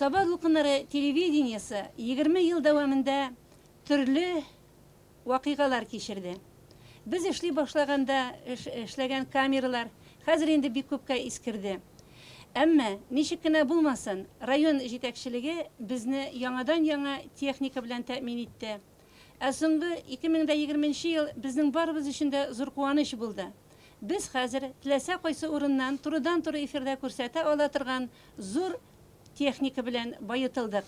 Саба дулкыннары телевидениесе 20 ел дәвамында төрле вакыйгалар кичерде. Без эшли башлаганда эшләгән камералар хәзер инде бик күпкә искерде. Әмма, ничек кенә булмасын, район җитәкчелеге безне яңадан-яңа техника белән тәэмин итте. Ә соңгы 2020 нче ел безнең барыбыз өчен дә зур куаныч булды. Без хәзер теләсә кайсы урыннан турыдан-туры эфирда күрсәтә ала торган зур техника белән баетылдык.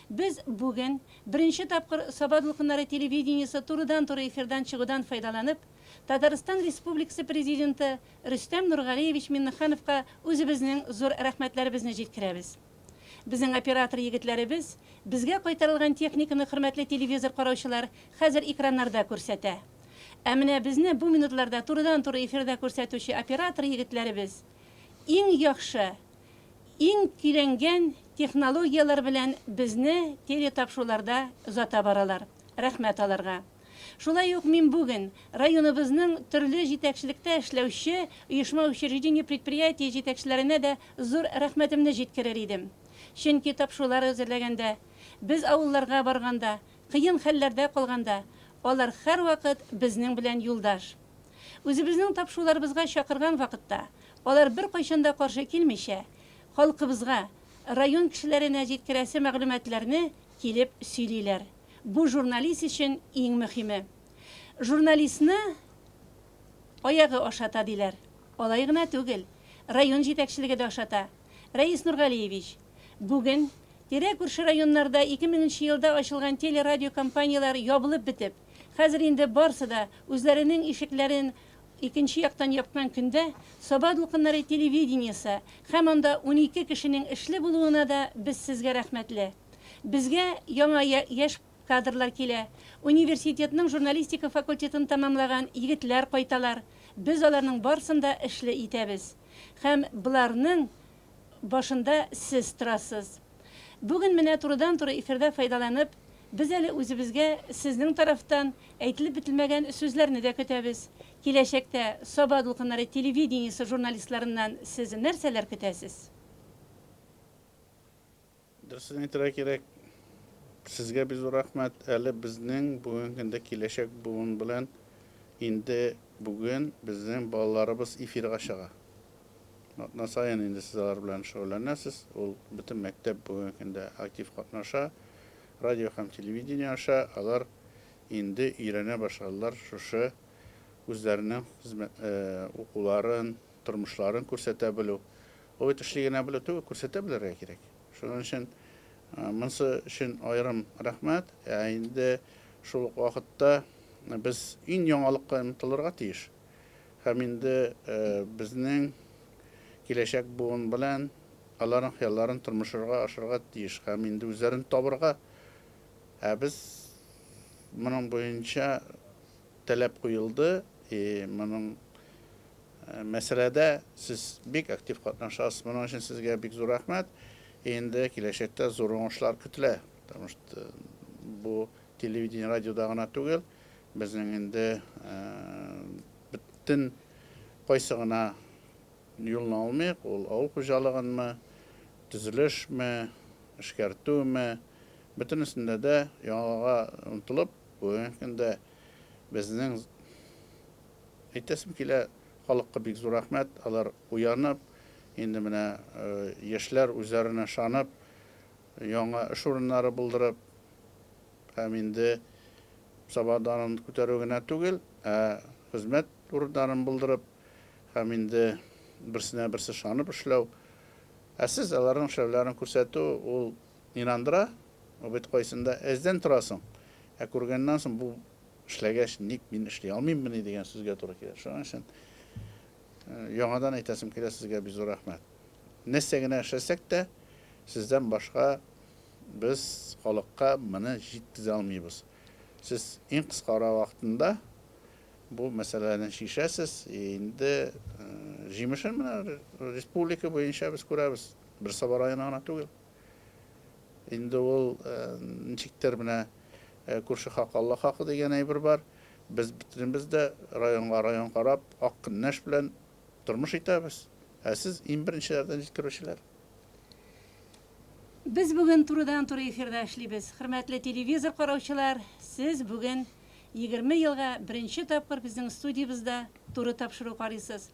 Без бүген, беренче тапкыр Саба дулкыннары телевидениесе турыдан-туры эфирдан чыгудан файдаланып, Татарстан Республикасы Президенты Рөстәм Нургалиевич Миннехановка үзебезнең зур рәхмәтләребезне җиткерәбез. Безнең оператор егетләребез безгә кайтарылган техниканы хөрмәтле телевизор караучылар хәзер экраннарда күрсәтә. Ә менә безне бу минутларда турыдан-туры эфирда күрсәтүче оператор егетләребез иң яхшы, иң көйләнгән технологияләр белән безне телетапшыруларда озата баралар. Рәхмәт аларга. Шулай ук мин бүген районыбызның төрле җитәкчелектә эшләүче оешма-учреждение, предприятие җитәкчеләренә дә зур рәхмәтемне җиткерер идем. Чөнки тапшырулар әзерләгәндә, без авылларга барганда, кыен хәлләрдә калганда, алар һәрвакыт безнең белән юлдаш. Үзебезнең тапшыруларыбызга чакырган вакытта, алар беркайчан да каршы килмичә, халкыбызга, район кешеләренә җиткерәсе мәгълүматларны килеп сөйлиләр. Бу журналист өчен иң мөхиме. Журналистны аягы ашата, диләр. Алай гына түгел, район җитәкчелеге дә ашата. Рәис Нургалиевич, бүген тирә-күрше районнарда 2000 нче елда ачылган телерадиокомпанияләр ябылып бетеп, хәзер инде барсы да үзләренең ишекләрен икенче яктан япкан көндә Саба дулкыннары телевидениесе һәм анда 12 кешенең эшле булуына да без сезгә рәхмәтле. Безгә яңа яшь кадрлар килә. Университетның журналистика факультетын тәмамлаган егетләр кайталар. Без аларның барсын да эшле итәбез. Һәм боларның башында сез торасыз. Бүген менә турыдан-туры эфирда файдаланып, без әле үзебезгә сезнең тарафтан әйтелеп бетелмәгән сүзләрне дә көтәбез. Киләчәктә Саба дулкыннары телевидениесе журналистларыннан сез нәрсәләр көтәсез? Дөресен әйтергә кирәк, сезгә бик зур рәхмәт. Әле безнең бүгенге көндә киләчәк буын белән инде бүген безнең балаларыбыз эфирга чыга. Атна саен инде сез алар белән шөгыльләнәсез. Ул бөтен мәктәп бүгенге көндә актив катнаша. Радио һәм телевидение аша алар инде өйрәнә башладылар шушы үзләренең хезмәт укуларын, тормышларын күрсәтә белү. Ул бит эшли генә белү түгел, күрсәтә белергә кирәк. Шуның өчен монысы өчен аерым рәхмәт. Ә инде шул ук вакытта без иң яңалыкка омтылырга тиеш. Һәм инде безнең киләчәк буын белән аларның хыялларын тормышырга ашырга тиеш һәм инде үзләрен табырга. Ә без моның буенча таләп куелды, и моның мәсьәләдә сез бик актив катнашасыз. Моның өчен сезгә бик зур рәхмәт. Инде киләчәктә зур уңышлар көтелә. Потому что бу телевидение, радиода гына түгел, безнең инде бөтен кайсы гына юлны алмыйк, ул авыл хуҗалыгынмы, төзелешме, эшкәртүме, бөтенесендә дә яңага омтылып, бүгенге көндә безнең әйтәсем килә, халыкка бик зур рәхмәт, алар уянып, инде менә яшьләр үзләренә ышанып, яңа эш урыннары булдырып, һәм инде Саба данын күтәрү генә түгел, ә хезмәт урыннарын булдырып, һәм инде берсенә берсе ышанып эшләү. Ә сез аларның эшләүләрен күрсәтү, ул инандыра, ул бит кайсында әздән торасың, ә күргәннән соң бу эшләгәч, ник мин эшли алмыйммыни дигән сүзгә туры килә. Шуның өчен яңадан әйтәсем килә, сезгә бик зур рәхмәт. Нәрсә генә эшләсәк тә, сездән башка без халыкка моны җиткезә алмыйбыз. Сез иң кыска ара вакытында бу мәсьәләне чишәсез. Инде җимешен менә республика буенча без күрәбез. Бер Саба районы гына түгел. Инде ул ничектер менә күрше хакы Алла хакы дигән әйбер бар. Без бөтенебез дә районга район карап, ак көннәш белән тормыш итәбез. Ә сез иң беренчеләрдән җиткерүчеләр. Без бүген турыдан-туры эфирда эшлибез. Хөрмәтле телевизор караучылар, сез бүген 20 елга беренче тапкыр безнең студиябездә туры тапшыру карыйсыз.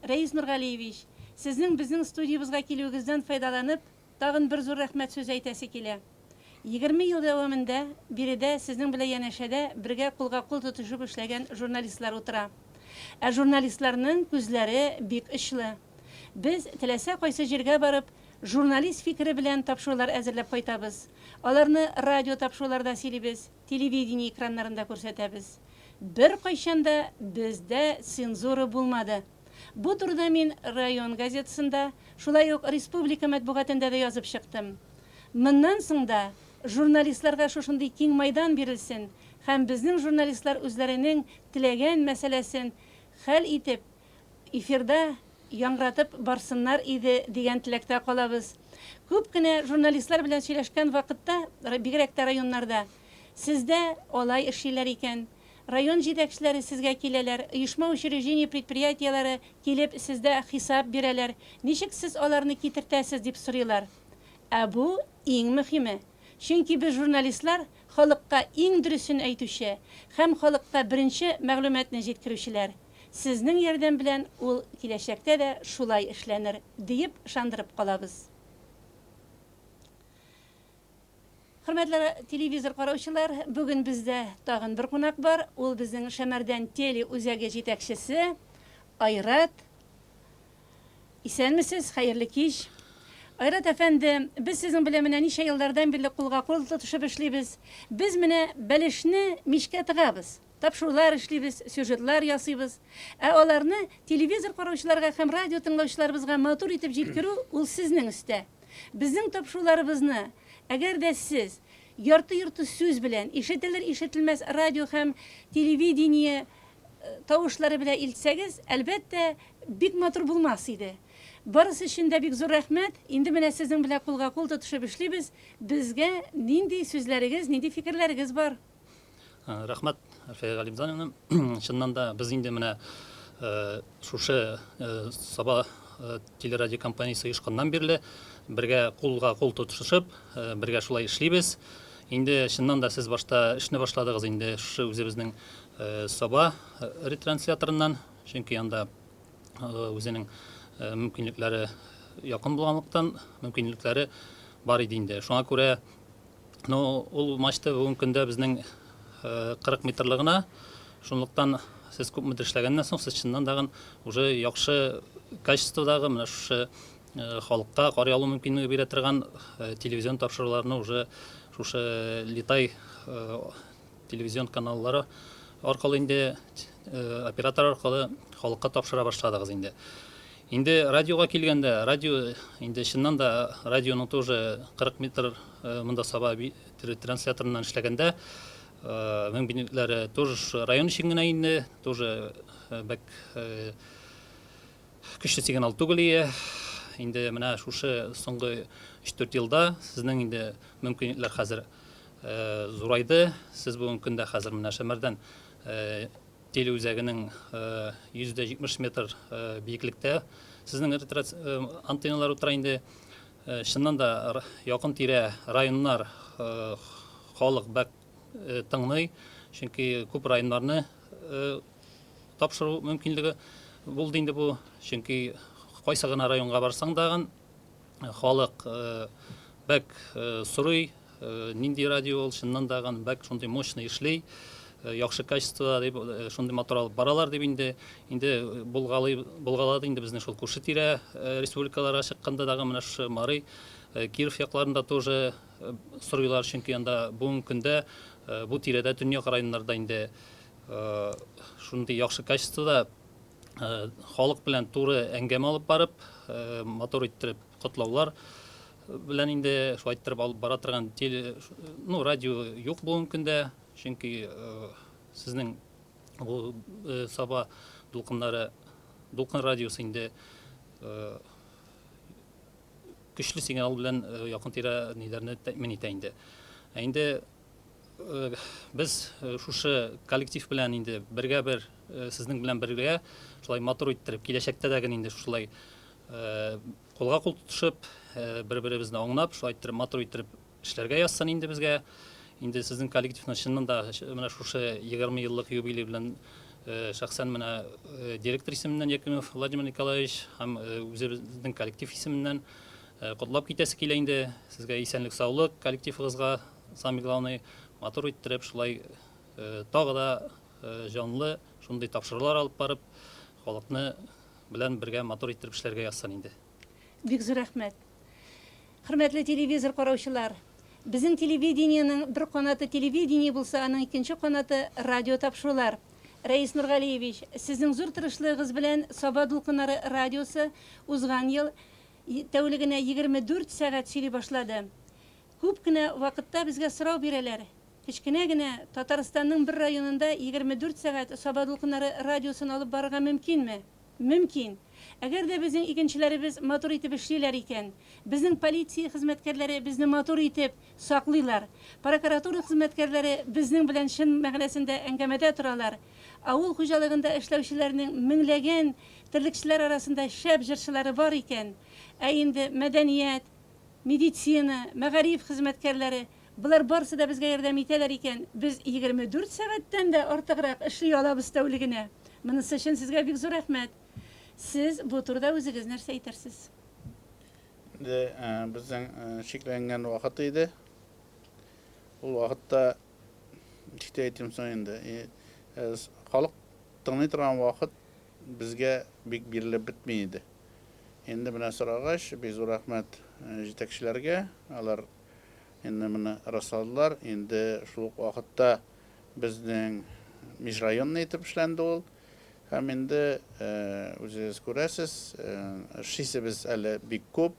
Рәис Нургалиевич, сезнең безнең студиябезгә килүегездән файдаланып, тагын бер зур рәхмәт сүзе әйтәсе килә. 20 ел дәвамында биредә сезнең белән янәшәдә бергә кулга-кул тотышып эшләгән журналистлар утыра. Ә журналистларның күзләре бик очлы. Без, теләсә кайсы җиргә барып, журналист фикере белән тапшырулар әзерләп кайтабыз. Аларны радио тапшыруларда сөйлибез, телевидение экраннарында күрсәтәбез. Беркайчан да бездә цензура булмады. Бу турыда мин район газетасында, шулай ук республика матбугатында да язып чыктым. Моннан соң да журналистларга шушындый киң майдан бирелсен һәм безнең журналистлар үзләренең теләгән мәсьәләсен хәл итеп, эфирда яңгыратып барсыннар иде дигән теләктә калабыз. Күп кенә журналистлар белән сөйләшкән вакытта, бигрәк тә районнарда, Сездә алай эшлиләр икән, район җитәкчеләре сезгә киләләр, оешма-учреждение, предприятиеләре килеп сездә хисап бирәләр, ничек сез аларны китертәсез, дип сорыйлар. Ә бу, иң мөхиме. Чөнки без журналистлар, халыкка иң дөресен әйтүче һәм халыкка беренче мәгълүматны җиткерүчеләр. Сезнең ярдәм белән ул киләчәктә дә шулай эшләнер, диеп ышандырып калабыз. Хөрмәтле телевизор караучылар, бүген бездә тагын бер кунак бар. Ул безнең Шәмәрдән теле үзәге җитәкчесе Айрат. Исәнмесез, хәерле кич. Айрат әфәнде, без сезнең белән менә ничә еллардан бирле кулга-кул тотышып эшлибез. Без менә бәлешне мичкә тыгабыз. Тапшырулар эшлибез, сюжетлар ясыйбыз. Ә аларны телевизор караучыларга һәм радио тыңлаучыларыбызга матур итеп җиткерү ул сезнең өстә. Безнең тапшыруларыбызны, әгәр дә сез ярты-йорты сүз белән, ишетелер-ишетелмәс радио һәм телевидение тавышлары белән илтсәгез, әлбәттә, бик матур булмас иде. Барысы өчен дә бик зур рәхмәт. Инде менә сезнең белән кулга-кул тотышып эшлибез. Безгә нинди сүзләрегез, нинди фикерләрегез бар? Рәхмәт, Әлфия Галимзановна. Чыннан да без инде менә шушы Саба телерадиокомпаниясе оешканнан бирле бергә кулга кул тотышып, бергә шулай эшлибез. Инде чыннан да сез башта эшне башладыгыз инде шушы үзебезнең Саба ретрансляторыннан, чөнки анда үзенең мөмкинлекләре якын булганлыктан, мөмкинлекләре бар иде инде. Шуңа күрә Ну, ул мачта бүгенге көндә безнең 40 метрлы гына. Шунлыктан сез күпмедер эшләгәннән соң, сез чыннан дагын уже яхшы качестводагы менә шушы халыкка карый алу мөмкинлеге бирә торган телевизион тапшыруларны уже шушы Литай телевизион каналлары аркылы инде оператор аркылы халыкка тапшыра башладыгыз инде. Инде радиога килгәндә, радио инде чыннан да радионың тоже 40 метр монда Саба трансляторыннан эшләгәндә мөмкинлекләре тоже район өчен генә инде, тоже бәк көчле сигнал түгел ие. Инде менә шушы соңгы 3-4 елда сезнең инде мөмкинлекләр хәзер зурайды. Сез бүгенге көндә хәзер менә Шәмәрдән телеүзәгенең 170 метр биеклектә сезнең антенналар утыра инде. Чыннан да якын тирә районнар халык бәк тыңлый, чөнки күп районнарны тапшыру мөмкинлеге булды инде бу. Чөнки кайсы гына районга барсаң дагын халык бәк сорый, нинди радио ул, чыннан да бәк шундый мощный эшли, яхшы качествода дип, шундый матур алып баралар дип инде, инде булгалый, булгалады инде безнең шул күрше тирә республикаларга чыкканда дагы менә шушы Мари, Киров якларында тоже сорыйлар, чөнки анда бүгенге көндә бу тирәдә төньяк районнарда инде шундый яхшы качествода халык белән туры әңгәмә алып барып, матур иттереп котлаулар белән инде шулай иттереп алып бара торган теле, ну, радио юк бүгенге көндә, чөнки сезнең бу Саба дулкыннары, дулкын радиосы инде көчле сигнал белән якын тирә ниләрне тәэмин итә инде. Ә инде без шушы коллектив белән инде бергә бер сезнең белән бергә шулай матур иттереп киләчәктә дә инде шулай Кулга кул тотышып, бер-беребезне аңлап, шулай иттереп, матур иттереп эшләргә язсын инде безгә. Инде сезнең коллективны чыннан да менә шушы 20 еллык юбилей белән шәхсән менә директор исеменнән Якимов Владимир Николаевич һәм үзебезнең коллектив исеменнән котлап китәсе килә инде. Сезгә исәнлек-саулык, коллективыгызга, самый главный, матур иттереп шулай тагы да җанлы шундый тапшырулар алып барып, халыкны белән бергә матур иттереп эшләргә язсын инде. Бик зур рәхмәт. Хөрмәтле телевизор караучылар, безнең телевидениенең бер канаты телевидение булса, аның икенче канаты радио тапшырулар. Рәис Нургалиевич, сезнең зур тырышлыгыгыз белән Саба дулкыннары радиосы узган ел тәүлегенә 24 сәгать сөйли башлады. Күп кенә вакытта безгә сорау бирәләр, кечкенә генә Татарстанның бер районында 24 сәгать Саба дулкыннары радиосын алып барырга мөмкинме? Мөмкин! Әгәр дә безнең игенчеләребез матур итеп эшлиләр икән, безнең полиция хезмәткәрләре безне матур итеп саклыйлар, прокуратура хезмәткәрләре безнең белән чын мәгънәсендә әңгәмәдә торалар, авыл хуҗалыгында эшләүчеләрнең меңләгән терлекчеләр арасында шәп җырчылары бар икән, ә инде мәдәният, Медицина, мәгариф хезмәткәрләре, болар барсы да безгә ярдәм итәләр икән, без 24 сәгатьтән дә артыграк эшли алабыз тәүлегенә. Монысы өчен сезгә бик зур рәхмәт. Сез бу турыда үзегез нәрсә әйтерсез? Инде безнең чикләнгән вакыт иде. Ул вакытта ничек тә әйтим соң инде, халык тыңлый торган вакыт безгә бик бирелеп бетми иде. Инде менә сорагач, бик зур рәхмәт җитәкчеләргә, алар инде моны расладылар. Инде шул ук вакытта безнең межрайонный итеп эшләнде ул. Һәм инде үзегез күрәсез, эшлисебез әле бик күп.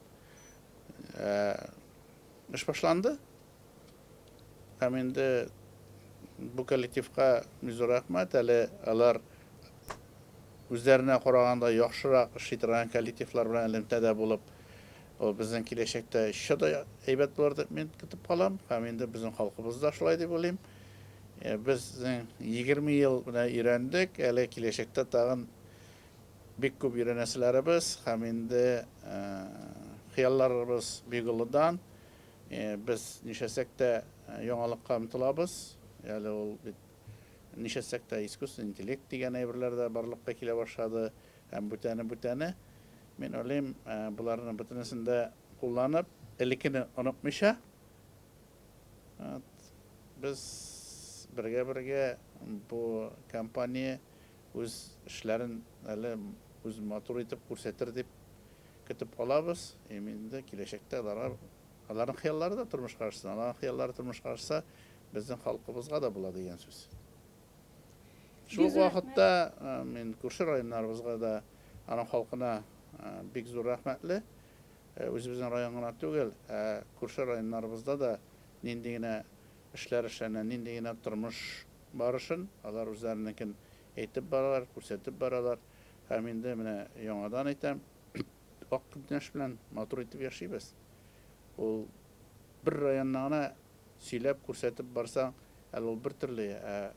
Эш башланды. Һәм инде бу коллективка бик зур рәхмәт. Әле алар үзләренә караганда яхшырак эшли торган коллективлар белән элемтәдә булып, ул безнең киләчәктә еще да әйбәт булыр дип мин көтеп калам. Һәм инде безнең халкыбыз да шулай дип уйлыйм. Э, безнең 20 ел менә өйрәндек, әле киләчәктә тагын бик күп өйрәнәселәребез һәм инде э, хыялларыбыз бик олыдан. Без нишләсәк тә яңалыкка омтылабыз. Әле ул бит нишләсәк тә искусственный интеллект дигән әйберләр дә барлыкка килә башлады һәм бүтәне бүтәне. Мин уйлыйм, боларның бөтенесен дә кулланып, элеккене онытмыйча, без бергә-бергә бу компания үз эшләрен әле үз матур итеп күрсәтер дип Көтеп калабыз, һәм инде киләчәктә аларга, аларның хыяллары да тормышка ашсын. Аларның хыяллары тормышка ашса, безнең халкыбызга да була дигән сүз. Шул ук вакытта мин күрше районнарыбызга да, аның халкына бик зур рәхмәтле. Үзебезнең район гына түгел, ә күрше районнарыбызда да нинди генә эшләр эшләнә, нинди генә тормыш барышын алар үзләренекен әйтеп баралар, күрсәтеп баралар. Һәм инде менә яңадан әйтәм, ак көнләш белән матур итеп яшибез. Ул бер районны гына сөйләп, күрсәтеп барсаң, әле ул бер төрле, ә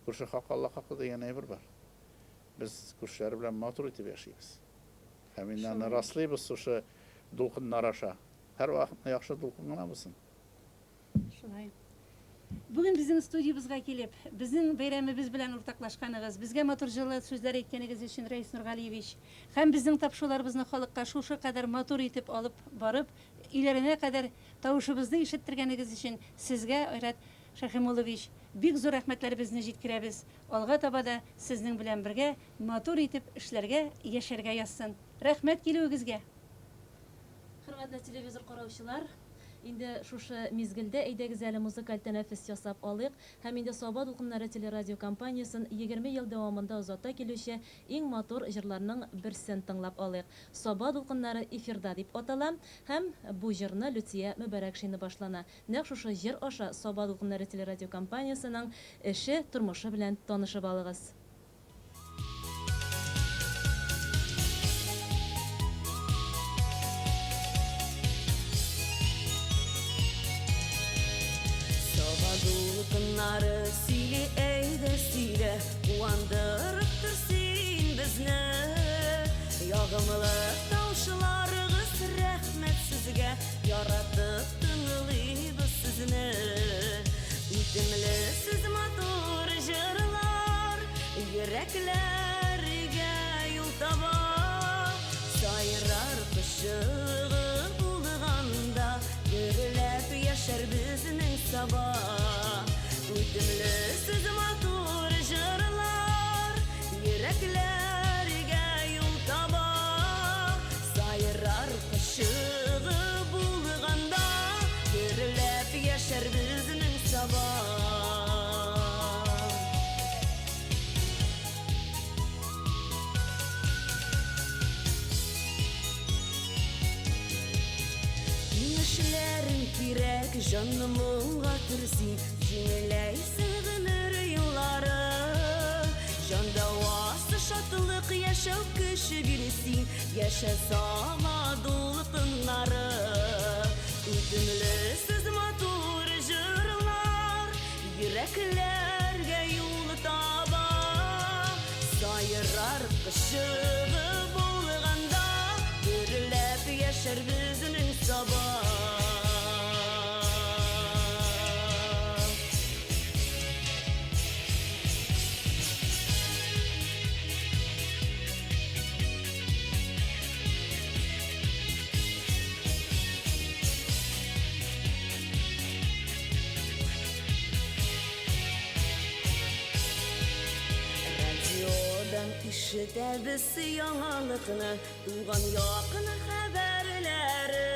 күрше хакы Алла хакы дигән әйбер бар. Без күршеләр белән матур итеп яшибез. Һәм инде аны раслыйбыз шушы дулкыннар аша. Һәрвакытны яхшы дулкын гына булсын. Шулай. Бүген безнең студиябезгә килеп, безнең бәйрәмебез белән уртаклашканыгыз, безгә матур җылы сүзләр әйткәнегез өчен, Рәис Нургалиевич, һәм безнең тапшыруларыбызны халыкка шушы кадәр матур итеп алып барып, өйләренә кадәр тавышыбызны ишеттергәнегез өчен сезгә, Айрат Шәхимуллович, бик зур рәхмәтләребезне җиткерәбез. Алга таба да сезнең белән бергә матур итеп эшләргә, яшәргә язсын. Рәхмәт килүегезгә! Хөрмәтле телевизор караучылар, инде шушы мизгелдә әйдәгез әле музыкаль тәнәфес ясап алыйк һәм инде Саба дулкыннары телерадиокомпаниясен 20 ел дәвамында озата килүче иң матур җырларның берсен тыңлап алыйк. Саба дулкыннары эфирда дип атала һәм бу җырны Люция Мөбарәкшина башлана. Нәкъ шушы җыр аша Саба дулкыннары телерадиокомпаниясенең эше, тормышы белән танышып алыгыз. Саба дулкыннары сөйли, әйдә сөйлә, Куандырып тор син безне. Ягымлы тавышларыгыз, рәхмәт сезгә, яратып тыңлыйбыз сезне. Үтемле сүз, матур җырлар, йөрәкләргә юл таба. Сайрар кошчыгы булганда, гөрләп яшәр безнең Саба. Үтемле сүз, матур җырлар, йөрәкләргә юл таба. Сайрар кошчыгы булганда, гөрләп яшәр безнең Саба. Киңәшләрең кирәк, җанны моңга төрсин, җиңеләйсең гомер юллары. Җан дәвасы, шатлык, яшәү көче бирсин, яшә Саба дулкыннары. Үтемле сүз, матур җырлар, йөрәкләргә юл таба. Сайрар кошчыгы булганда, гөрләп яшәр безнең Саба. Радиодан ишетәбез яңалыкны, туган якын хәбәрләрен.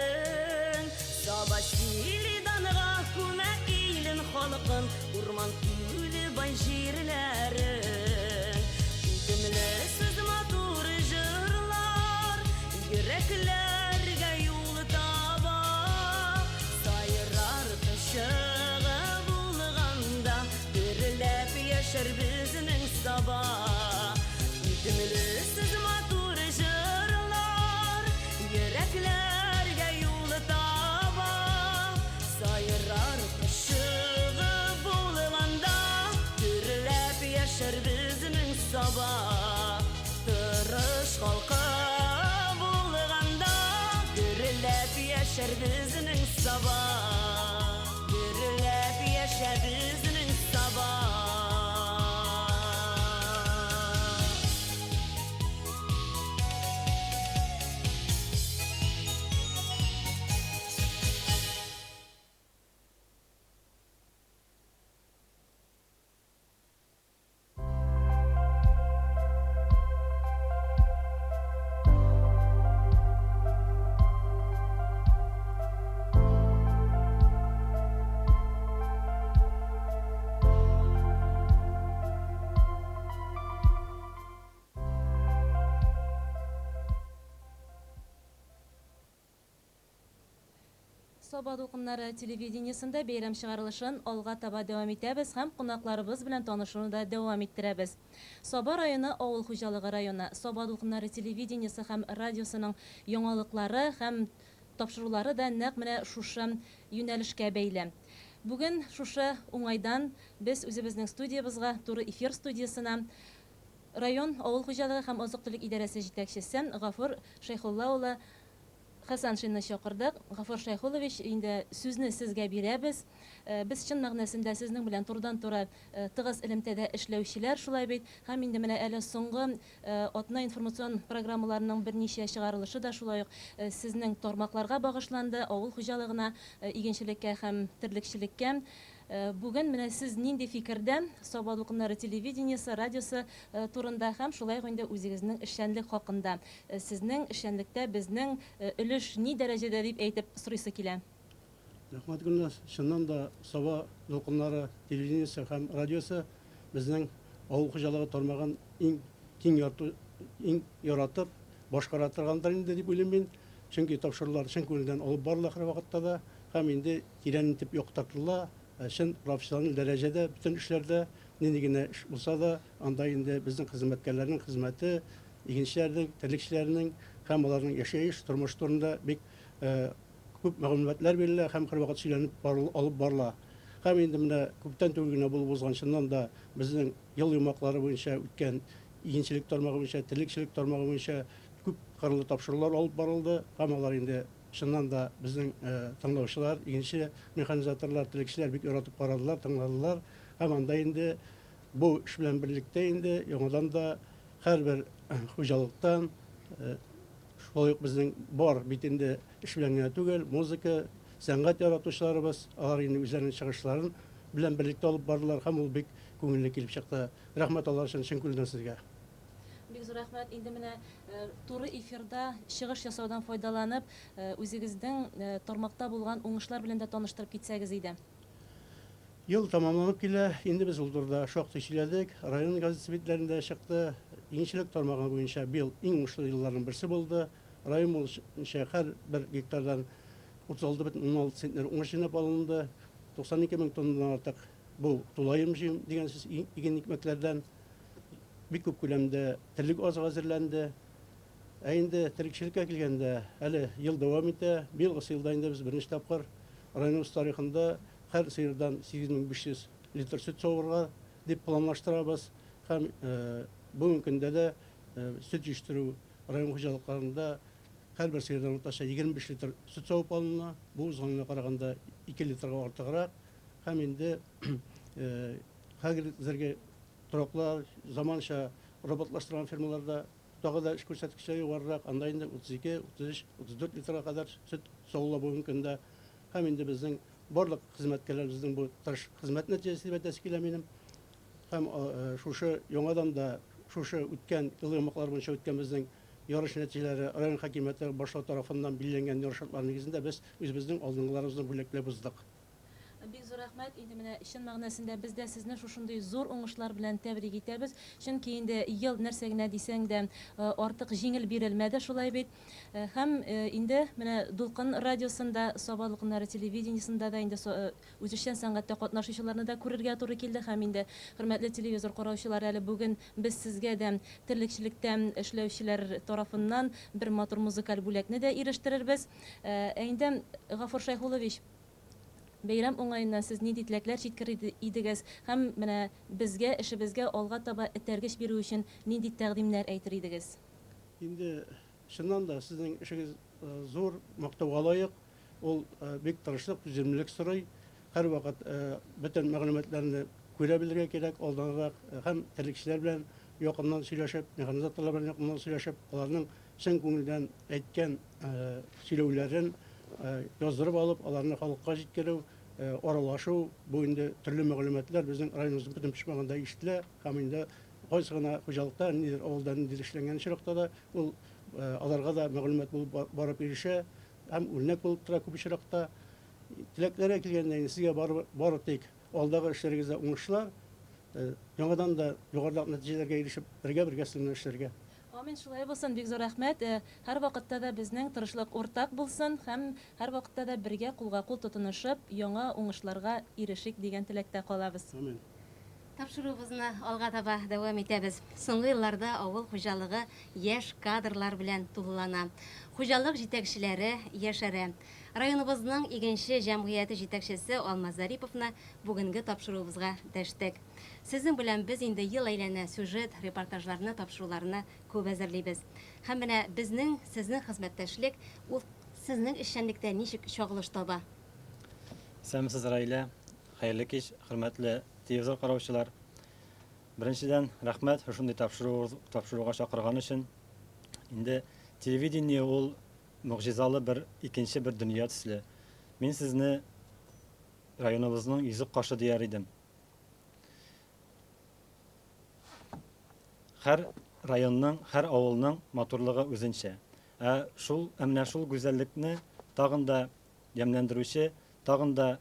Саба сөйли данга күмә илен, халкын, урман күле, бай җирләрен. Үтемле сүз, матур җырлар, йөрәкләргә юл таба. Сайрар кошчыгы булганда, гөрләп яшәр безнең Саба. Үтемле сүз, матур җырлар, йөрәкләргә юл таба. Сайрар кошчыгы булганда, гөрләп яшәр безнең Саба. Тырыш халкы булганда, гөрләп яшәр безнең Саба. Гөрләп яшәр безнең Саба. Саба дулкыннары телевидениесендә бәйрәм чыгарылышын алга таба дәвам итәбез һәм кунакларыбыз белән танышуны да дәвам иттерәбез. Саба районы авыл хуҗалыгы районы. Саба дулкыннары телевидениесе һәм радиосының яңалыклары һәм тапшырулары да нәкъ менә шушы юнәлешкә бәйле. Бүген шушы уңайдан без үзебезнең студиябызга, туры эфир студиясенә район авыл хуҗалыгы һәм азык-төлек идарәсе җитәкчесе Гафур Шәйхулла улы Хәсәншинны чакырдык. Гафур Шәйхуллович, инде сүзне сезгә бирәбез. Без чын мәгънәсендә сезнең белән турыдан-туры тыгыз элемтәдә эшләүчеләр, шулай бит. Һәм инде менә әле соңгы атна информацион программаларының берничә чыгарылышы да шулай ук сезнең тармакларга багышланды, авыл хуҗалыгына, игенчелеккә һәм терлекчелеккә. Бүген менә сез нинди фикердә Саба дулкыннары телевидениесе, радиосы турында һәм шулай ук инде үзегезнең эшчәнлек хакында? Сезнең эшчәнлектә безнең өлеш ни дәрәҗәдә дип әйтеп сорыйсы килә. Рәхмәт, Гөлназ. Чыннан да Саба дулкыннары телевидениесе һәм радиосы безнең авыл хуҗалыгы тармагын иң киң ярту, иң яратып башкара торгандыр инде дип уйлыйм мин. Чөнки тапшырулар чын күңелдән алып барыла һәрвакытта да һәм инде тирән итеп яктыртыла, чын профессиональ дәрәҗәдә бөтен эшләрдә, нинди генә эш булса да, анда инде безнең хезмәткәрләрнең хезмәте, игенчеләрнең, терлекчеләрнең һәм аларның яшәеш, тормыш турында бик күп мәгълүматлар бирелә һәм һәрвакыт сөйләнеп алып барыла. Һәм инде менә күптән түгел генә булып узган чыннан да безнең ел йомгаклары буенча үткән игенчелек тармагы буенча, терлекчелек тармагы буенча күп күпкырлы тапшырулар алып барылды һәм алар инде чыннан да безнең тыңлаучылар, игенче механизаторлар, терлекчеләр бик яратып карадылар, тыңладылар һәм анда инде бу эш белән берлектә инде яңадан да һәрбер хуҗалыктан шулай ук безнең бар бит инде эш белән генә түгел, музыка, сәнгать яратучыларыбыз, алар инде үзләренең чыгышларын белән берлектә алып бардылар һәм ул бик күңелле килеп чыкты. Рәхмәт алар өчен чын күңелдән сезгә. Бик зур рәхмәт. Инде менә туры эфирда чыгыш ясаудан файдаланып, үзегезнең тармакта булган уңышлар белән дә таныштырып китсәгез иде. Ел тәмамланып килә. Инде без ул турыда шактый сөйләдек. Район газетасы битләрендә чыкты. Игенчелек тармагы буенча быел иң уңышлы елларның берсе булды. Район буенча һәрбер гектардан 36,6 центнер уңыш җыйнап алынды. 92 мең тоннадан артык бу тулаем җыем дигән сүз иген икмәкләрдән. Бик күп күләмдә терлек азыгы әзерләнде. Ә инде терлекчелеккә килгәндә, әле ел дәвам итә. Быелгысы елда инде без беренче тапкыр районыбыз тарихында һәр сыердан 8500 литр сөт савырга дип планлаштырабыз. Һәм бүгенге көндә дә сөт җитештерү район хуҗалыкларында һәрбер сыердан уртача 25 литр сөт савып алына. Бу узган елга караганда 2 литрга артыграк. Һәм инде хәзерге Тораклар, заманча роботлаштырган фермаларда тагы да эш күрсәткечләре югарырак, анда инде 32, 33, 34 литрга кадәр сөт савыла бүгенге көндә. Һәм инде безнең барлык хезмәткәрләребезнең бу тырыш хезмәт нәтиҗәсе дип әйтәсе килә минем. Һәм шушы яңадан да шушы үткән ел йомгаклары буенча үткән безнең ярыш нәтиҗәләре район хакимияте башлыгы тарафыннан билгеләнгән ярыш шартлары нигезендә без үзебезнең алдынгыларыбызны бүләкләп уздык. Бик зур рәхмәт. Инде менә чын мәгънәсендә без дә сезне шушындый зур уңышлар белән тәбрик итәбез. Чөнки инде ел нәрсә генә дисәң дә артык җиңел бирелмәде, шулай бит. Һәм инде менә Дулкын радиосында, Саба дулкыннары телевидениесендә дә инде үзешчән сәнгатьтә катнашучыларны да күрергә туры килде. Һәм инде, хөрмәтле телевизор караучылар, әле бүген без сезгә дә терлекчелектә эшләүчеләр тарафыннан бер матур музыкаль бүләкне дә ирештерербез. Ә инде, Гафур Шәйхуллович, Бәйрәм уңаеннан сез нинди теләкләр җиткерер идегез һәм менә безгә, эшебезгә алга таба этәргеч бирү өчен нинди тәкъдимнәр әйтер идегез? Инде чыннан да сезнең эшегез зур, мактауга лаек. Ул бик тырышлык, түземлелек сорый. Һәрвакыт бөтен мәгълүматларны күрә белергә кирәк алданрак һәм терлекчеләр белән якыннан сөйләшеп, механизаторлар белән якыннан сөйләшеп, аларның чын күңелдән әйткән сөйләүләрен яздырып алып, аларны халыкка җиткерү, аралашу, бу инде төрле мәгълүматлар безнең районыбызның бөтен почмагында ишетелә һәм инде кайсы гына хуҗалыкта, ниндидер авылда ниндидер эшләнгән очракта да ул аларга да мәгълүмат булып барып ирешә һәм үрнәк булып тора күп очракта. Теләкләргә килгәндә инде сезгә бары тик алдагы эшләрегездә уңышлар, яңадан да югарырак нәтиҗәләргә ирешеп, бергә-бергә сезнең белән эшләргә. Амин, шулай булсын, бик зур рәхмәт. Һәрвакытта да безнең тырышлык уртак булсын һәм һәрвакытта да бергә кулга-кул тотынышып, яңа уңышларга ирешик дигән теләктә калабыз. Амин. Тапшыруыбызны алга таба дәвам итәбез. Соңгы елларда авыл хуҗалыгы яшь кадрлар белән тулылана. Хуҗалык җитәкчеләре яшәрә. Районыбызның Игенче җәмгыяте җитәкчесе Алмаз Зариповны бүгенге тапшыруыбызга дәштек. Сезнең белән без инде ел әйләнә сюжет, репортажларны, тапшыруларны күп әзерлибез. Һәм менә безнең, сезнең хезмәттәшлек, ул сезнең эшчәнлектә ничек чагылыш таба? Исәнмесез, Раилә! Хәерле кич, хөрмәтле телевизор караучылар! Беренчедән, рәхмәт шушындый тапшыру, тапшыруга чакырган өчен. Инде телевидение ул могҗизалы бер икенче бер дөнья төсле. Мин сезне районыбызның йөзек кашы дияр идем. Һәр районның, һәр авылның матурлыгы үзенчә. Ә шул, ә менә шул гүзәллекне тагын да ямьләндерүче, тагын да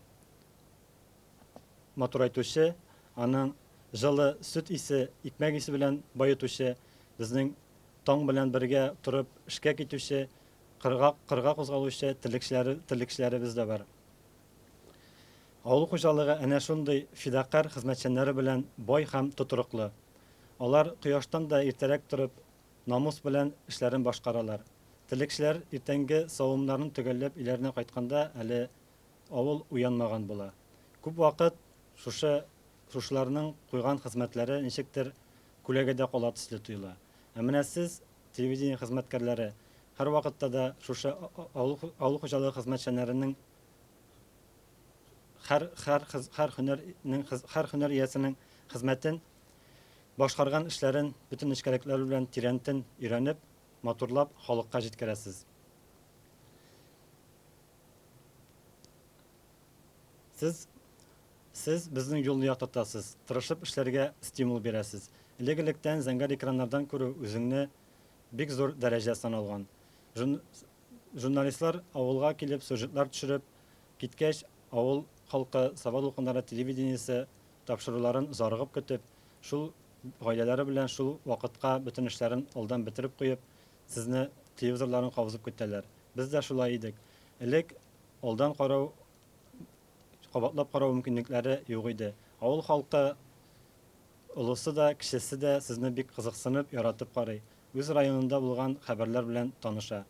матурайтучы, аның җылы сөт исе, икмәк исе белән баетучы, безнең таң белән бергә торып эшкә китүче, кырга, кырга кузгалучы терлекчеләре, терлекчеләребез дә бар. Авыл хуҗалыгы әнә шундый фидакарь хезмәтчәннәре белән бай һәм тотрыклы. Алар кояштан да иртәрәк торып, намус белән эшләрен башкаралар. Терлекчеләр иртәнге савымнарын төгәлләп өйләренә кайтканда әле авыл уянмаган була. Күп вакыт шушы шушыларның куйган хезмәтләре ничектер күләгәдә кала төсле тоела. Ә менә сез, телевидение хезмәткәрләре, Һәрвакытта да шушы авыл авыл хуҗалыгы хезмәтчәннәренең һәр һәр һәр һөнәрнең һәр һөнәр иясенең хезмәтен, башкарган эшләрен бөтен нечкәлекләре белән тирәнтен өйрәнеп, матурлап халыкка җиткерәсез. Сез Сез безнең юлны яктыртасыз, тырышып эшләргә стимул бирәсез. Элек-электән зәңгәр экраннардан күрү үзеңне бик зур дәрәҗә саналган. Жун журналистлар авылга килеп сюжетлар төшереп киткәч, авыл халкы Саба дулкыннары телевидениесе тапшыруларын зарыгып көтеп, шул гаиләләре белән шул вакытка бөтен эшләрен алдан бетереп куеп, сезне телевизорларын кабызып көтәләр. Без дә шулай идек. Элек алдан карау, кабатлап карау мөмкинлекләре юк иде. Авыл халкы, олысы да, кечесе дә сезне бик кызыксынып, яратып карый. Үз районында булган хәбәрләр белән таныша.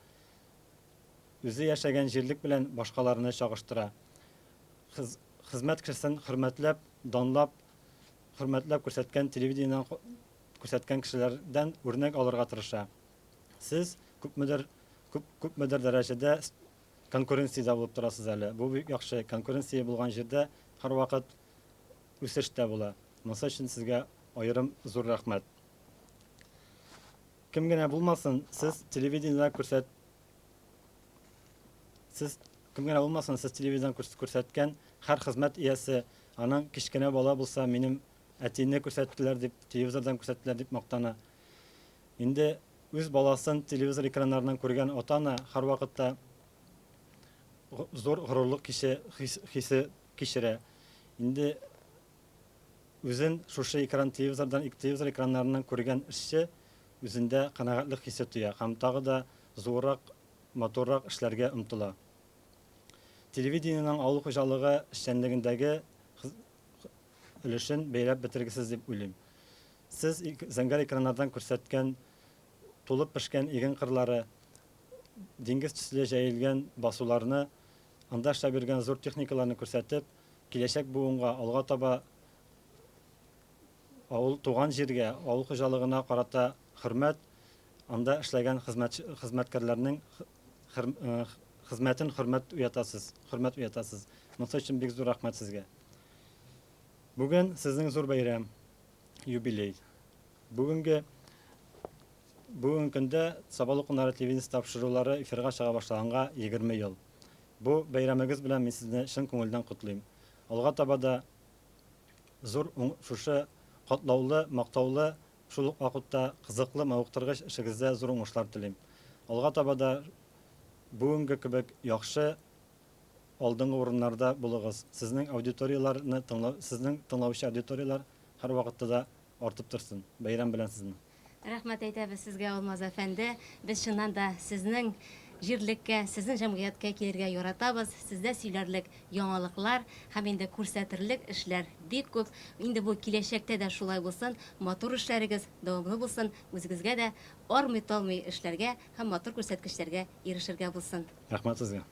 Үзе яшәгән җирлек белән башкаларны чагыштыра. Хез, хезмәт кешесен хөрмәтләп, данлап, хөрмәтләп күрсәткән телевидениедән күрсәткән кешеләрдән үрнәк алырга тырыша. Сез күпмедер, күп, күпмедер дәрәҗәдә конкуренциядә булып торасыз әле. Бу бик яхшы. Конкуренция булган җирдә һәрвакыт үсеш тә була. Монысы өчен сезгә аерым зур рәхмәт. Кем генә булмасын, сез телевидениедә күрсәт Сез кем генә булмасын, сез телевидениедән күрсәткән һәр хезмәт иясе, аның кечкенә бала булса, минем әтине күрсәттеләр дип, телевизордан күрсәттеләр дип мактана. Инде үз баласын телевизор экраннарыннан күргән ата-ана һәрвакытта зур горурлык киче, хисе кичерә. Инде үзен шушы экран телевизордан, телевизор экраннарыннан күргән эшче үзендә канәгатьлек хисе тоя һәм тагы да зуррак, матуррак эшләргә омтыла. Телевидениенең авыл хуҗалыгы эшчәнлегендәге өлешен бәяләп бетергесез дип уйлыйм. Сез зәңгәр экраннардан күрсәткән тулып пешкән иген кырлары, диңгез төсле җәелгән басуларны, анда эшләп йөргән зур техникаларны күрсәтеп, киләчәк буынга алга таба авыл туган җиргә, авыл хуҗалыгына карата хөрмәт, анда эшләгән хезмәт хезмәткәрләрнең хезмәтен хөрмәт уятасыз, хөрмәт уятасыз. Монысы өчен бик зур рәхмәт сезгә. Бүген сезнең зур бәйрәм, юбилей. Бүгенге бүгенге көндә Саба дулкыннары телевидениесе тапшырулары эфирга чыга башлаганга 20 ел. Бу бәйрәмегез белән мин сезне чын күңелдән котлыйм. Алга таба да зур шушы катлаулы, мактаулы, шул ук вакытта кызыклы, мавыктыргыч эшегездә зур уңышлар телим. Алга таба да бүгенге кебек яхшы алдынгы урыннарда булыгыз. Сезнең аудиторияләрне тыңлау, сезнең тыңлаучы аудиторияләр һәрвакытта да артып торсын. Бәйрәм белән сезне! Рәхмәт әйтәбез сезгә, Алмаз әфәнде. Без чыннан да сезнең җирлеккә, сезнең җәмгыятькә килергә яратабыз. Сездә сөйләрлек яңалыклар һәм инде күрсәтерлек эшләр бик күп. Инде бу киләчәктә дә шулай булсын. Матур эшләрегез дәвамлы булсын. Үзегезгә дә армый-талмый эшләргә һәм матур күрсәткечләргә ирешергә булсын. Рәхмәт сезгә.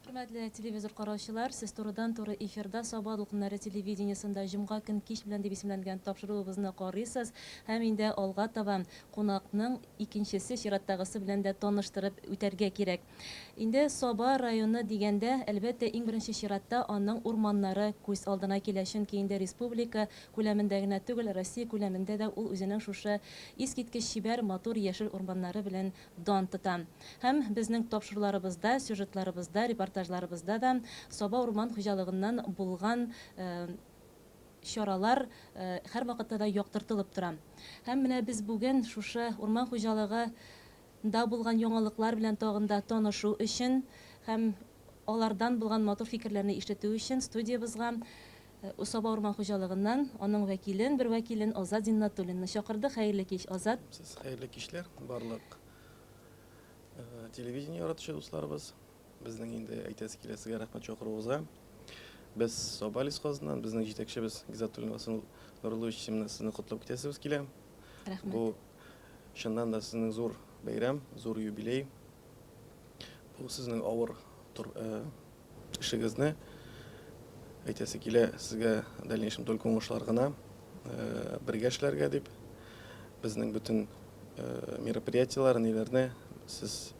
Хөрмәтле телевизор караучылар, сез турыдан-туры эфирда Саба дулкыннары телевидениесендә Җомга көн кич белән дип исемләнгән тапшыруыбызны карыйсыз һәм инде алга таба кунакның икенчесе, чираттагысы белән дә таныштырып үтәргә кирәк. Инде Саба районы дигәндә, әлбәттә, иң беренче чиратта аның урманнары күз алдына килә, чөнки инде республика күләмендә генә түгел, Россия күләмендә дә ул үзенең шушы искиткеч чибәр, матур яшел урманнары белән дан тота. Һәм безнең тапшыруларыбызда, сюжетларыбызда, репортажларыбызда да Саба урман хуҗалыгыннан булган чаралар һәрвакытта да яктыртылып тора. Һәм менә без бүген шушы урман хуҗалыгы нда булган яңалыклар белән тагын да танышу өчен һәм алардан булган матур фикерләрне ишетү өчен студиябызга Саба урман хуҗалыгыннан аның вәкилен, бер вәкилен Азат Зиннатуллинны чакырдык. Хәерле кич, Азат. Сез хәерле кичләр, барлык телевидение яратучы дусларыбыз. Безнең инде әйтәсе килә сезгә рәхмәт чакыруыгызга. Без Саба лесхозыннан, безнең җитәкчебез Гизатуллин Васил Нурлович исеменнән сезне котлап китәсебез килә. Рәхмәт. Бу чыннан да сезнең зур бәйрәм, зур юбилей. Бу сезнең авыр эшегезне әйтәсе килә сезгә в дальнейшем только уңышлар гына бергә эшләргә дип безнең бөтен мероприятиеләр ниләрне Сез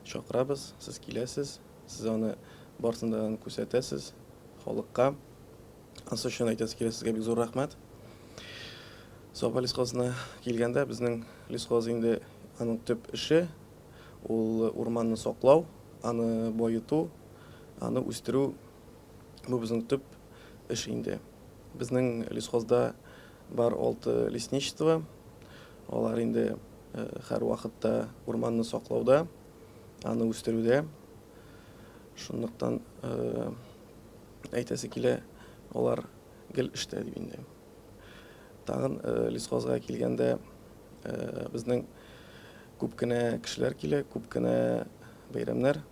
чакырабыз, сез киләсез, сез аны барысын да күрсәтәсез халыкка. Ансы өчен әйтәсе килә, сезгә бик зур рәхмәт. Саба лесхозына килгәндә, безнең лесхоз инде аның төп эше ул урманны саклау, аны баету, аны үстерү. Бу безнең төп эш инде. Безнең лесхозда бар алты лесничество. Алар инде һәр вакытта урманны саклауда, аны үстерүдә. Шунлыктан әйтәсе килә, алар гел эштә дип инде. Тагын лесхозга килгәндә, безнең күп кенә кешеләр килә, күп кенә бәйрәмнәр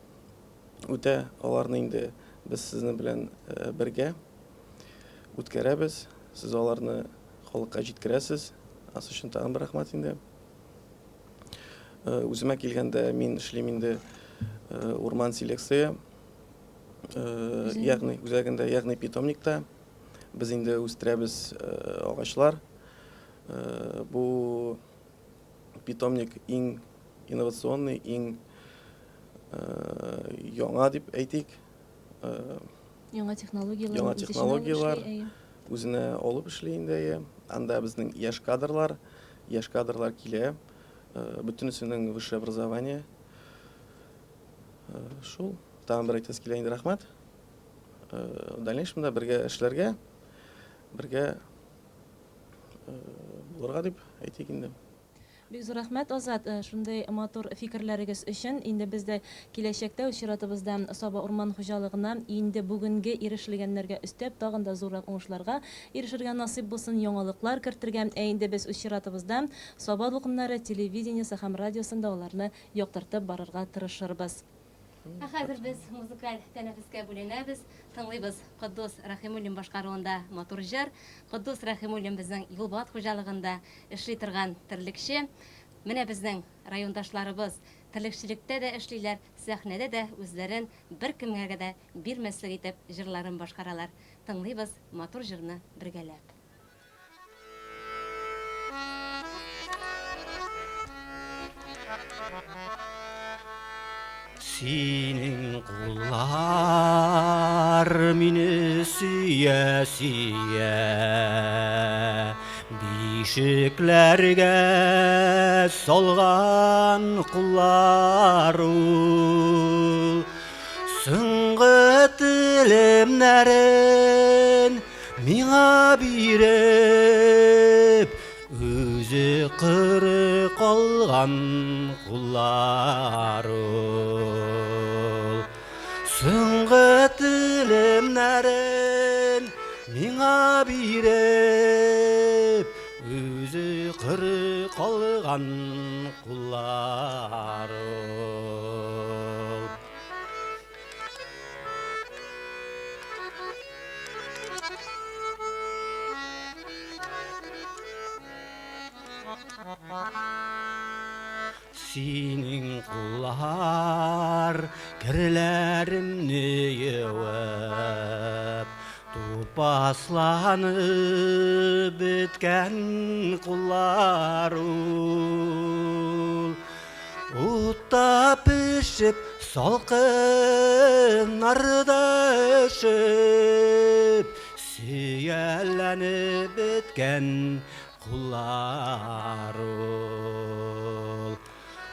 үтә. Аларны инде без сезнең белән бергә үткәрәбез. Сез аларны халыкка җиткерәсез. Асы өчен тагын бер рәхмәт инде. Үземә килгәндә, мин эшлим инде урман селекция, ягъни үзәгендә, ягъни питомникта. Без инде үстерәбез агачлар. Бу питомник иң инновационный, иң яңа дип әйтик. Яңа технологияләр. Яңа технологияләр үзенә алып эшли инде. Анда безнең яшь кадрлар, яшь кадрлар килә. Бөтенесенең высшее образование. Шул. Тагын бер әйтәсе килә инде, рәхмәт. В дальнейшем да бергә эшләргә, бергә булырга дип әйтик инде. Бик зур рәхмәт, Азат, шундый матур фикерләрегез өчен. Инде без дә киләчәктә үз чиратыбызда Саба урман хуҗалыгына инде бүгенге ирешелгәннәргә өстәп, тагын да зуррак уңышларга ирешергә насыйп булсын, яңалыклар кертергә. Ә инде без үз чиратыбызда Саба дулкыннары телевидениесе һәм радиосында аларны яктыртып барырга тырышырбыз. Ә хәзер без музыкаль тәнәфескә бүленәбез. Тыңлыйбыз Котдус Рәхимуллин башкаруында матур җыр. Котдус Рәхимуллин безнең Юлбат хуҗалыгында эшли торган терлекче. Менә безнең райондашларыбыз терлекчелектә дә эшлиләр, сәхнәдә дә үзләрен беркемгә дә бирмәслек итеп җырларын башкаралар. Тыңлыйбыз матур җырны бергәләп. Синең куллар мине сөя-сөя Бишекләргә салган куллар ул. Соңгы телемнәрен Миңа биреп, үзе коры калган куллар ул. Соңгы телемнәрен миңа биреп, үзе коры калган куллар ул. Синең куллар керләремне юып, тупасланып беткән куллар ул. Утта пешеп, салкыннарда өшеп, сөялләнеп беткән куллар ул.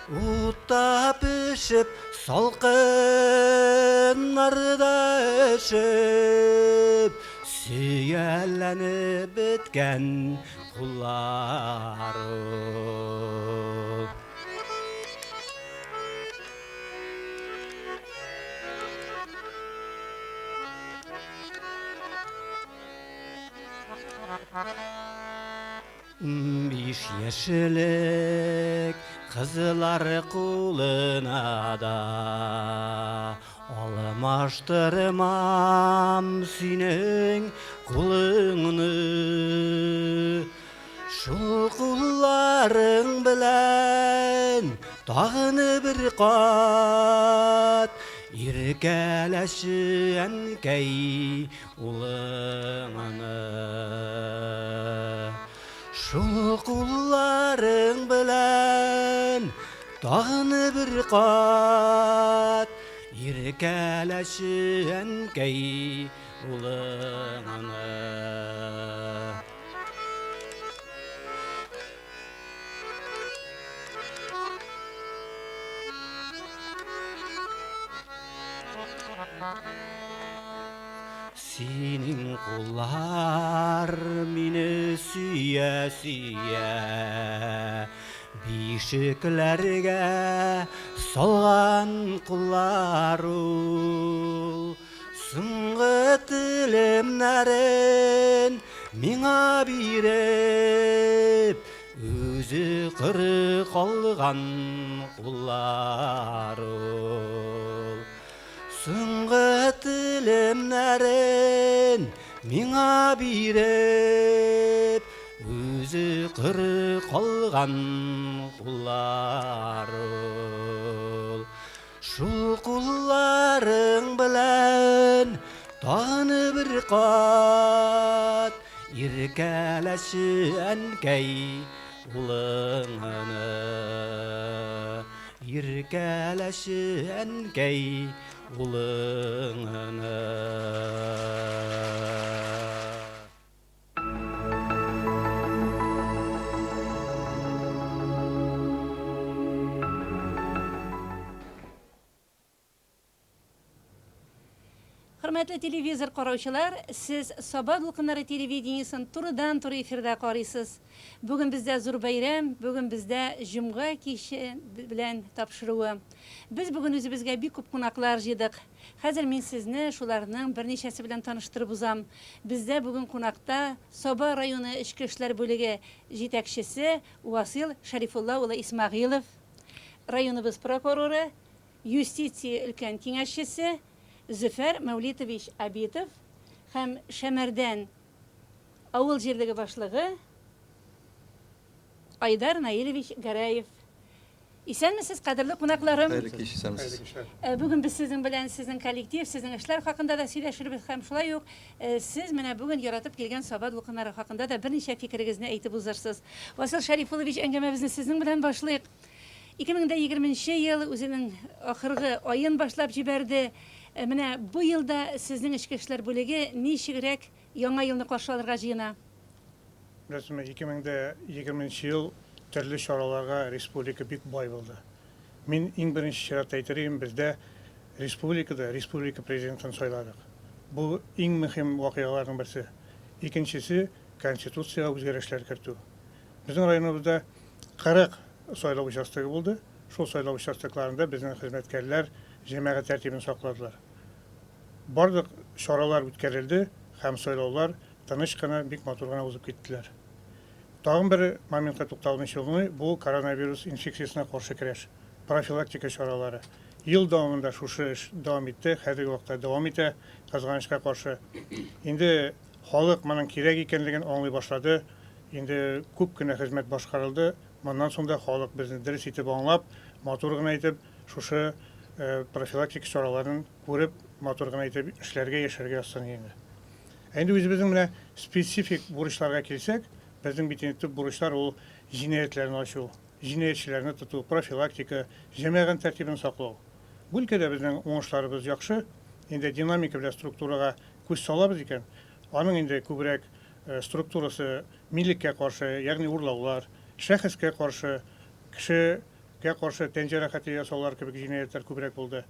Утта пешеп, салкыннарда өшеп, сөялләнеп беткән куллар ул. 15 яшьлек кызлар кулына да алмаштырмам синең кулыңны. Шул кулларың белән тагын бер кат иркәләшә әнкәй улыңны. Шул кулларың белән Тагын бер кат иркәләче, әнкәй, улыңны. Синең куллар мине сөя-сөя Бишекләргә салган куллар ул. Соңгы телемнәрен миңа биреп, Үзе коры калган куллар ул. Соңгы телемнәрен миңа биреп, Үзе коры калган куллар ул. Шул кулларың белән тагын бер кат Иркәләче, әнкәй, улыңны. Иркәләче, әнкәй, улыңны. Хөрмәтле телевизор караучылар, сез Саба дулкыннары телевидениесен турыдан-туры эфирда карыйсыз. Бүген бездә зур бәйрәм, бүген бездә җомга киче белән тапшыруы. Без бүген үзебезгә бик күп кунаклар җыйдык. Хәзер мин сезне шуларның берничәсе белән таныштырып узам. Бездә бүген кунакта Саба районы эчке эшләр бүлеге җитәкчесе Васил Шәрифулла улы Исмәгыйлов, районыбыз прокуроры, юстиция өлкән киңәшчесе Зөфәр Мәүлитович Абитов һәм Шәмәрдән авыл җирлеге башлыгы Айдар Наилевич Гәрәев. Исәнмесез, кадерле кунакларым! Хәерле кич, исәнмесез. Бүген без сезнең белән сезнең коллектив, сезнең эшләр хакында да сөйләшербез һәм шулай ук сез менә бүген яратып килгән Саба дулкыннары хакында да берничә фикерегезне әйтеп узырсыз. Васил Шәрифуллович, әңгәмәбезне сезнең белән башлыйк. 2020 нче ел үзенең ахыргы аен башлап җибәрде. Менә бу елда сезнең эчке эшләр бүлеге ничегрәк Яңа елны каршы алырга җыена? Беләсезме, 2020 нче ел төрле чараларга республика бик бай булды. Мин иң беренче чиратта әйтер идем, бездә республикада республика Президентын сайладык. Бу иң мөһим вакыйгаларның берсе. Икенчесе, Конституциягә үзгәрешләр кертү. Безнең районыбызда 40 сайлау участогы булды. Шул сайлау участокларында безнең хезмәткәрләр җәмәгать тәртибен сакладылар. Барлык чаралар үткәрелде һәм сайлаулар тыныч кына, бик матур гына узып киттеләр. Тагын бер моментка тукталмыйча булмый, бу коронавирус инфекциясенә каршы көрәш, профилактика чаралары. Ел дәвамында шушы эш дәвам итте, хәзерге вакытта дәвам итә, кызганычка каршы. Инде халык моның кирәк икәнлеген аңлый башлады, инде күп кенә хезмәт башкарылды. Моннан соң да халык безне дөрес итеп аңлап, матур гына итеп шушы профилактика чараларын күреп, матур гына итеп эшләргә, яшәргә язсын инде. Ә инде үзебезнең менә специфик бурычларга килсәк, безнең бит инде төп бурычлар ул җинаятьләрне ачу, җинаятьчеләрне тоту, профилактика, җәмәгать тәртибен саклау. Бу өлкәдә безнең уңышларыбыз яхшы. Инде динамика белән структурага күз салабыз икән, аның инде күбрәк структурасы милеккә каршы, ягъни урлаулар, шәхескә каршы, кешегә каршы тән җәрәхәте ясаулар кебек җинаятьләр күбрәк булды.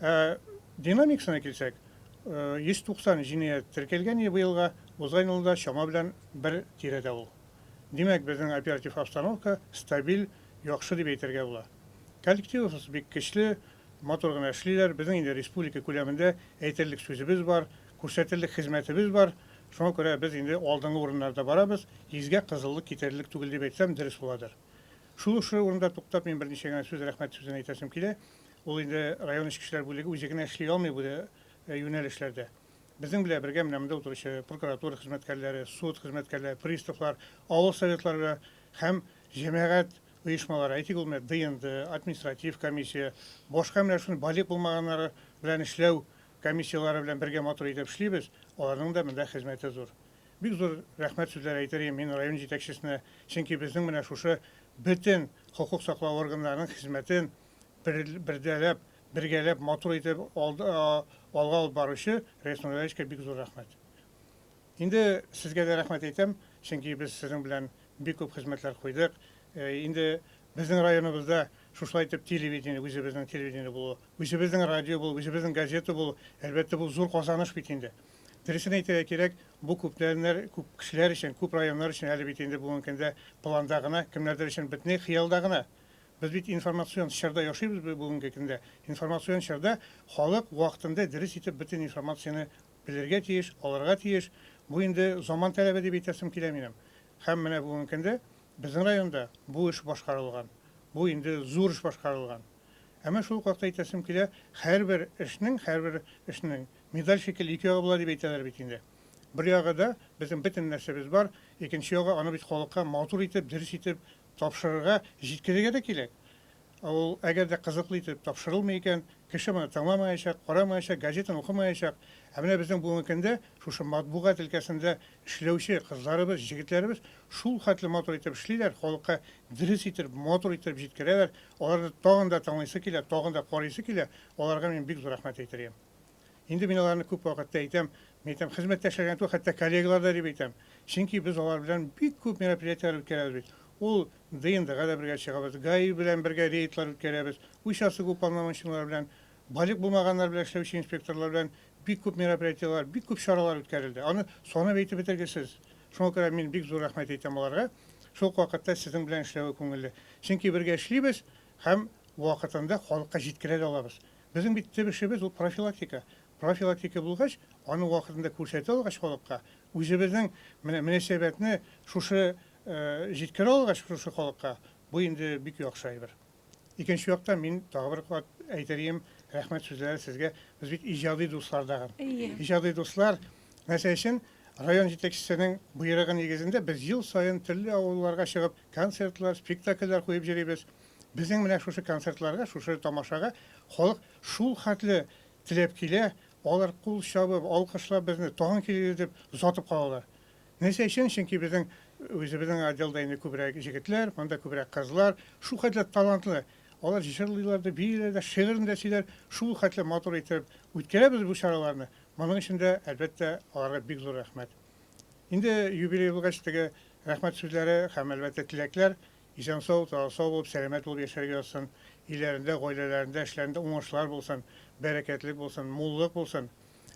Ә динамикасына килсәк, 190 җинаять теркәлгән иде быелга, узган елда чама белән бер тирәдә ул. Димәк, безнең оператив обстановка стабиль, яхшы дип әйтергә була. Коллективыбыз бик көчле, матур гына эшлиләр. Безнең инде республика күләмендә әйтерлек сүзебез бар, күрсәтерлек хезмәтебез бар. Шуңа күрә без инде алдынгы урыннарда барабыз, йөзгә кызыллык китерерлек түгел дип әйтсәм, дөрес буладыр. Шул шушы урында туктап, мин берничә генә сүз, рәхмәт сүзен әйтәсем килә. Ул инде район эчке эшләр бүлеге үзе генә эшли алмый бу юнәлешләрдә. Безнең белән бергә менә монда утыручы прокуратура хезмәткәрләре, суд хезмәткәрләре, приставлар, авыл советлары һәм җәмәгать оешмалары, әйтик, ул менә ДНД, административ комиссия, башка менә шундый балигъ булмаганнары белән эшләү комиссияләре белән бергә матур итеп эшлибез, аларның да монда хезмәте зур. Бик зур рәхмәт сүзләре әйтер идем мин район җитәкчесенә, чөнки безнең менә шушы бөтен хокук саклау органнарының хезмәтен бердәләп, бергәләп матур итеп алга алып баручы Рәис Нургалиевичка бик зур рәхмәт. Инде сезгә дә рәхмәт әйтәм, чөнки без сезнең белән бик күп хезмәтләр куйдык. Инде безнең районыбызда шушылай итеп телевидение, үзебезнең телевидение булу, үзебезнең радио булу, үзебезнең газета булу, әлбәттә, бу зур казаныш бит инде. Дөресен әйтергә кирәк, бу күпләрнәр, күп кешеләр өчен, күп районнар өчен әле бит инде бүгенге көндә планда гына, кемнәрдер өчен бөтенләй хыялда гына. Без бит информацион чорда яшибез бүгенге көндә. Информацион чорда халык вакытында дөрес итеп бөтен информацияне белергә тиеш, алырга тиеш. Бу инде заман таләбе дип әйтәсем килә минем. Һәм менә бүгенге көндә безнең районда бу эш башкарылган. Бу инде зур эш башкарылган. Әмма шул ук вакытта әйтәсем килә, һәрбер эшнең, һәрбер эшнең медаль шикелле ике ягы була дип әйтәләр бит инде. Бер ягы да безнең бөтен нәрсәбез бар, икенче ягы аны бит халыкка матур итеп, дөрес итеп тапшырырга, җиткерергә дә кирәк. Ул әгәр дә кызыклы итеп тапшырылмый икән, кеше моны тыңламаячак, карамаячак, газетаны укымаячак. Ә менә безнең бүгенге көндә шушы матбугат өлкәсендә эшләүче кызларыбыз, җегетләребез шул хәтле матур итеп эшлиләр, халыкка дөрес итеп, матур итеп җиткерәләр. Аларны тагын да тыңлыйсы килә, тагын да карыйсы килә. Аларга мин бик зур рәхмәт әйтер идем. Инде мин аларны күп вакытта әйтәм, мин әйтәм, хезмәттәшләр генә түгел, хәтта коллегалар да дип әйтәм. Чөнки без алар белән бик күп мероприятиеләр үткәрәбез бит. Ул ДНДга да бергә чыгабыз, ГАИ белән бергә рейдлар үткәрәбез, участок уполномоченныйлар белән, балигъ булмаганнар белән эшләүче инспекторлар белән бик күп мероприятиеләр, бик күп чаралар үткәрелде. Аны санап әйтеп бетергесез. Шуңа күрә мин бик зур рәхмәт әйтәм аларга. Шул ук вакытта сезнең белән эшләве күңелле. Чөнки бергә эшлибез һәм вакытында халыкка җиткерә дә алабыз. Безнең бит төп эшебез ул профилактика. Профилактика булгач, аны вакытында күрсәтә алгач халыкка, үзебезнең менә мөнәсәбәтне шушы җиткерә алгач шушы халыкка, бу инде бик яхшы әйбер. Икенче яктан мин тагы бер кат әйтер идем, рәхмәт сүзләре сезгә. Без бит иҗади дуслар тагын. Иҗади дуслар, нәрсә өчен? Район җитәкчесенең боерыгы нигезендә без ел саен төрле авылларга чыгып концертлар, спектакльләр куеп йөрибез. Безнең менә шушы концертларга, шушы тамашага халык шул хәтле теләп килә, алар кул чабып, алкышлап безне тагын килегез дип озатып калалар. Нәрсә өчен? Чөнки безнең үзебезнең отделда инде күбрәк җегетләр, монда күбрәк кызлар, шул хәтле талантлы. Алар җырлыйлар да, бииләр дә, шигырен дә сөйләр, шул хәтле матур итеп үткәрәбез бу чараларны. Моның өчен дә, әлбәттә, аларга бик зур рәхмәт. Инде юбилей булгач, теге рәхмәт сүзләре һәм, әлбәттә, теләкләр. Исән-сау, сау булып, сәламәт булып яшәргә язсын. Өйләрендә, гаиләләрендә, эшләрендә уңышлар булсын, бәрәкәтлек булсын, муллык булсын.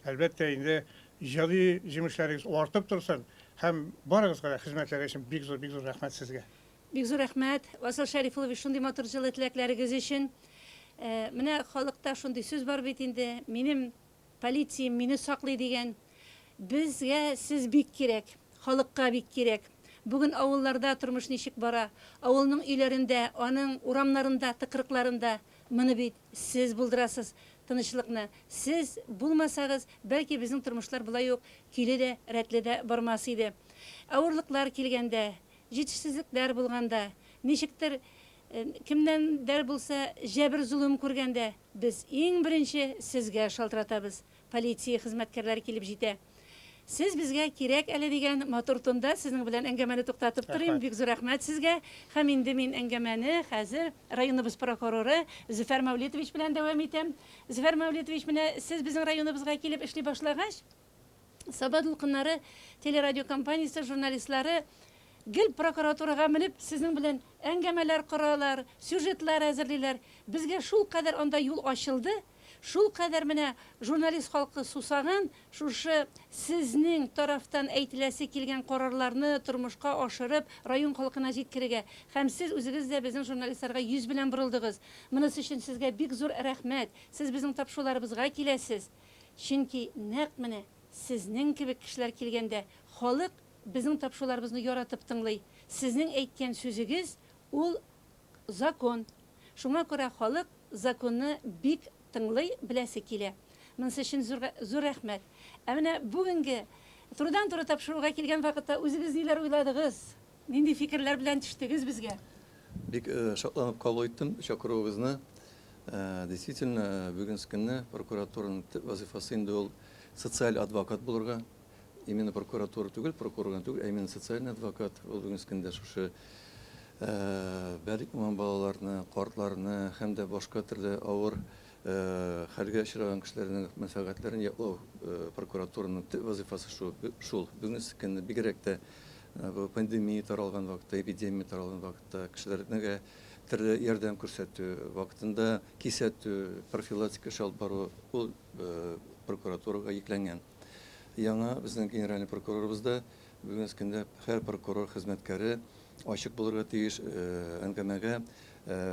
Әлбәттә, инде иҗади җимешләрегез артып торсын һәм барыгызга да хезмәтләре өчен бик зур, бик зур рәхмәт сезгә. Бик зур рәхмәт, Васил Шәрифуллович, шундый матур җылы теләкләрегез өчен. Менә халыкта шундый сүз бар бит инде, минем Полициям мине саклый дигән. Безгә сез бик кирәк. Халыкка бик кирәк. Бүген авылларда тормыш ничек бара, авылның өйләрендә, аның урамнарында, тыкрыкларында, моны бит сез булдырасыз, тынычлыкны. Сез булмасагыз, бәлки безнең тормышлар болай ук көйле дә, рәтле дә бармас иде. Авырлыклар килгәндә, җитешсезлекләр булганда, ничектер кемнәндер булса җәбер-золым күргәндә, Без иң беренче сезгә шалтыратабыз, полиция хезмәткәрләре килеп җитә. Сез безгә кирәк әле дигән матур тонда сезнең белән әңгәмәне туктатып торыйм. Бик зур рәхмәт сезгә. Һәм инде мин әңгәмәне хәзер районыбыз прокуроры Зөфәр Мәүлитович белән дәвам итәм. Зөфәр Мәүлитович, менә сез безнең районыбызга килеп эшли башлагач, Саба дулкыннары телерадиокомпаниясе журналистлары гел прокуратурага менеп, сезнең белән әңгәмәләр коралар, сюжетлар әзерлиләр. Безгә шулкадәр анда юл ачылды, шулкадәр менә журналист халкы сусаган, шушы сезнең тарафтан әйтеләсе килгән карарларны тормышка ашырып, район халкына җиткерергә. Һәм сез үзегез дә безнең журналистларга йөз белән борылдыгыз. Монысы өчен сезгә бик зур рәхмәт. Сез безнең тапшыруларыбызга киләсез. Чөнки нәкъ менә сезнең кебек кешеләр килгәндә халык безнең тапшыруларыбызны яратып тыңлый. Сезнең әйткән сүзегез ул закон. Шуңа күрә халык законны бик тыңлый, беләсе килә. Монысы өчен зур зур рәхмәт. Ә менә бүгенге турыдан-туры тапшыруга килгән вакытта үзегез ниләр уйладыгыз? Нинди фикерләр белән төштегез безгә? Бик шатланып кабул иттем чакыруыгызны. Действительно, бүгенге көнне прокуратураның төп вазыйфасы инде ул социаль адвокат булырга. Именно прокуратура түгел, прокурор гына түгел, ә именно социальный адвокат. Ул бүгенге көндә шушы Бәлик булган балаларны, картларны һәм дә башка төрле авыр хәлгә очраган кешеләрнең мәнфәгатьләрен яклау прокуратураның төп вазыйфасы шул. Бүгенге көнне бигрәк тә бу пандемия таралган вакытта, эпидемия таралган вакытта кешеләргә төрле ярдәм күрсәтү, вакытында кисәтү, профилактика эше алып бару ул прокуратурага йөкләнгән. Яңа безнең генеральный прокурорыбыз да бүгенге көндә һәр прокурор хезмәткәре ачык булырга тиеш, әңгәмәгә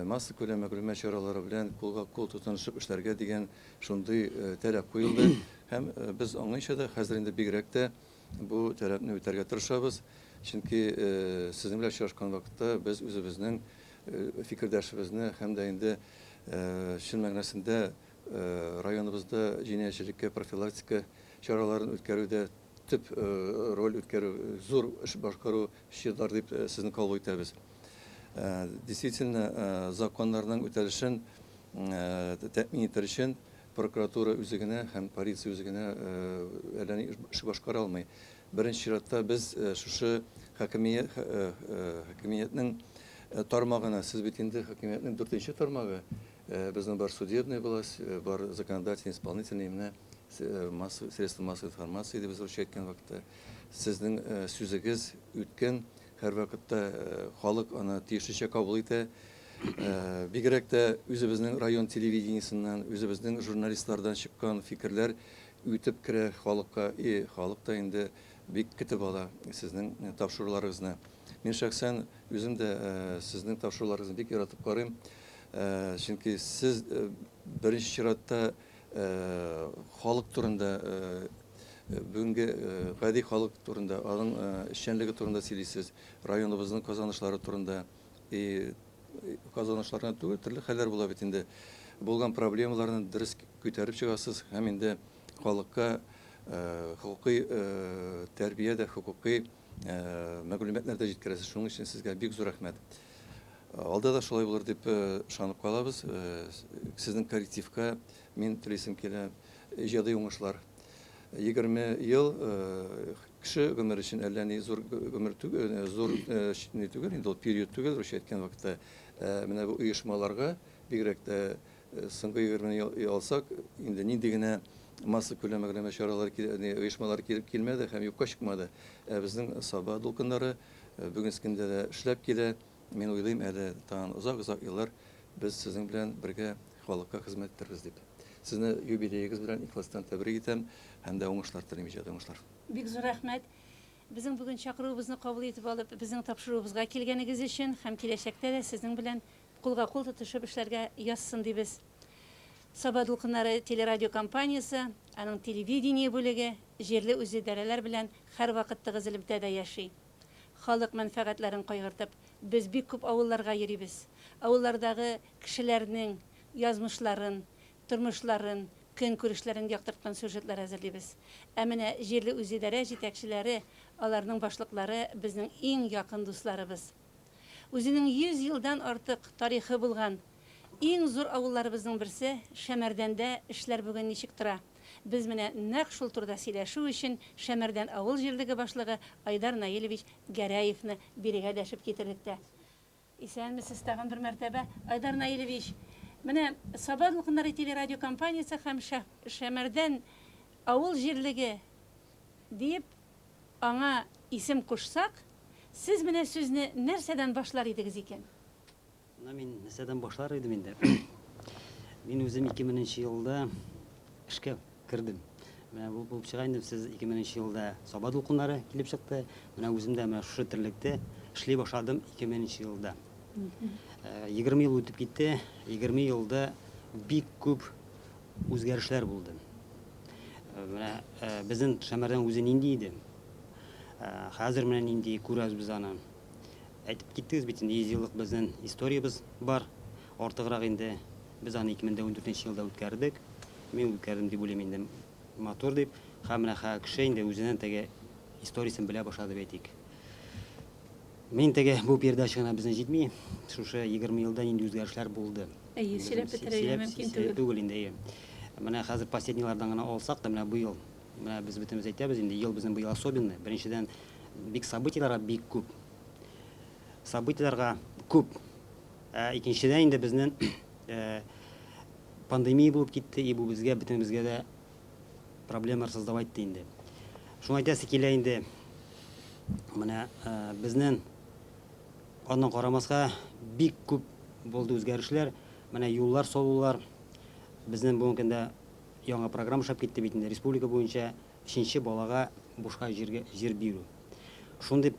массакүләм мәгълүмат чаралары белән кулга-кул тотынышып эшләргә дигән шундый таләп куелды. Һәм без аңлыйча да хәзер инде бигрәк тә бу таләпне үтәргә тырышабыз. Чөнки сезнең белән очрашкан вакытта без үзебезнең фикердәшебезне һәм дә инде чын мәгънәсендә районыбызда җинаятьчелеккә профилактика чараларын үткәрүдә төп роль үткәрү, зур эш башкаручылар дип сезне кабул итәбез. Действительно, законнарның үтәлешен тәэмин итәр өчен прокуратура үзе генә һәм полиция үзе генә әллә ни эш башкара алмый. Беренче чиратта без шушы хакимият хакимиятнең тармагына, сез бит инде хакимиятнең дүртенче тармагы, безнең бар судебная власть, бар законодательный, исполнительный, менә масса, средства массовой информации дип без русча әйткән вакытта, сезнең сүзегез үткен, һәрвакытта халык аны тиешенчә кабул итә. Бигрәк тә үзебезнең район телевидениесеннән, үзебезнең журналистлардан чыккан фикерләр үтеп керә халыкка, и халык та инде бик көтеп ала сезнең тапшыруларыгызны. Мин шәхсән үзем дә сезнең тапшыруларыгызны бик яратып карыйм, чөнки сез беренче чиратта халык турында, бүгенге гади халык турында, аның эшчәнлеге турында сөйлисез, районыбызның казанышлары турында. И казанышлар гына түгел, төрле хәлләр була бит инде. Булган проблемаларны дөрес күтәреп чыгасыз һәм инде халыкка хокукый тәрбия дә, хокукый мәгълүматлар да җиткерәсез. Шуның өчен сезгә бик зур рәхмәт. Алда да шулай булыр дип ышанып калабыз. Сезнең коллективка мин телисем килә иҗади уңышлар. 20 ел кеше гомер өчен әллә ни зур гомер түгел, зур ни түгел, инде ул период түгел, русча әйткән вакытта. Менә бу оешмаларга бигрәк тә соңгы 20 ел алсак, инде нинди генә массакүләм мәгълүмат чаралары, оешмалар килеп килмәде һәм юкка чыкмады. Ә безнең Саба дулкыннары бүгенге көндә дә эшләп килә. Мин уйлыйм, әле тагын озак-озак еллар без сезнең белән бергә халыкка хезмәт итәрбез дип. Сезне юбилеегыз белән ихластан тәбрик итәм һәм дә уңышлар телим, иҗади уңышлар. Бик зур рәхмәт. Безнең бүген чакыруыбызны кабул итеп алып, безнең тапшыруыбызга килгәнегез өчен һәм киләчәктә дә сезнең белән кулга-кул тотышып эшләргә язсын дибез. Саба дулкыннары телерадиокомпаниясе, аның телевидение бүлеге җирле үзидарәләр белән һәрвакыт тыгыз элемтәдә яши. Халык мәнфәгатьләрен кайгыртып, без бик күп авылларга йөрибез. Авыллардагы кешеләрнең язмышларын, тормышларын, көнкүрешләрен яктырткан сюжетлар әзерлибез. Ә менә җирле үзидарә җитәкчеләре, аларның башлыклары безнең иң якын дусларыбыз. Үзенең 100 елдан артык тарихы булган иң зур авылларыбызның берсе Шәмәрдәндә эшләр бүген ничек тора? Без менә нәкъ шул турыда сөйләшү өчен Шәмәрдән авыл җирлеге башлыгы Айдар Наилевич Гәрәевны бирегә дәшеп китердек тә. Исәнмесез тагын бер мәртәбә, Айдар Наилевич. Менә Саба дулкыннары телерадиокомпаниясе һәм Шәмәрдән авыл җирлеге диеп аңа исем кушсак, сез менә сүзне нәрсәдән башлар идегез икән? Менә мин нәрсәдән башлар идем инде. Мин үзем 2000 нче елда эшкә кердем. Менә бу булып чыга инде, сез 2000 нче елда Саба дулкыннары килеп чыкты. Менә үзем дә менә шушы терлектә эшли башладым 2000 нче елда. 20 ел үтеп китте. 20 елда бик күп үзгәрешләр булды. Менә безнең Шәмәрдән үзе нинди иде? Хәзер менә нинди күрәбез без аны. Әйтеп киттегез бит инде, 100 еллык безнең историябез бар. Артыграк инде без аны 2014 елда үткәрдек. Мин үткәрдем дип уйлыйм инде, матур дип. Һәм менә хәзер кеше инде үзенең теге историясен белә башлады дип әйтик. Мин теге бу передача гына безне җитми. Шушы 20 елда нинди үзгәрешләр булды. Әйе, сөйләп бетерергә мөмкин түгел. Түгел инде, әйе. Менә хәзер последнийлардан гына алсак та, менә быел, менә без бөтенебез әйтәбез инде, ел безнең быел особенный. Беренчедән, бик событиеләргә бик күп. Событиеләргә күп. Ә икенчедән инде безнең пандемия булып китте, и бу безгә бөтенебезгә дә проблемалар создавать итте инде. Шуны әйтәсе килә инде, менә безнең аннан карамаска бик күп булды үзгәрешләр. Менә юллар салулар, безнең бүгенге көндә яңа программа эшләп китте бит инде республика буенча өченче балага бушка җиргә җир бирү. Шундый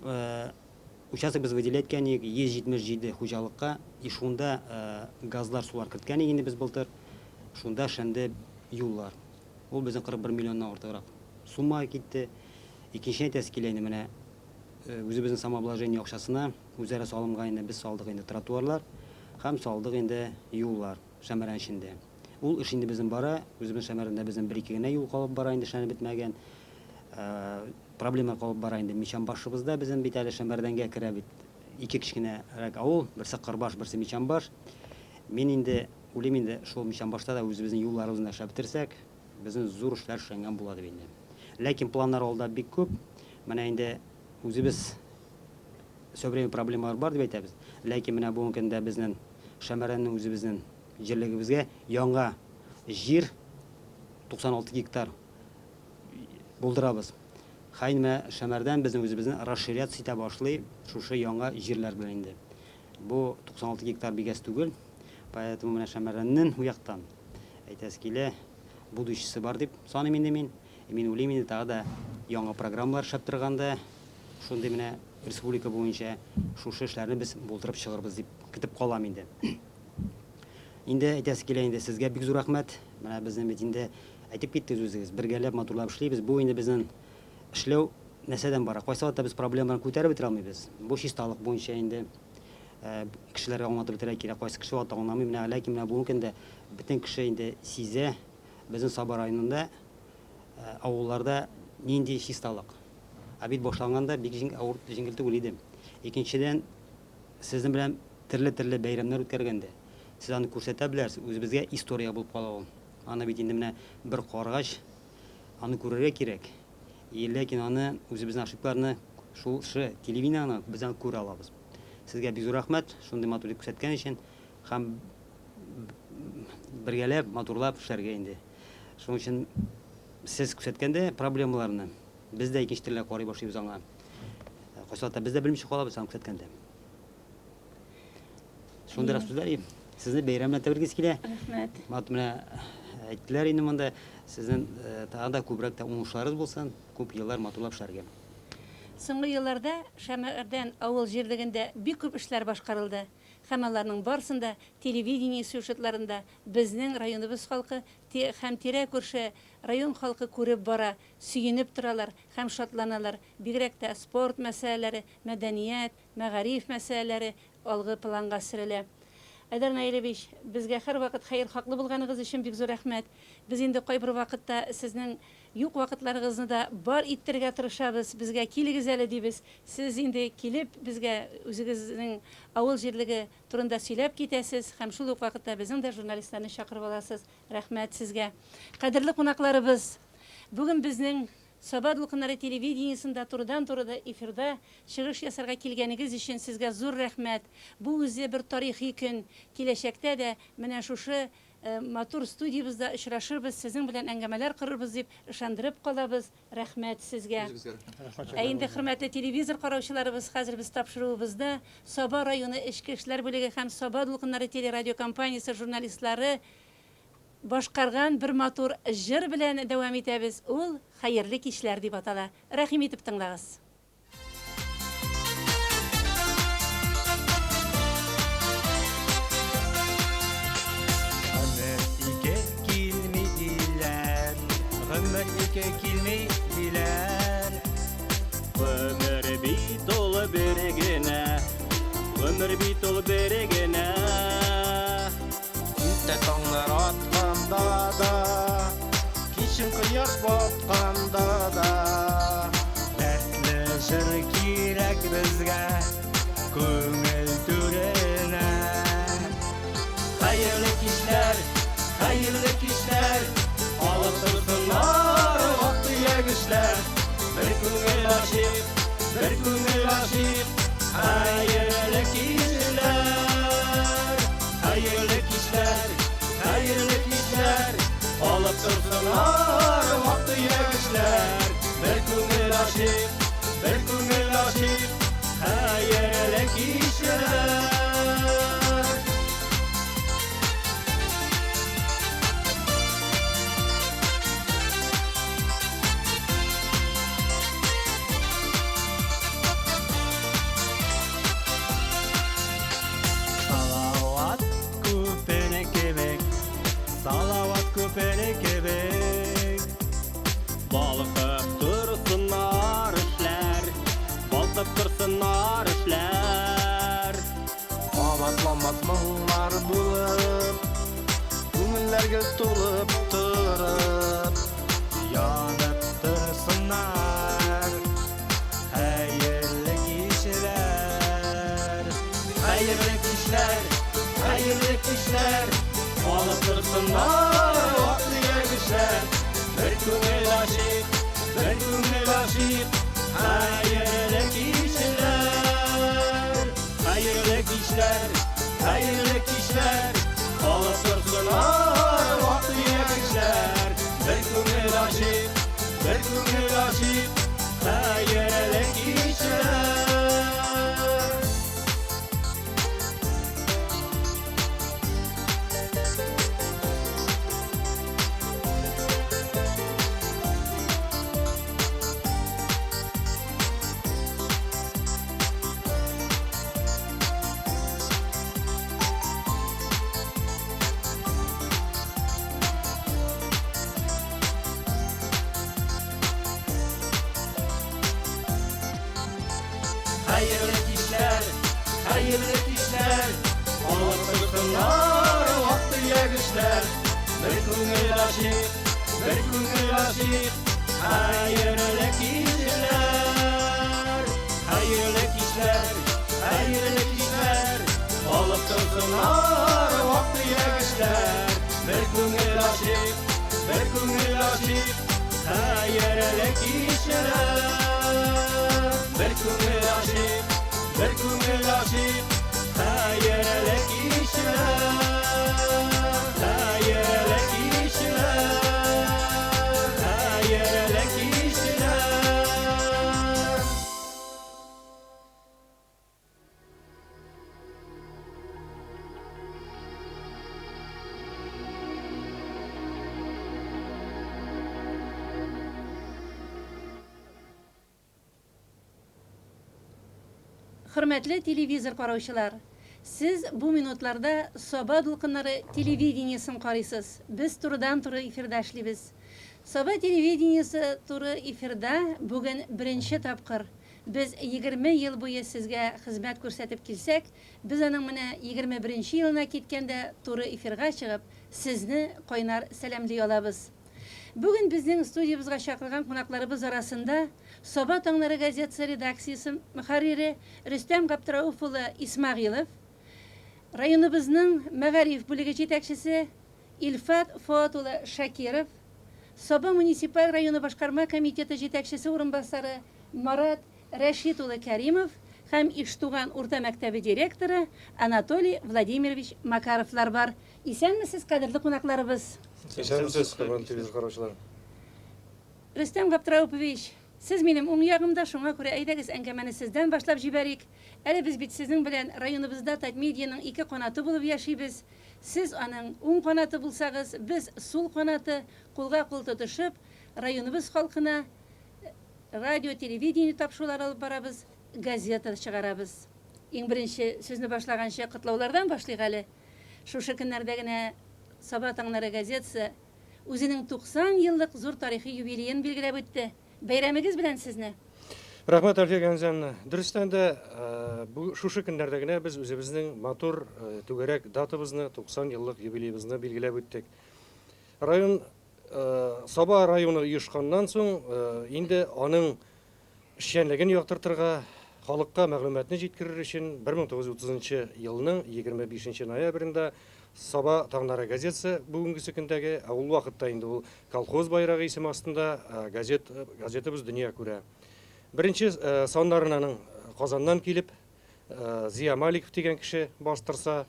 участок без выделять иткән идек 177 хуҗалыкка, и шунда газлар, сулар керткән идек инде без былтыр. Шунда эшләнде юллар. Ул безнең 41 миллионнан артыграк сумма китте. Икенче әйтәсе килә инде менә үзебезнең самообложение акчасына, үзара салымга инде без салдык инде тротуарлар һәм салдык инде юллар Шәмәрдән эчендә. Ул эш инде безнең бара, үзебезнең Шәмәрдәндә безнең бер-ике генә юл калып бара инде эшләнеп бетмәгән. Проблема калып бара инде Мичанбашыбызда безнең бит әле Шәмәрдәнгә керә бит ике кечкенәрәк авыл, берсе Кырбаш, берсе Мичанбаш. Мин инде уйлыйм инде, шул Мичанбашта да үзебезнең юлларыбызны эшләп бетерсәк, безнең зур эшләр эшләнгән була дип инде. Ләкин планнар алда бик күп. Менә инде үзебез все время проблемалар бар дип әйтәбез. Ләкин менә бүгенге көндә безнең Шәмәрдәннең үзебезнең җирлегебезгә яңа җир 96 гектар булдырабыз. Хәй менә Шәмәрдән безнең үзебезнең расширяться итә башлый шушы яңа җирләр белән инде. Бу 96 гектар бик әз түгел. Поэтому менә Шәмәрдәннең бу яктан әйтәсе килә, будущесы бар дип саныйм инде мин. Мин уйлыйм инде тагы да яңа программалар эшләп торганда, шундый менә республика буенча шушы эшләрне без булдырып чыгырбыз дип көтеп калам инде. Инде әйтәсе килә инде сезгә бик зур рәхмәт. Менә безнең бит инде әйтеп киттегез үзегез, бергәләп матурлап эшлибез. Бу инде безнең эшләү нәрсәдән бара? Кайсы вакытта без проблемаларны күтәреп бетерә алмыйбыз. Бу чисталык буенча инде кешеләргә аңлатып бетерергә кирәк. Кайсы кеше вакытта аңламый. Менә ләкин менә бүгенге көндә бөтен кеше инде сизә, безнең Саба районында авылларда нинди чисталык. Ә бит башланганда бик авыр, җиңел түгел иде. Икенчедән, сезнең белән төрле-төрле бәйрәмнәр үткәргәндә, сез аны күрсәтә беләсез, үзебезгә история булып кала ул. Аны бит инде менә бер каргач, аны күрергә кирәк. И ләкин аны үзебезнең ошибкаларны шушы телевидениене без аны күрә алабыз. Сезгә бик зур рәхмәт, шундый матур итеп күрсәткән өчен һәм бергәләп матурлап эшләргә инде. Шуның өчен сез күрсәткәндә проблемаларны без дә икенче төрле карый башлыйбыз аңа. Кайсы вакытта без дә белмичә калабыз аны күрсәткәндә. Шундыйрак сүзләр. Сезне бәйрәм белән тәбриклисе килә. Рәхмәт. Мат менә әйттеләр инде монда сезнең тагы да күбрәк тә уңышларыгыз булсын, күп еллар матурлап эшләргә. Соңгы елларда Шәмәрдән авыл җирлегендә бик күп эшләр башкарылды һәм аларның барысын да телевидение сюжетларында безнең районыбыз халкы һәм тирә-күрше район халкы күреп бара, сөенеп торалар һәм шатланалар. Бигрәк тә спорт мәсьәләләре, мәдәният, мәгариф мәсьәләләре алгы планга сөрелә. Айдар Наилевич, безгә һәрвакыт хәер-хаклы булганыгыз өчен бик зур рәхмәт. Без инде кайбер вакытта сезнең юк вакытларыгызны да бар иттерергә тырышабыз, безгә килегез әле дибез. Сез инде килеп, безгә үзегезнең авыл җирлеге турында сөйләп китәсез һәм шул ук вакытта безнең дә журналистларны чакырып аласыз. Рәхмәт сезгә. Кадерле кунакларыбыз! Бүген безнең Саба дулкыннары телевидениесендә турыдан-туры эфирда чыгыш ясарга килгәнегез өчен сезгә зур рәхмәт. Бу үзе бер тарихи көн. Киләчәктә дә менә шушы матур студиябездә очрашырбыз, сезнең белән әңгәмәләр корырбыз дип ышандырып калабыз. Рәхмәт сезгә. Үзегезгә рәхмәт. Ә инде хөрмәтле телевизор караучыларыбыз, хәзер без тапшыруыбызда Саба районы эчке эшләр бүлеге һәм Саба дулкыннары телерадиокомпаниясе журналистлары башкарган бер матур җыр белән дәвам итәбез, ул Хәерле кичләр дип атала. Рәхим итеп тыңлагыз. Гомер ике килми диләр, гомер ике килми диләр. Гомер бит ул бер генә, гомер бит ул бер генә. Иртә таңнар атканда да, кичен кояш батканда да, дәртле җыр кирәк безгә, күңел түренә. Хәерле кичләр, хәерле кичләр, алып торсыннар вак-төяк эшләр. Бер күңел ачыйк, бер күңел ачыйк, хәерле кичләр. кичләр, хәерле кичләр, алып торсыннар вак-төяк эшләр. Бер күңел ачыйк, бер күңел ачыйк, хәерле кичләр. Салават күпере кебек, салават күпере кебек. Балкып торсыннар эшләр, балкып торсыннар эшләр. Кабатламас моңнар булып, күңелләргә тулып торып, янып торсыннар. Хәерле кичләр, хәерле кичләр, хәерле кичләр, алып торсыннар вак-төяк эшләр. Бер күңел ачыйк, бер күңел ачыйк, хәерле кичләр, хәерле кичләр, хәерле кичләр, алып торсыннар вак-төяк эшләр. Бер күңел ачыйк, бер күңел ачыйк, хәерле кичләр. Хәерле кичләр, хәерле кичләр, алып торсыннар вак-төяк эшләр. Бер күңел ачыйк, бер күңел ачыйк, хәерле кичләр, хәерле кичләр, хәерле кичләр, алып торсыннар вак-төяк эшләр. Бер күңел ачыйк, бер күңел ачыйк, хәерле кичләр. Бер күңел ачыйк, бер күңел ачыйк, хәерле кичләр, хәерле кичләр, хәерле кичләр. Хөрмәтле телевизор караучылар, сез бу минутларда Саба дулкыннары телевидениесен карыйсыз. Без турыдан-туры эфирда эшлибез. Саба телевидениесе туры эфирда бүген беренче тапкыр. Без 20 ел буе сезгә хезмәт күрсәтеп килсәк, без аның менә 21 елына киткәндә туры эфирга чыгып, сезне кайнар сәламли алабыз. Бүген безнең студиябезгә чакырган кунакларыбыз арасында Саба таңнары газетасы редакциясе мөхәррире Рөстәм Габдрауф улы Исмәгыйлов, районыбызның мәгариф бүлеге җитәкчесе Илфат Фоат улы Шакиров, Саба муниципаль районы башкарма комитеты җитәкчесе урынбасары Марат Рәшит улы Кәримов һәм Иштуган урта мәктәбе директоры Анатолий Владимирович Макаровлар бар. Исәнмесез, кадерле кунакларыбыз! Исәнмесез, хөрмәтле телевизор караучылар! Рөстәм Габдраупович, сез минем уң ягымда, шуңа күрә әйдәгез әңгәмәне сездән башлап җибәрик. Әле без бит сезнең белән районыбызда Татмедианың ике канаты булып яшибез. Сез аның уң канаты булсагыз, без сул канаты, кулга-кул тотышып, районыбыз халкына радио, телевидение тапшырулары алып барабыз, газета чыгарабыз. Иң беренче сүзне башлаганчы котлаулардан башлыйк әле. Шушы көннәрдә генә Саба таңнары газетасы үзенең 90 еллык зур тарихи юбилеен билгеләп үтте. Бәйрәмегез белән сезне! Рәхмәт, Әлфия Гәнзәновна. Дөрестән дә, бу шушы көннәрдә генә без үзебезнең матур түгәрәк датабызны, 90 еллык юбилеебызны билгеләп үттек. Район Саба районы оешканнан соң, инде аның эшчәнлеген яктыртырга, халыкка мәгълүматны җиткерер өчен 1930 елның 25 ноябрендә Саба таңнары газетасы бүгенгесе көндәге, ә ул вакытта инде ул Колхоз байрагы исеме астында газет, газетабыз дөнья күрә. Беренче саннарын аның Казаннан килеп Зия Маликов дигән кеше бастырса,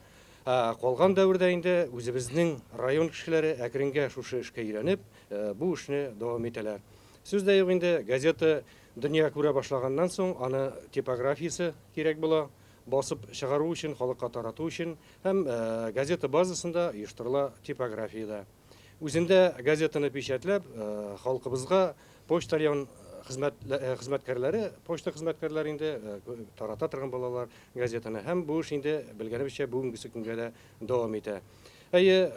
Ә калган дәвердә инде үзебезнең район кешеләре әкренгә шушы эшкә өйрәнеп, бу эшне дәвам итәләр. Сүз дә юк инде, газета дөнья күрә башлаганнан соң, аны типографиясе кирәк була, басып чыгару өчен, халыкка тарату өчен һәм газета базасында оештырыла типография дә. Үзендә газетаны печатьләп, халкыбызга почтальон хезмәт хезмәткәрләре, почта хезмәткәрләре инде тарата торган булалар газетаны. Һәм бу эш инде, белгәнебезчә, бүгенгесе көнгә дә дәвам итә. Әйе,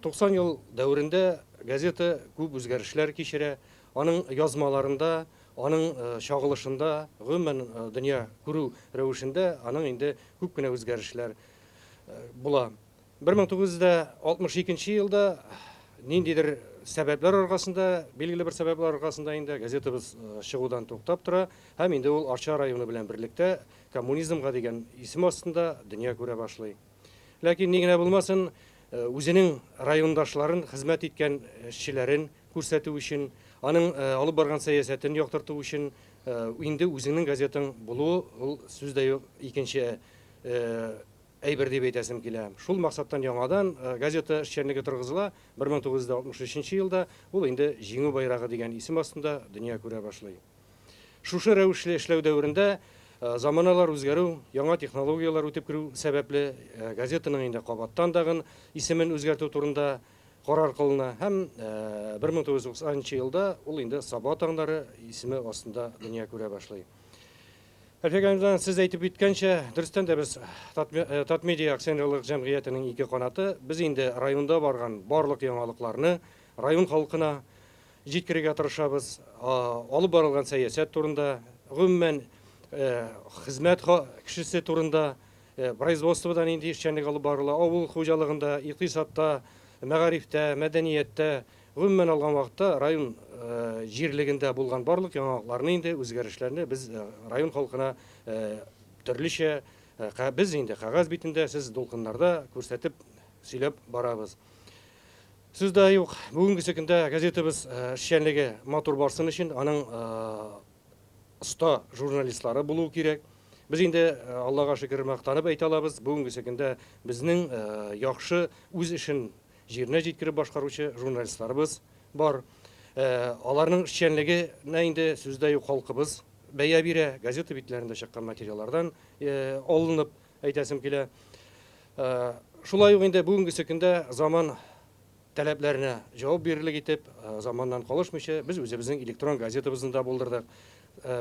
90 ел дәверендә газета күп үзгәрешләр кичерә. Аның язмаларында, аның чагылышында, гомумән, дөнья күрү рәвешендә аның инде күп кенә үзгәрешләр була. 1962 елда ниндидер сәбәпләр аркасында, билгеле бер сәбәпләр аркасында инде газетабыз чыгудан туктап тора һәм инде ул Арча районы белән берлектә Коммунизмга дигән исем астында дөнья күрә башлый. Ләкин ни генә булмасын, үзенең райондашларын, хезмәт иткән эшчеләрен күрсәтү өчен, аның алып барган сәясәтен яктырту өчен инде үзеңнең газетаң булуы ул сүз дә юк, икенче әйбер дип әйтәсем килә. Шул максаттан яңадан газета эшчәнлеге торгызыла. 1963 елда ул инде Җиңү байрагы дигән исем астында дөнья күрә башлый. Шушы рәвешле эшләү дәверендә заманалар үзгәрү, яңа технологияләр үтеп керү сәбәпле, газетаның инде кабаттан тагын исемен үзгәртү турында карар кылына һәм 1990 елда ул инде Саба таңнары исеме астында дөнья күрә башлый. Әлфия Галимҗановна, сез әйтеп үткәнчә, дөрестән дә без Татмедиа акционерлык җәмгыятенең ике канаты. Без инде районда барган барлык яңалыкларны район халкына җиткерергә тырышабыз. Алып барылган сәясәт турында, гомумән, хезмәт кешесе турында, производствода нинди эшчәнлек алып барыла, авыл хуҗалыгында, икътисадта, мәгарифтә, мәдәнияттә, Гомумән алган вакытта район җирлегендә булган барлык яңалыкларны инде, үзгәрешләрне без район халкына төрлечә, без инде кәгазь битендә, сез дулкыннарда күрсәтеп, сөйләп барабыз. Сүз дә юк, бүгенгесе көндә газетабыз эшчәнлеге матур барсын өчен аның оста журналистлары булуы кирәк. Без инде, Аллага шөкер, мактанып әйтә алабыз, бүгенгесе көндә безнең яхшы үз эшен җиренә җиткереп башкаручы журналистларыбыз бар. Аларның эшчәнлегенә инде сүз дә юк, халкыбыз бәя бирә, газета битләрендә чыккан материаллардан алынып әйтәсем килә. Шулай ук инде бүгенгесе көндә заман таләпләренә җавап бирерлек итеп, заманнан калышмыйча, без үзебезнең электрон газетабызны да булдырдык.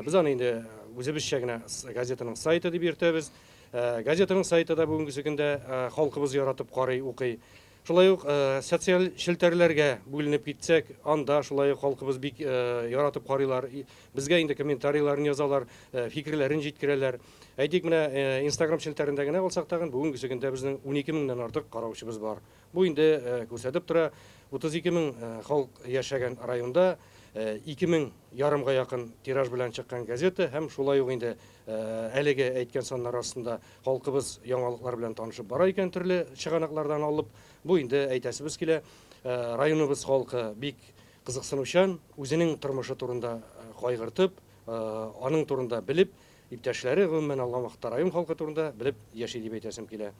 Без аны инде үзебезчә генә газетаның сайты дип йөртәбез. Газетаның сайты да бүгенгесе көндә халкыбыз яратып карый, укый. Шулай ук социаль челтәрләргә бүленеп китсәк, анда шулай ук халкыбыз бик яратып карыйлар. Безгә инде комментарийларын язалар, фикерләрен җиткерәләр. Әйтик, менә Инстаграм челтәрендә генә алсак тагын, бүгенгесе көндә безнең 12 меңнән артык караучыбыз бар. Бу инде күрсәтеп тора, 32 мең халык яшәгән районда 2 мең ярымга якын тираж белән чыккан газета һәм шулай ук инде әлеге әйткән саннар астында халкыбыз яңалыклар белән танышып бара икән төрле чыганаклардан алып. Бу инде әйтәсебез килә, районыбыз халкы бик кызыксынучан, үзенең тормышы турында кайгыртып, аның турында белеп, иптәшләре, гомумән алган вакытта район халкы турында белеп яши дип әйтәсем килә.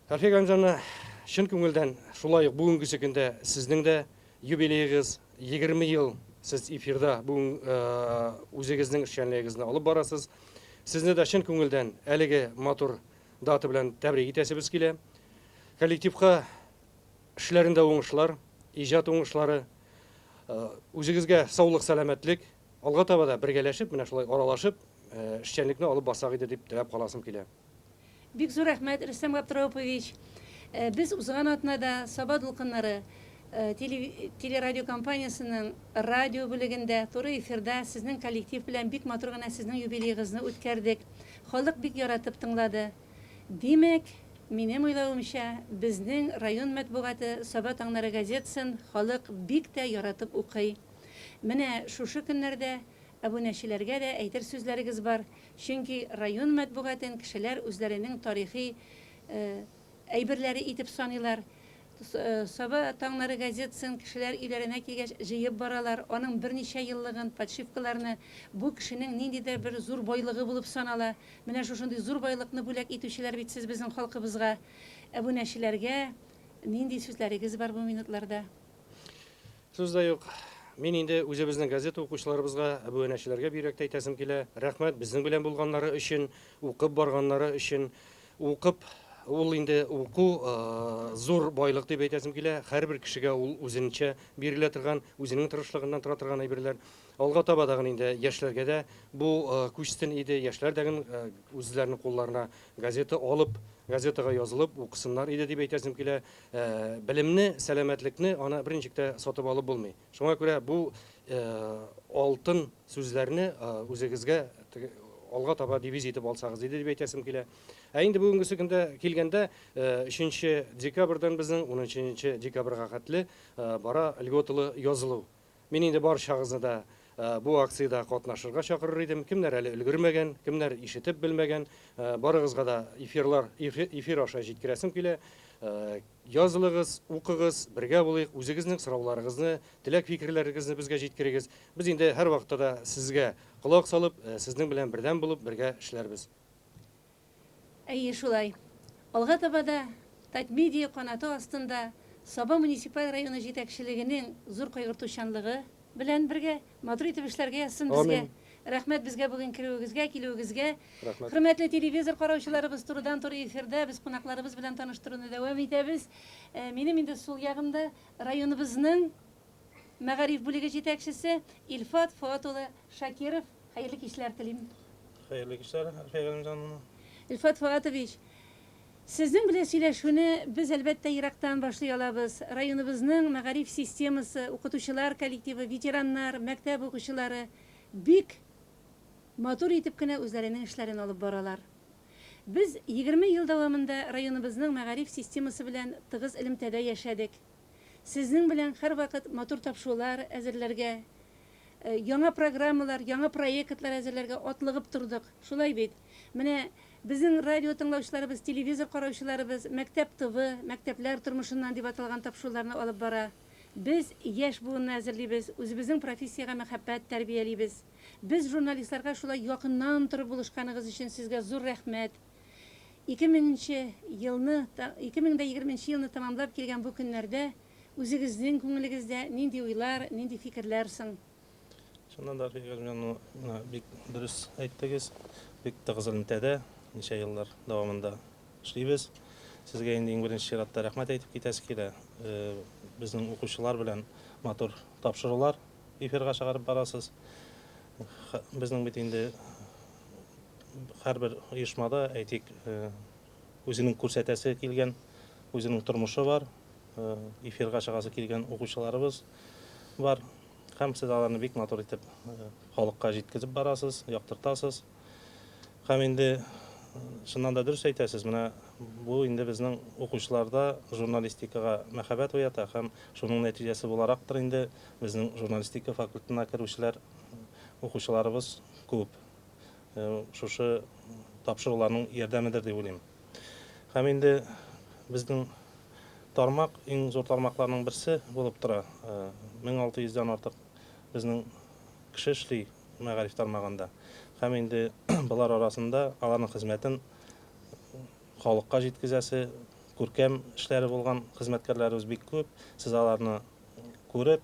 Әлфия Галимҗановна, чын күңелдән шулай ук бүгенгесе көндә сезнең дә юбилеегыз, 20 ел сез эфирда бүген үзегезнең эшчәнлегегезне алып барасыз. Сезне дә чын күңелдән әлеге матур дата белән тәбрик итәсебез килә. Коллективка эшләрендә уңышлар, иҗат уңышлары, үзегезгә саулык-сәламәтлек, алга таба да бергәләшеп, менә шулай аралашып, эшчәнлекне алып барсак иде дип теләп каласым килә. Бик зур рәхмәт, Рөстәм Габдрәүпович. Без узган атнада Саба дулкыннары телерадиокомпаниясенең радио бүлегендә туры эфирда сезнең коллектив белән бик матур гына сезнең юбилеегызны үткәрдек. Халык бик яратып тыңлады. Димәк, минем уйлавымча, безнең район матбугаты Саба таңнары газетасын халык бик тә яратып укый. Менә шушы көннәрдә Әбүнәчеләргә дә әйтер сүзләрегез бар, чөнки район матбугатын кешеләр үзләренең тарихи әйберләре итеп саныйлар. Саба таңнары газетасын кешеләр өйләренә килгәч җыеп баралар, аның берничә еллыгын, подшивкаларны, бу кешенең ниндидер бер зур байлыгы булып санала. Менә шушындый зур байлыкны бүләк итүчеләр бит сез безнең халкыбызга. Әбүнәчеләргә нинди сүзләрегез бар бу минутларда? Сүз дә юк. Мин инде үзебезнең газета укучыларыбызга, әбүнәчеләргә бигрәк тә әйтәсем килә. Рәхмәт безнең белән булганнары өчен, укып барганнары өчен. Укып, ул инде уку зур байлык дип әйтәсем килә. Һәрбер кешегә ул үзенчә бирелә торган, үзенең тырышлыгыннан тора торган әйберләр. Алга таба тагын инде яшьләргә дә бу күчсен иде, яшьләр дә үзләренең кулларына газета алып, газетага язылып укысыннар иде дип әйтәсем килә. Белемне, сәламәтлекне аны берничек тә сатып алып булмый. Шуңа күрә бу алтын сүзләрне үзегезгә алга таба девиз итеп алсагыз иде дип әйтәсем килә. Ә инде бүгенгесе көндә килгәндә, 3 декабрьдән безнең 13 декабрьгә хәтле бара льготалы язылу. Мин инде барчагызны да бу акциядә катнашырга чакырыр идем. Кемнәр әле өлгермәгән, кемнәр ишетеп белмәгән, барыгызга да эфирлар, эфир аша җиткерәсем килә. Язылыгыз, укыгыз, бергә булыйк, үзегезнең сорауларыгызны, теләк-фикерләрегезне безгә җиткерегез. Без инде һәрвакытта да сезгә колак салып, сезнең белән бердәм булып, бергә эшләрбез. Әйе, шулай. Алга таба да Татмедиа канаты астында Саба муниципаль районы җитәкчелегенең зур кайгыртучанлыгы белән бергә матур итеп эшләргә язсын безгә. Амин. Рәхмәт безгә бүген керүегезгә, килүегезгә. Рәхмәт. Хөрмәтле телевизор караучыларыбыз, турыдан-туры эфирда без кунакларыбыз белән таныштыруны дәвам итәбез. Минем инде сул ягымда районыбызның мәгариф бүлеге җитәкчесе Илфат Фоат улы Шакиров. Хәерле кичләр телим. Хәерле кичләр, Әлфия Галимҗановна. Илфат Фоатович, сезнең белән сөйләшүне без, әлбәттә, ерактан башлый алабыз. Районыбызның мәгариф системасы, укытучылар коллективы, ветераннар, мәктәп укучылары бик матур итеп кенә үзләренең эшләрен алып баралар. Без 20 ел дәвамында районыбызның мәгариф системасы белән тыгыз элемтәдә яшәдек. Сезнең белән һәрвакыт матур тапшырулар әзерләргә, яңа программалар, яңа проектлар әзерләргә атлыгып тордык. Шулай бит? Менә безнең радио тыңлаучыларыбыз, телевизор караучыларыбыз Мәктәп ТВ, Мәктәпләр тормышыннан дип аталган тапшыруларны алып бара. Без яшь буынны әзерлибез, үзебезнең профессиягә мәхәббәт тәрбиялибез. Без журналистларга шулай якыннан торып булышканыгыз өчен сезгә зур рәхмәт. 2000 нче елны, 2020 нче елны тәмамлап килгән бу көннәрдә Үзегезнең күңелегездә нинди уйлар, нинди фикерләр соң? Чыннан да, Әлфия Галимҗановна, менә бик дөрес әйттегез. Бик тыгыз элемтәдә ничә еллар дәвамында эшлибез. Сезгә инде иң беренче чиратта рәхмәт әйтеп китәсе килә. Безнең укучылар белән матур тапшырулар эфирга чыгарып барасыз. Безнең бит инде һәрбер оешмада, әйтик, үзенең күрсәтәсе килгән, үзенең тормышы бар. Эфирга чыгасы килгән укучыларыбыз бар. Һәм сез аларны бик матур итеп халыкка җиткезеп барасыз, яктыртасыз. Һәм инде чыннан да дөрес әйтәсез, менә бу инде безнең укучыларда журналистикага мәхәббәт уята һәм шуның нәтиҗәсе буларактыр инде безнең журналистика факультетына керүчеләр укучыларыбыз күп. Шушы тапшыруларның ярдәмедер дип уйлыйм. Һәм инде безнең тармак иң зур тармакларның берсе булып тора. 1600 дән артык безнең кеше эшли мәгариф тармагында. Һәм инде болар арасында аларның хезмәтен халыкка җиткезәсе, күркәм эшләре булган хезмәткәрләребез бик күп. Сез аларны күреп,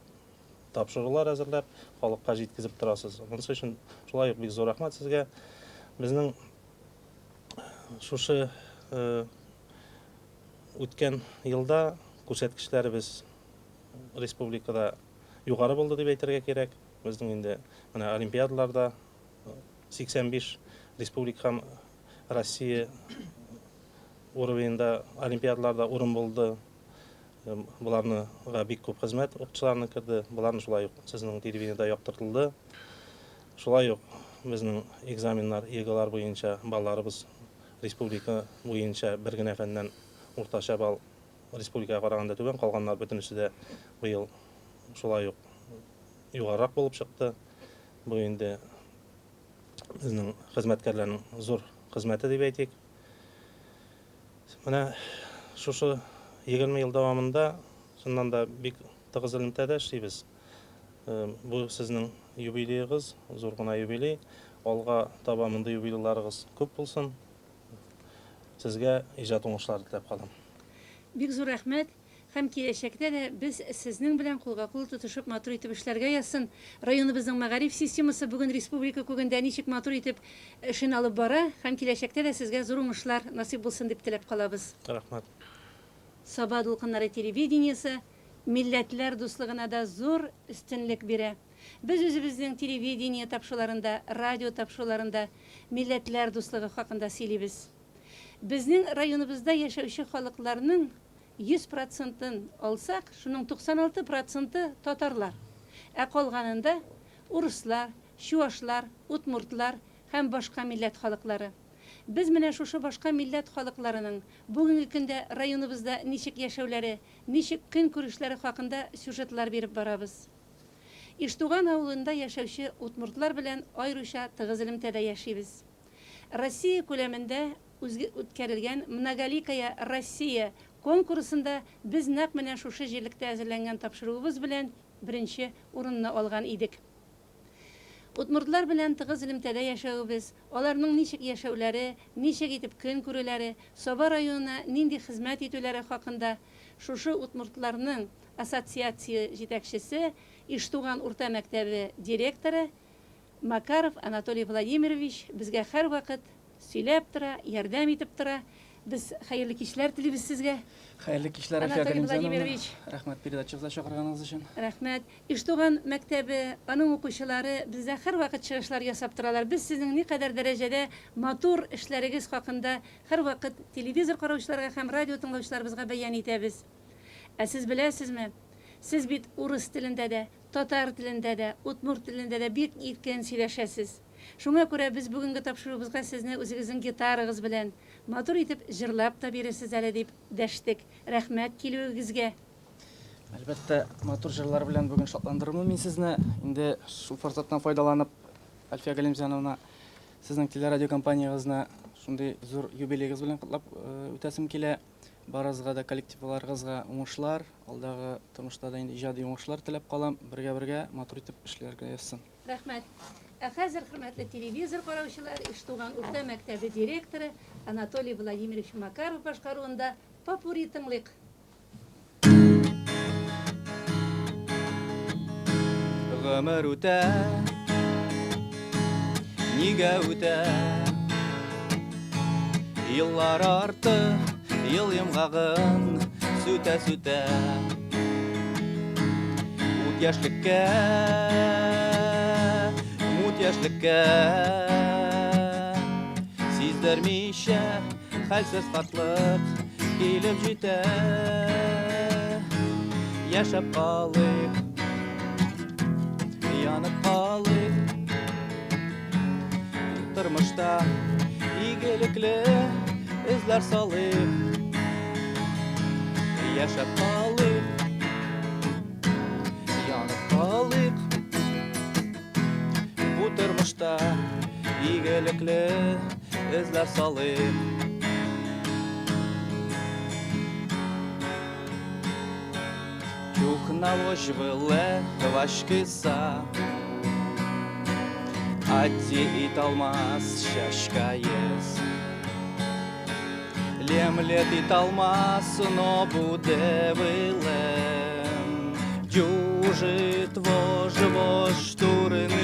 тапшырулар әзерләп, халыкка җиткезеп торасыз. Монысы өчен шулай ук бик зур рәхмәт сезгә. Безнең шушы үткән елда күрсәткечләребез республикада югары булды дип әйтергә кирәк. Безнең инде менә олимпиадаларда 85 республика һәм Россия уровеньда олимпиадаларда урын булды. Боларныга бик күп хезмәт укытучыларның керде. Боларны шулай ук сезнең телевидениедә яктыртылды. Шулай ук безнең экзаменнар, ЕГЭлар буенча балларыбыз республика буенча бер генә фәннән уртача балл республикага караганда түбән, калганнар бөтенесе дә быел шулай ук югарырак булып чыкты. Бу инде безнең хезмәткәрләрнең зур хезмәте дип әйтик. Менә шушы 20 ел дәвамында чыннан да бик тыгыз элемтәдә эшлибез. Бу сезнең юбилеегыз, зур гына юбилей. Алга таба мондый юбилейларыгыз күп булсын. Сезгә иҗат уңышлары теләп калам. Бик зур рәхмәт. Һәм киләчәктә дә без сезнең белән кулга-кул тотышып матур итеп эшләргә язсын. Районыбызның мәгариф системасы бүген республика күгендә ничек матур итеп эшен алып бара һәм киләчәктә дә сезгә зур уңышлар насыйп булсын дип теләп калабыз. Рәхмәт. Саба дулкыннары телевидениесе милләтләр дуслыгына да зур өстенлек бирә. Без үзебезнең телевидение тапшуларында, радио тапшуларында милләтләр дуслыгы хакында сөйлибез. Безнең районыбызда яшәүче халыкларның 100 процентын алсак, шуның 96 проценты татарлар. Ә калганында урыслар, чуашлар, удмуртлар һәм башка милләт халыклары. Без менә шушы башка милләт халыкларының бүгенге көндә районыбызда ничек яшәүләре, ничек көнкүрешләре хакында сюжетлар биреп барабыз. Иштуган авылында яшәүче удмуртлар белән аеруча тыгыз элемтәдә яшибез. Россия күләмендә үткәрелгән Многоликая Россия конкурсында без нәкъ менә шушы җирлектә әзерләнгән тапшыруыбыз белән беренче урынны алган идек. Удмуртлар белән тыгыз элемтәдә яшәвебез, аларның ничек яшәүләре, ничек итеп көн күрүләре, Саба районына нинди хезмәт итүләре хакында шушы удмуртларның ассоциация җитәкчесе, Иштуган урта мәктәбе директоры Макаров Анатолий Владимирович безгә һәрвакыт сөйләп тора, ярдәм итеп тора. Без хәерле кичләр телибез сезгә. Хәерле кичләр, Әлфия Анатолий Галимзяновна. Владимирович. Рәхмәт передачагызга чакырганыгыз өчен. Рәхмәт. Иштуган мәктәбе, аның укучылары бездә һәрвакыт чыгышлар ясап торалар. Без сезнең никадәр дәрәҗәдә матур эшләрегез хакында һәрвакыт телевизор караучыларга һәм радио тыңлаучыларыбызга бәян итәбез. Ә сез беләсезме, сез бит урыс телендә дә, Татар телендә дә, удмурт телендә дә бик иркен сөйләшәсез. Шуңа күрә без бүгенге тапшыруыбызга сезне үзегезнең гитарагыз белән матур итеп җырлап та бирерсез әле дип дәштек. Рәхмәт килүегезгә. Әлбәттә, матур җырлар белән бүген шатландырырмын мин сезне. Инде шул форсаттан файдаланып, Әлфия Галимзяновна, сезнең телерадиокомпаниягезне шундый зур юбилеегыз белән котлап үтәсем килә. Барыгызга да, коллективларыгызга уңышлар, алдагы тормышта да инде иҗади уңышлар теләп калам. Бергә-бергә матур итеп эшләргә язсын. Рәхмәт. Ә хәзер, хөрмәтле телевизор караучылар, Иштуган урта мәктәбе директоры Анатолий Владимирович Макаров башкаруында попурри тыңлыйк. Гомер үтә, нигә үтә? Еллар арты, ел йомгагын сүтә-сүтә. Ут яшьлеккә, мут яшьлеккә сиздермичә хәлсез картлык килеп җитә. Яшәп калыйк, янып калыйк. Тормышта игелекле эзләр салыйк. Яшәп калыйк, янып калыйк. Бу тормышта игелекле эзләр салыйк. Чухна вожвеле вашкиса, Адди и талмас шашка ес. Лемлет и талмас, но буде вилем. Дюжи твож вож турнин,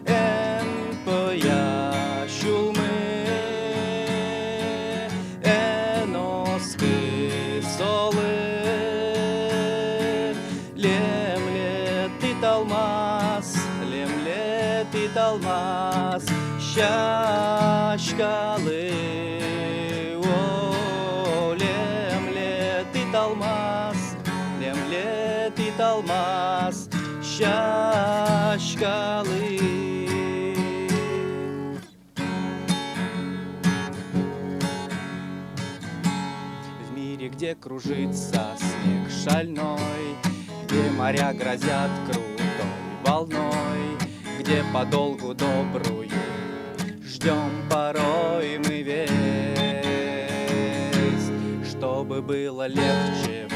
эн поящулми, эноски соли. Лемлет и талмас, лемлет и талмас, щашкалы. О, лемлет и талмас, лемлет и талмас, щашкалы. В мире, где кружится снег шальной, где моря грозят крутой волной, где подолгу добрую ждем порой мы весть, чтобы Чтобы было легче в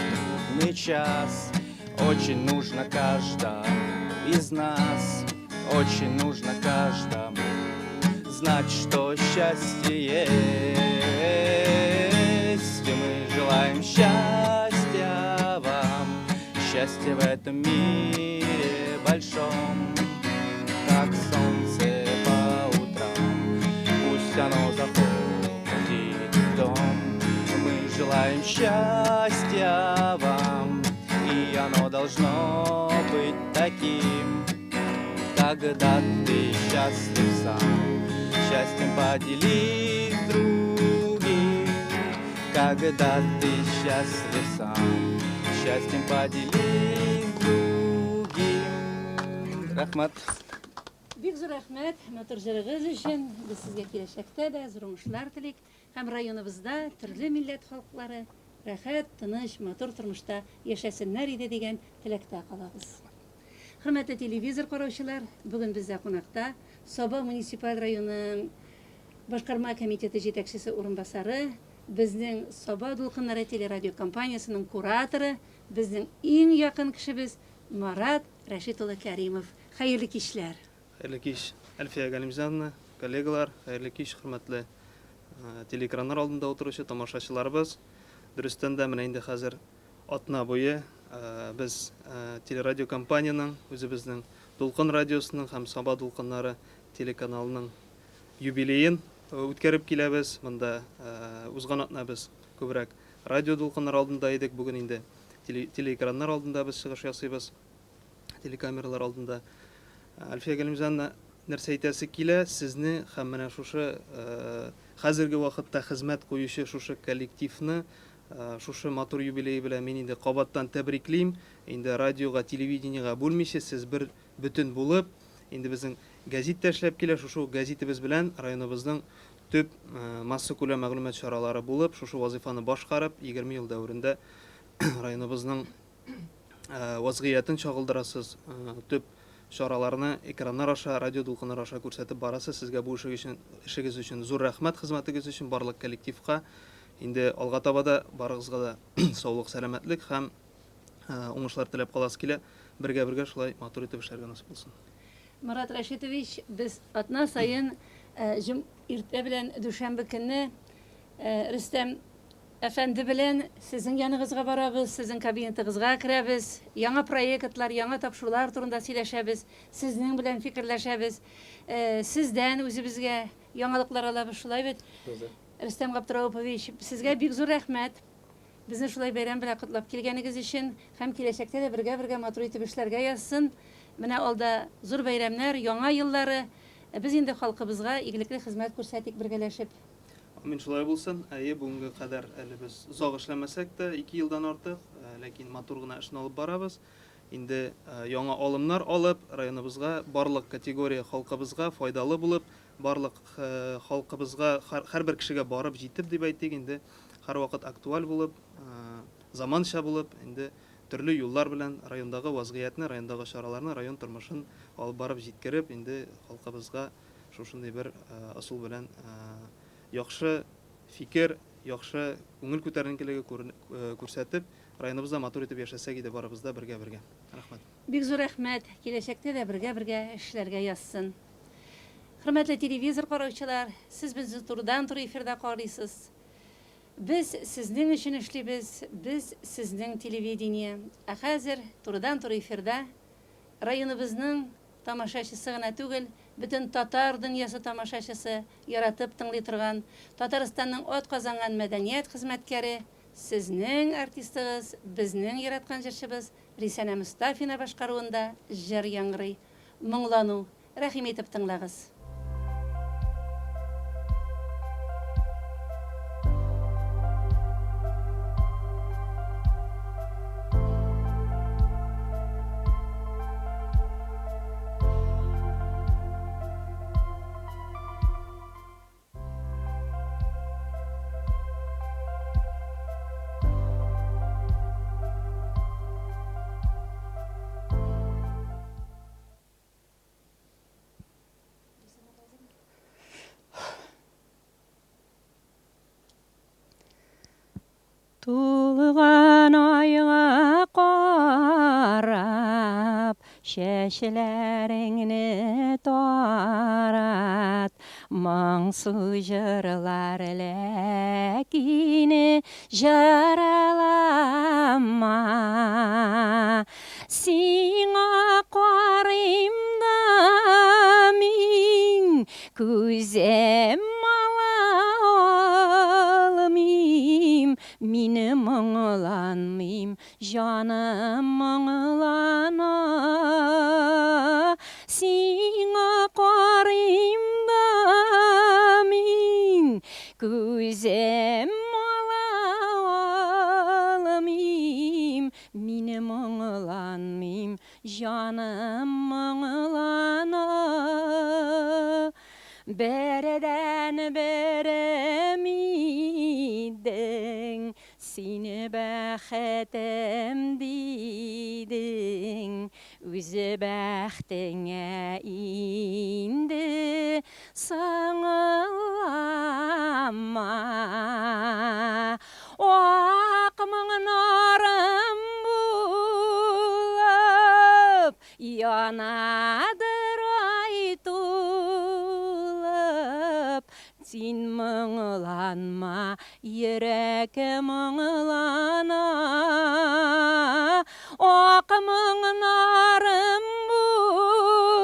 трудный час, очень нужно каждому из нас, очень нужно каждому знать, что счастье есть. И мы желаем счастья вам, счастья в этом мире большом, как солнце по утрам, пусть оно заходит в дом. Мы желаем счастья вам, и оно должно быть таким, когда ты счастлив сам, счастьем поделись с другим. Когда ты счастлив сам, счастьем поделись с другим. Рәхмәт. Бик зур рәхмәт матур җырыгыз өчен. Без сезгә киләчәктә дә зур уңышлар телик һәм районыбызда төрле милләт халыклары рәхәт, тыныч, матур тормышта яшәсеннәр иде дигән теләктә калабыз. Хөрмәтле телевизор караучылар, бүген бездә кунакта Саба муниципаль районының башкарма комитеты җитәкчесе урынбасары, безнең Саба дулкыннары телерадиокомпаниясенең кураторы, безнең иң якын кешебез Марат Рәшит улы Кәримов. Хәерле кичләр! Хәерле кич, Әлфия Галимҗановна, коллегалар, хәерле кич, хөрмәтле телеэкраннар алдында утыручы тамашачыларыбыз. Дөрестән дә, менә инде хәзер атна буе без телерадиокомпаниянең, үзебезнең Дулкын радиосының һәм Саба дулкыннары телеканалының юбилеен үткәреп киләбез. Монда узган атна без күбрәк радио дулкыннары алдында идек, бүген инде телеэкраннар алдында без чыгыш ясыйбыз, телекамералар алдында. Әлфия Галимҗановна, нәрсә әйтәсе килә, сезне һәм менә шушы хәзерге вакытта хезмәт куючы шушы коллективны шушы матур юбилее белән мин инде кабаттан тәбриклим. Инде радиога, телевидениегә бүлмичә, сез бер бөтен булып, инде безнең гәзит тә эшләп килә, шушы ук гәзитебез белән районыбызның төп массакүләм мәгълүмат чаралары булып, шушы вазыйфаны башкарып, 20 ел дәверендә районыбызның вазгыятен чагылдырасыз, төп чараларны экраннар аша, радио дулкыннар аша күрсәтеп барасыз. Сезгә бу эшегез өчен зур рәхмәт, хезмәтегез өчен, барлык коллективка. Инде алга таба да барыгызга да саулык, сәламәтлек һәм уңышлар теләп каласы килә. Бергә-бергә шулай матур итеп эшләргә насыйп булсын. Марат Рәшитович, без атна саен иртә белән дүшәмбе көнне Рөстәм әфәнде белән сезнең яныгызга барабыз, сезнең кабинетыгызга керәбез, яңа проектлар, яңа тапшырулар турында сөйләшәбез, сезнең белән фикерләшәбез, сездән үзебезгә яңалыклар алабыз, шулай бит? Рөстәм Габдраупович, сезгә бик зур рәхмәт. Безне шулай бәйрәм белән котлап килгәнегез өчен һәм киләчәктә дә бергә-бергә матур итеп эшләргә язсын. Менә алда зур бәйрәмнәр, Яңа еллары. Без инде халкыбызга игелекле хезмәт күрсәтик бергәләшеп. Амин, шулай булсын. Әйе, бүгенге кадәр әле без озак эшләмәсәк тә, ике елдан артык, ләкин матур гына эшне алып барабыз. Инде яңа алымнар алып, районыбызга, барлык категория халкыбызга файдалы булып, барлык халкыбызга, һәрбер кешегә барып җитеп дип әйтик, инде һәрвакыт актуаль булып, заманча булып, инде төрле юллар белән райондагы вазгыятьне, райондагы чараларны, район тормышын алып барып җиткереп, инде халкыбызга шушындый бер ысул белән яхшы фикер, яхшы күңел күтәренкелеге күрсәтеп, районыбызда матур итеп яшәсәк иде барыбыз да бергә-бергә. Рәхмәт. Бик зур рәхмәт. Киләчәктә дә бергә-бергә эшләргә язсын. Хөрмәтле телевизор караучылар, сез безне турыдан-туры эфирда карыйсыз. Без сезнең өчен эшлибез, без сезнең телевидение. Ә хәзер турыдан-туры эфирда районыбызның тамашачысы гына түгел, бөтен татар дөньясы тамашачысы яратып тыңлый торган Татарстанның атказанган мәдәният хезмәткәре, сезнең артистыгыз, безнең яраткан җырчыбыз Рисәнә Мостафина башкаруында җыр яңгырый. Моңлану. Рәхим итеп тыңлагыз. Чәчләреңне тарат, моңсу җырлар ләкин җыралама. Сиңа карыйм да мин, күзем ала алмыйм, мин моңланмыйм, Җаным моңлана, Сиңа карыйм да мин, Күзем ала алмыйм, Мин моңланмыйм, җаным моңлана. Бердән-берем идең, Сине бәхетем дидең, Үз бәхтеңә инде сыңлама. Ак моңнарым булып, Янадыр ай тулып, Син моңланма, йөрәк моңлана. Ак моңнарым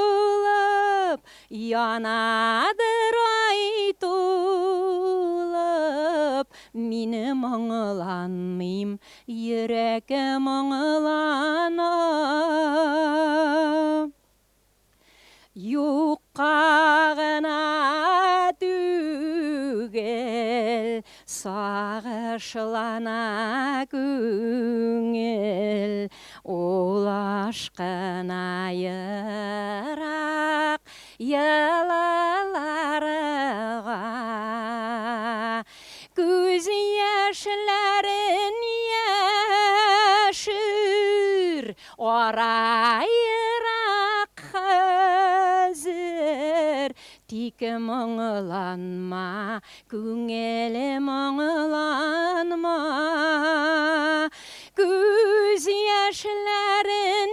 булып, янадыр ай тулып. Мин моңланмыйм, йөрәк моңлана. Юкка гына түгел, сагышлана күңел, ул ашкына ерак елаларга. Күз яшьләрен яшер, Ара ерак хәзер, тик моңланма, күңел моңланма. Күз яшьләрен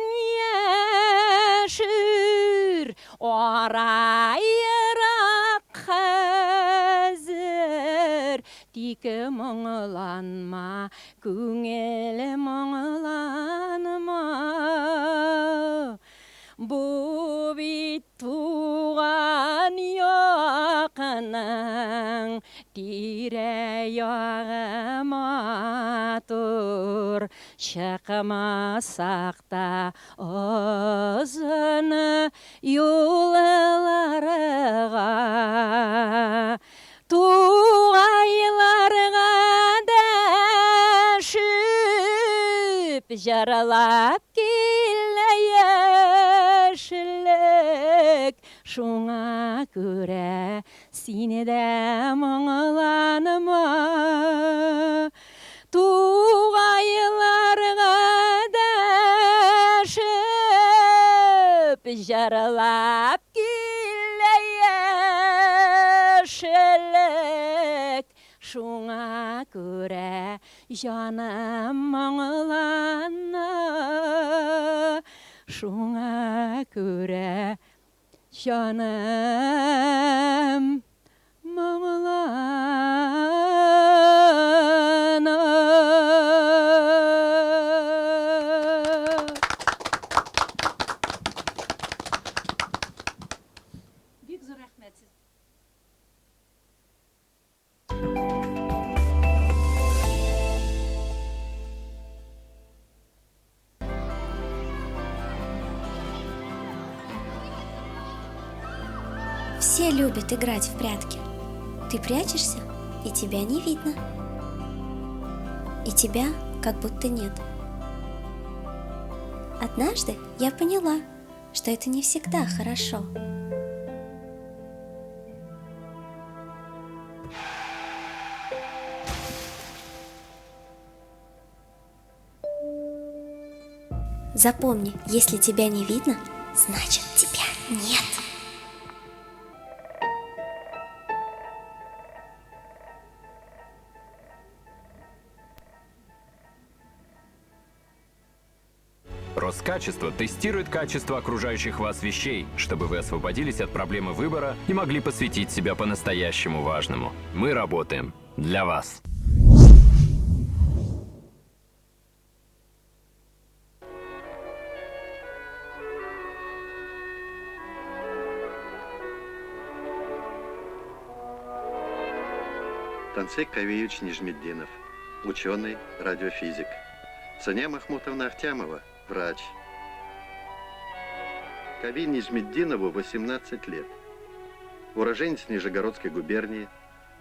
яшер, ара ерак хәзер, тик моңланма, Күңел моңланма, бу бит туган якның тирә-ягы матур, чыкмасак та озын юлларга. Тугайларга дәшеп, җырлап килә яшьлек. Шуңа күрә син дә моңланма. Тугайларга дәшеп, җырлап килә яшьлек. Шуңа күрә җаным моңлана. Шуңа күрә җаным моңлана. Бик зур рәхмәт сезгә. Все любят играть в прятки. Ты прячешься, и тебя не видно. И тебя как будто нет. Однажды я поняла, что это не всегда хорошо. Запомни, если тебя не видно, значит тебя нет. Роскачество тестирует качество окружающих вас вещей, чтобы вы освободились от проблемы выбора и могли посвятить себя по-настоящему важному. Мы работаем для вас. Тансек Кавиевич Нижметдинов, ученый, радиофизик. Сания Махмутовна Ахтямова, врач. Кави Нижметдинову 18 лет. Уроженец Нижегородской губернии,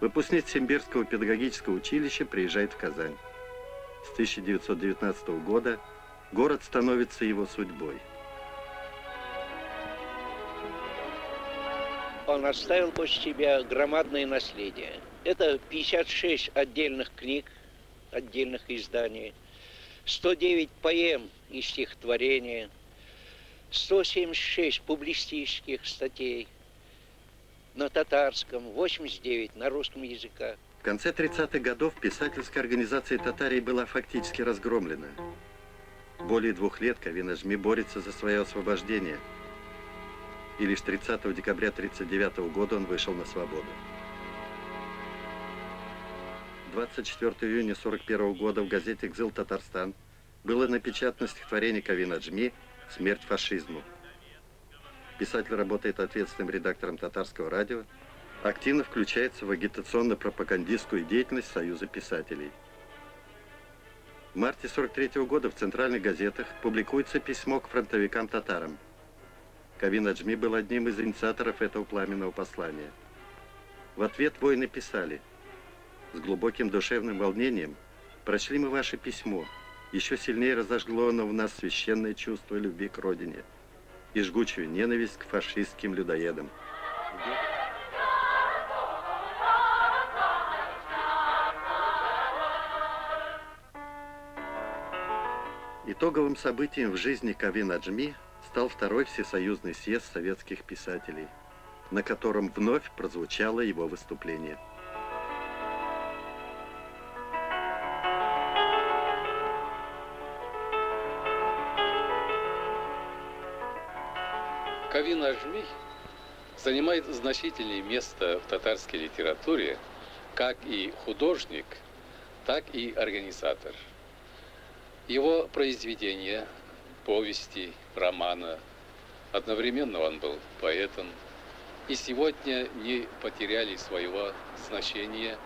выпускник Симбирского педагогического училища, приезжает в Казань. С 1919 года город становится его судьбой. Он оставил после себя громадное наследие. Это 56 отдельных книг, отдельных изданий, 109 поэм и стихотворений, 176 публицистических статей на татарском, 89 на русском языке. В конце 30-х годов писательская организация Татарии была фактически разгромлена. Более 2 лет Кави Нажми борется за свое освобождение. И лишь 30 декабря 1939 года он вышел на свободу. 24 июня 1941 года в газете «Кзыл Татарстан» было напечатано стихотворение Кави Наджми «Смерть фашизму». Писатель работает ответственным редактором татарского радио, активно включается в агитационно-пропагандистскую деятельность Союза писателей. В марте 1943 года в центральных газетах публикуется письмо к фронтовикам-татарам. Кави Наджми был одним из инициаторов этого пламенного послания. В ответ воины писали: «С глубоким душевным волнением прочли мы ваше письмо. Еще сильнее разожгло оно в нас священное чувство любви к родине и жгучую ненависть к фашистским людоедам». Итоговым событием в жизни Кави Наджми стал второй всесоюзный съезд советских писателей, на котором вновь прозвучало его выступление. Кави Нажми занимает значительное место в татарской литературе как и художник, так и организатор. Его произведения, повести, романа, одновременно он был поэтом, и сегодня не потеряли своего значения.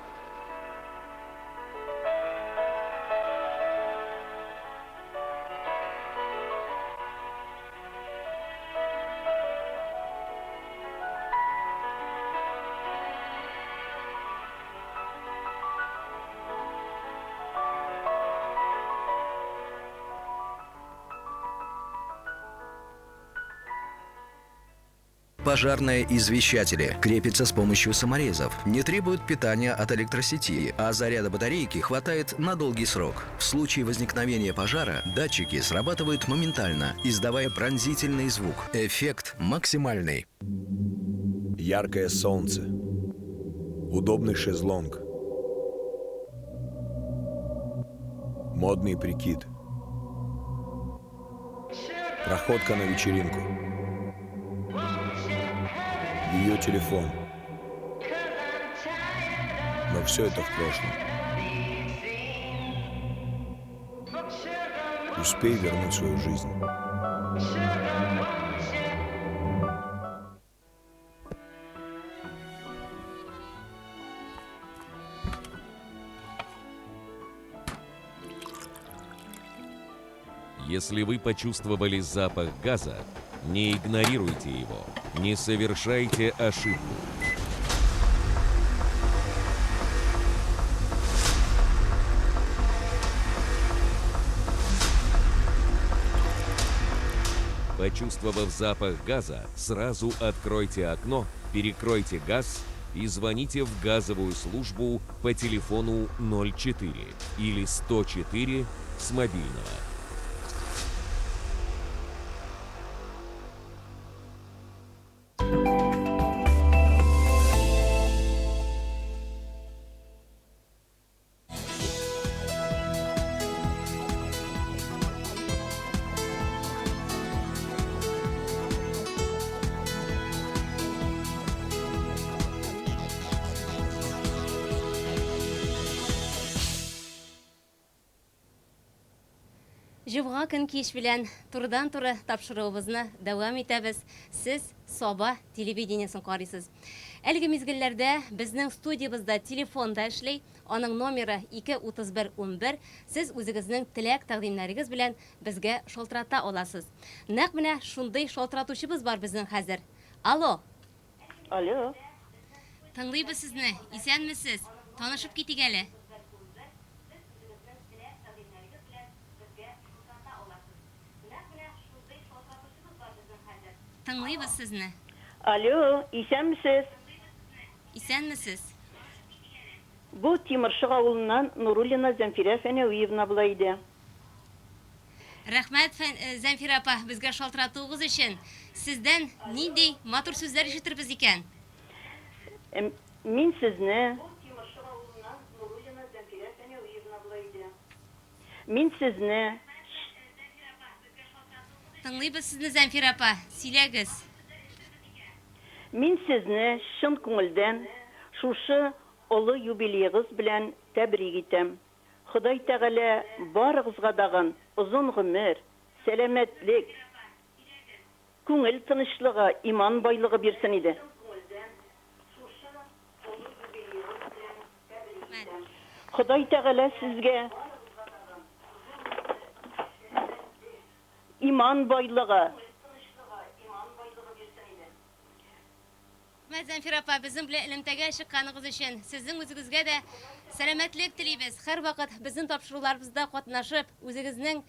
Пожарные извещатели крепятся с помощью саморезов, не требуют питания от электросети, а заряда батарейки хватает на долгий срок. В случае возникновения пожара датчики срабатывают моментально, издавая пронзительный звук. Эффект максимальный. Яркое солнце, удобный шезлонг, модный прикид, проходка на вечеринку. Ее телефон. Но все это в прошлом. Успей вернуть свою жизнь. Если вы почувствовали запах газа, не игнорируйте его, не совершайте ошибку. Почувствовав запах газа, сразу откройте окно, перекройте газ и звоните в газовую службу по телефону 04 или 104 с мобильного. Җомга көн кич белән турыдан-туры тапшыруыбызны дәвам итәбез. Сез Саба телевидениесен карыйсыз. Әлеге мизгелләрдә безнең студиябездә телефон да эшли. Аның номеры 2 31 11. Сез үзегезнең теләк-тәкъдимнәрегез белән безгә шалтырата аласыз. Нәкъ менә шундый шалтыратучыбыз бар безнең хәзер. Алло! Алло. Тыңлыйбыз сезне. Исәнмесез. Танышып китик әле. Тыңлыйбыз сезне. Алло, исәнмесез. Исәнмесез. Бу Тимершык авылыннан Нуруллина Зәмфирә Фәнәвиевна була иде. Рәхмәт, Зәмфирә апа, безгә шалтыратуыгыз өчен. Сездән нинди матур сүзләр ишетербез икән? Мин сезне. Мин сезне. Тыңлыйбыз сезне, Зәмфирә апа, сөйләгез. Мин сезне чын күңелдән шушы олы юбилеегыз белән тәбрик итәм. Ходай Тәгалә барыгызга дагын озын гомер, сәламәтлек, күңел тынычлыгы, иман байлыгы бирсен иде. Ходай Тәгалә сезгә иман байлыгы. Рәхмәт, Зәнфир апа, безнең белән элемтәгә чыкканыгыз өчен. Сезнең үзегезгә дә сәламәтлек телибез. Һәрвакыт безнең тапшыруларыбызда катнашып, үзегезнең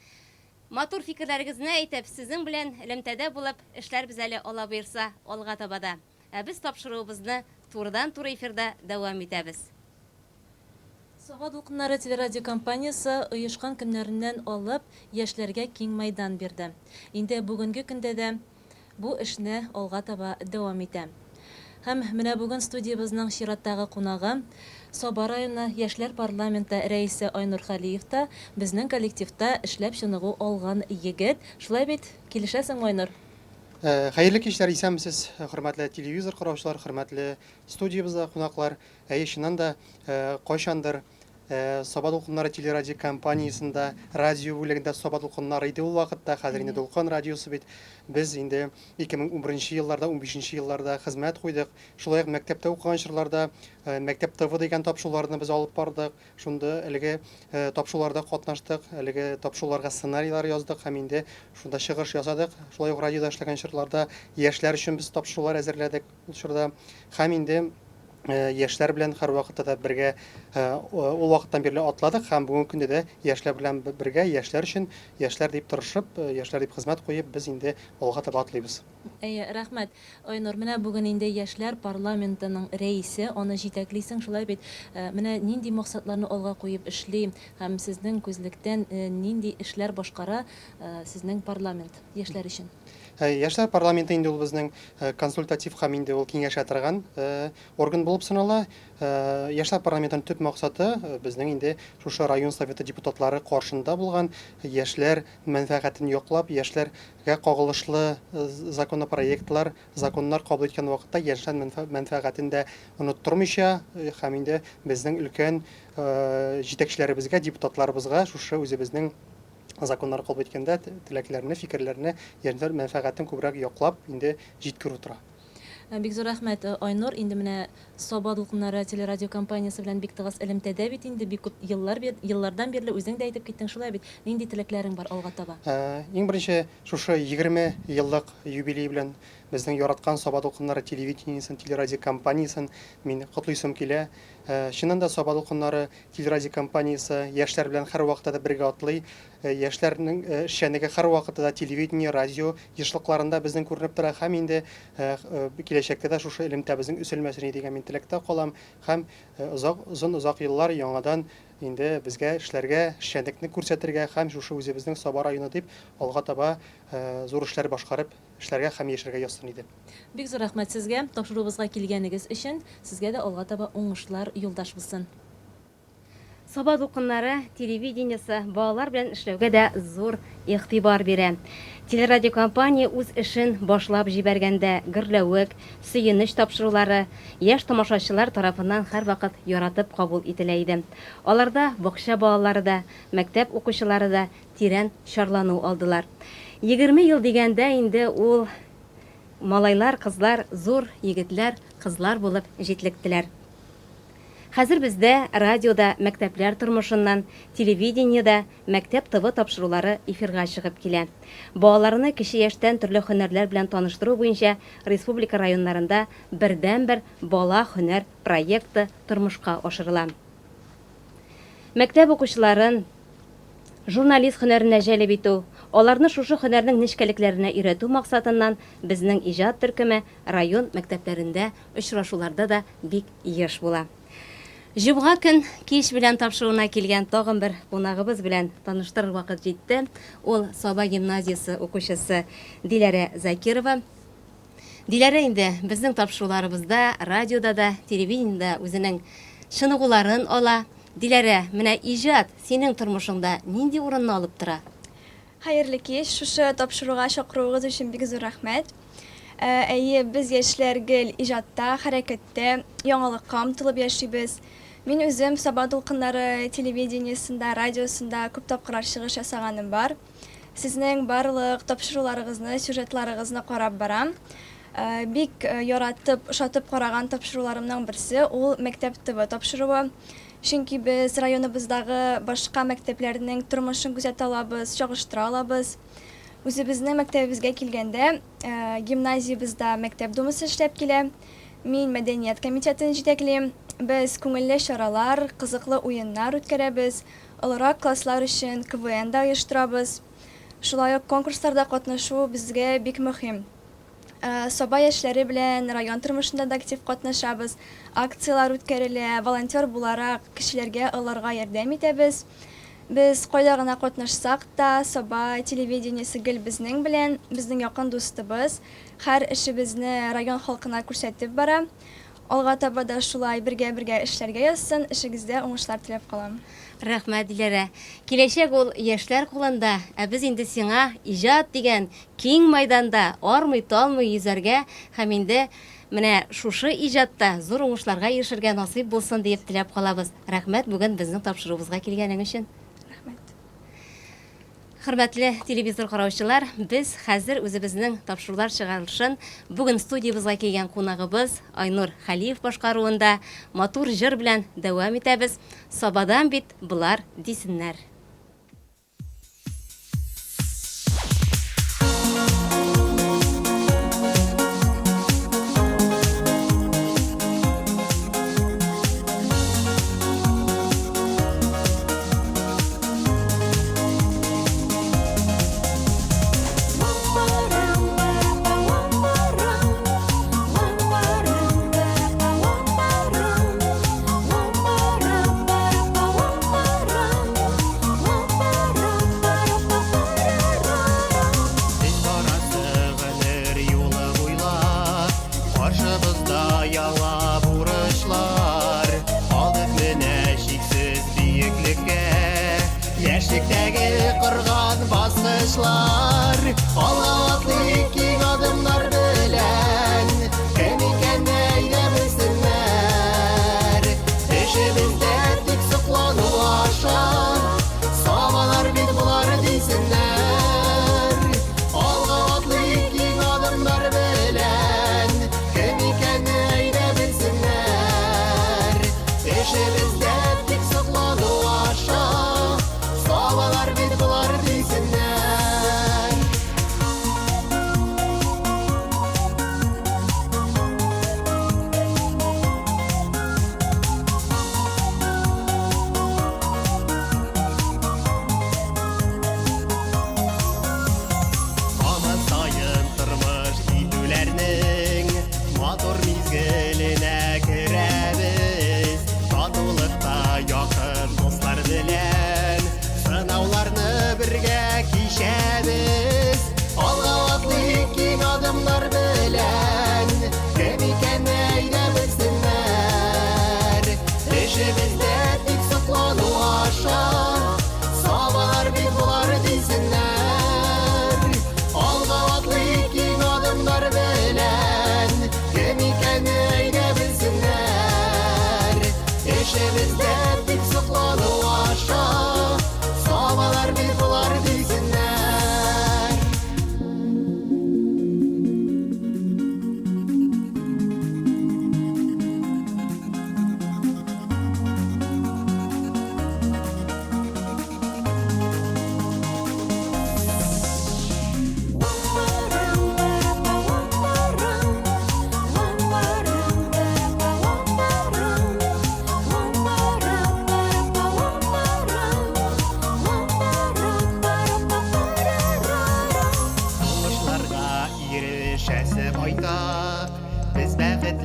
матур фикерләрегезне әйтеп, сезнең белән элемтәдә булып эшләрбез әле, Алла боерса, алга таба да. Ә без тапшыруыбызны турыдан-туры эфирда дәвам итәбез. Саба дулкыннары телерадиокомпаниясе оешкан көннәреннән алып яшьләргә киң мәйдан бирде. Инде бүгенге көндә дә бу эшне алга таба дәвам итә. Һәм менә бүген студиябезнең чираттагы кунагы, Саба районы Яшьләр парламенты рәисе Айнур Хәлиев та безнең коллективта эшләп чыныгу алган егет. Шулай бит, килешәсеңме, Айнур? Хәерле кичләр, исәнмесез, хөрмәтле телевизор караучылар, хөрмәтле студиябездә кунаклар. Әйе, чыннан да, кайчандыр Саба дулкыннары телерадиокомпаниясендә, радио бүлегендә Саба дулкыннары иде ул вакытта, хәзер инде Дулкын радиосы бит. Без инде 2011 елларда, 15 елларда хезмәт куйдык. Шулай ук мәктәптә укыган чорларда Мәктәп ТВ дигән тапшыруларны без алып бардык. Шунда әлеге тапшыруларда катнаштык, әлеге тапшыруларга сценарийлар яздык һәм инде шунда чыгыш ясадык. Шулай ук радиода эшләгән чорларда яшьләр өчен без тапшырулар әзерләдек ул чорда. Һәм инде яшьләр белән һәрвакытта да бергә ул вакыттан бирле атладык һәм бүгенге көндә дә яшьләр белән бергә, яшьләр өчен, яшьләр дип тырышып, яшьләр дип хезмәт куеп, без инде алга таба атлыйбыз. Әйе, рәхмәт, Айнур. Менә бүген инде яшьләр парламентының рәисе, аны җитәклисең, шулай бит? Менә нинди максатларны алга куеп эшли һәм сезнең күзлектән нинди эшләр башкара сезнең парламент яшьләр өчен? Яшьләр парламенты инде ул безнең консультатив һәм инде ул киңәшә торган орган булып санала. Яшьләр парламентының төп максаты безнең инде шушы район советы депутатлары каршында булган яшьләр мәнфәгатен яклап, яшьләргә кагылышлы законопроектлар, законнар кабул иткән вакытта яшьләр мәнфәгатен дә оныттырмыйча һәм инде безнең өлкән җитәкчеләребезгә, депутатларыбызга шушы үзебезнең законнар кабул иткәндә теләкләрне, фикерләрне, яшьләр мәнфәгатен күбрәк яклап инде җиткерү тора. Бик зур рәхмәт, Айнур. Инде менә Саба дулкыннары телерадиокомпаниясе белән бик тыгыз элемтәдә бит инде, бик күп еллар еллардан бирле үзең дә әйтеп киттең, шулай бит? Нинди теләкләрең бар алга таба? Иң беренче шушы 20 еллык юбилей белән безнең яраткан Саба дулкыннары телевидениесен, телерадиокомпаниясен мин котлыйсым килә. Чыннан да Саба дулкыннары Телерадиокомпаниясе яшьләр белән һәрвакытта да бергә атлый. Яшьләрнең эшчәнлеге һәрвакытта да телевидение, радио ешлыкларында безнең күренеп тора һәм инде киләчәктә дә шушы элемтәбезнең өзелмәсен иде дигән мин теләктә калам һәм озак, озын-озак еллар яңадан инде безгә эшләргә, эшчәнлекне күрсәтергә һәм шушы үзебезнең Саба районы дип алга таба зур эшләр башкарып эшләргә һәм яшәргә язсын иде. Бик зур рәхмәт сезгә, тапшыруыбызга килгәнегез өчен. Сезгә дә алга таба уңышлар юлдаш булсын. Саба дулкыннары телевидениесе балалар белән эшләүгә дә зур игътибар бирә. Телерадиокомпания үз эшен башлап җибәргәндә Гөрләвек, Сөенеч тапшырулары яшь тамашачылар тарафыннан һәрвакыт яратып кабул ителә иде. Аларда бакча балалары да, мәктәп укучылары да тирән чарлану алдылар. 20 ел дигәндә инде ул малайлар, кызлар зур егетләр, кызлар булып җитлектеләр. Хәзер бездә радиода мәктәпләр тормышыннан, телевидениедә Мәктәп ТВ тапшырулары эфирга чыгып килә. Балаларны кече яшьтән төрле һөнәрләр белән таныштыру буенча республика районнарында бердәнбер Бала һөнәр проекты тормышка ашырыла. Мәктәп укучыларын журналист һөнәренә җәлеп итү, аларны шушы һөнәрнең нечкәлекләренә өйрәтү максатыннан безнең иҗат төркеме район мәктәпләрендә очрашуларда да бик еш була. Җомга көн кич белән тапшыруына килгән тагын бер кунагыбыз белән таныштырыр вакыт җитте. Ул Саба гимназиясе укучысы Диләрә Закирова. Диләрә инде безнең тапшыруларыбызда, радиода да, телевидениедә үзенең чыныгуларын ала. Диләрә, менә иҗат синең тормышыңда нинди урынны алып тора? Хәерле кич, шушы тапшыруга чакыруыгыз өчен бик зур рәхмәт. Әйе, без яшьләр гел иҗатта, хәрәкәттә, яңалыкка омтылып яшибез. Мин үзем Саба дулкыннары телевидениесендә, радиосында күп тапкырлар чыгыш ясаганым бар. Сезнең барлык тапшыруларыгызны, сюжетларыгызны карап барам. Бик яратып, ошатып караган тапшыруларымның берсе ул Мәктәп ТВ тапшыруы. Чөнки без районыбыздагы башка мәктәпләрнең тормышын күзәтә алабыз, чагыштыра алабыз. Үзебезнең мәктәбебезгә килгәндә, гимназиябездә мәктәп думасы эшләп килә. Мин мәдәният комитетын җитәклим. Без күңелле чаралар, кызыклы уеннар үткәрәбез, олырак класслар өчен КВН да оештырабыз. Шулай ук конкурсларда катнашу безгә бик мөһим. Саба яшьләре белән район тормышында да актив катнашабыз. Акцияләр үткәрелә, волонтер буларак кешеләргә, олыларга ярдәм итәбез. Без кайда гына катнашсак та, Саба телевидениесе гел безнең белән, безнең якын дустыбыз. Һәр эшебезне район халкына күрсәтеп бара. Алга таба да шулай бергә-бергә эшләргә язсын, эшегездә уңышлар теләп калам. Рәхмәт, Диләрә. Киләчәк ул яшьләр кулында, ә без инде сиңа иҗат дигән киң майданда армый-талмый йөзәргә һәм инде менә шушы иҗатта зур уңышларга ирешергә насыйп булсын диеп теләп калабыз. Рәхмәт бүген безнең тапшыруыбызга килгәнең өчен. Рәхмәт. Хөрмәтле телевизор караучылар, без хәзер үзебезнең тапшырулар чыгарылышын бүген студиябезгә килгән кунагыбыз Айнур Хәлиев башкаруында матур җыр белән дәвам итәбез. Сабадан бит болар дисеннәр. Без барасы гомер юлы буйлап, Каршыбызда яңа бурычлар. Алдык менә чиксез биеклеккә, Яшьлектәге корган баскычлар. Алга атлыйк киң адымнар белән, Кем икәнне әйдә белсеннәр. Эшебездә тик соклану аша, Сабалар бит болар дисеннәр. Алга атлыйк киң адымнар белән, Кем икәнне әйдә белсеннәр. Эшебездә тик соклану аша, Сабалар бит болар дисеннәр.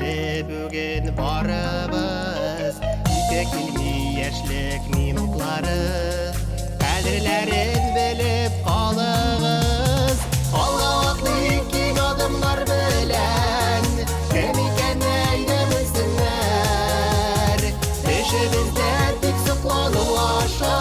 Кадерле бүген барыбыз. Ике килми яшьлек минутлары. Кадерләрен белеп калыгыз. Алга атлыйк киң адымнар белән. Кем икәнне әйдә белсеннәр. Эшебездә тик соклану аша.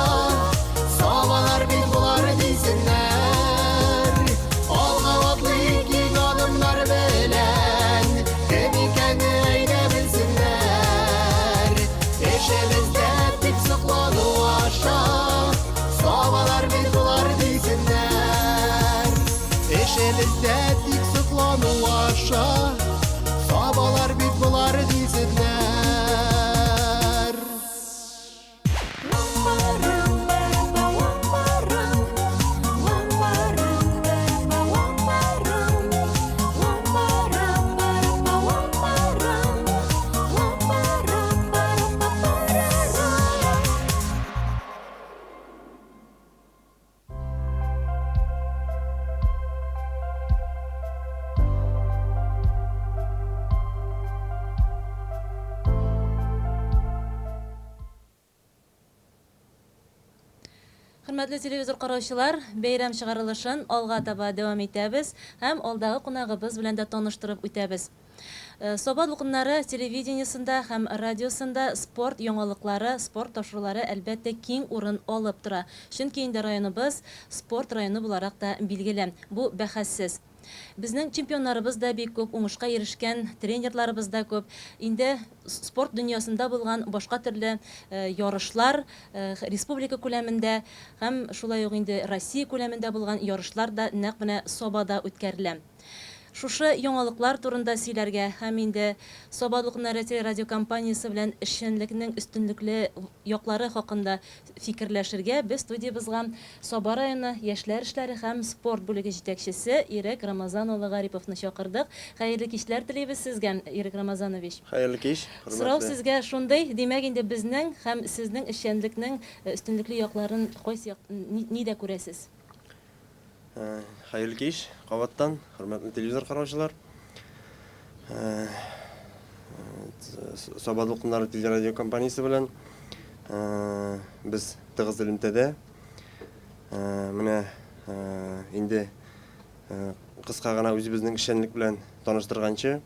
Сабалар бит болар дисеннәр. Алга атлыйк киң адымнар белән. Кем икәнне әйдә белсеннәр. Эшебездә тик соклану аша. Сабалар бит болар дисеннәр. Эшебездә тик соклану аша. Сабалар бит болар дисеннәр. Хөрмәтле телевизор караучылар, бәйрәм чыгарылышын алга таба дәвам итәбез һәм алдагы кунагыбыз белән дә таныштырып үтәбез. Саба дулкыннары телевидениесында һәм радиосында спорт яңалыклары, спорт тапшырулары әлбәттә киң урын алып тора. Чөнки инде районыбыз спорт районы буларак та билгеле. Бу бәхәссез. Безнең чемпионнарыбыз да бик күп, уңышка ирешкән тренерларыбыз да күп. Инде спорт дөньясында булган башка төрле ярышлар республика күләмендә һәм шулай ук инде Россия күләмендә булган ярышлар да нәкъ менә Сабада үткәрелә. Шушы яңалыклар турында сөйләргә һәм инде Саба дулкыннары телерадиокомпаниясе белән эшчәнлекнең өстенлекле яклары хакында фикерләшергә без студиябызга Саба районы яшьләр эшләре һәм спорт бүлеге җитәкчесе Ирек Рамазан улы Гариповны чакырдык. Хәерле кичләр телибез сезгә, Ирек Рамазанович. Хәерле кич, Сорау хөрмәтле. сезгә шундый, димәк инде безнең һәм сезнең эшчәнлекнең өстенлекле якларын кайсы як, нидә күрәсез? Хәерле кич, кабаттан, хөрмәтле телевизор караучылар. Саба дулкыннары телерадио компаниясе белән без тыгыз элемтәдә. Менә инде кыска гына үзебезнең эшчәнлек белән таныштырганчы,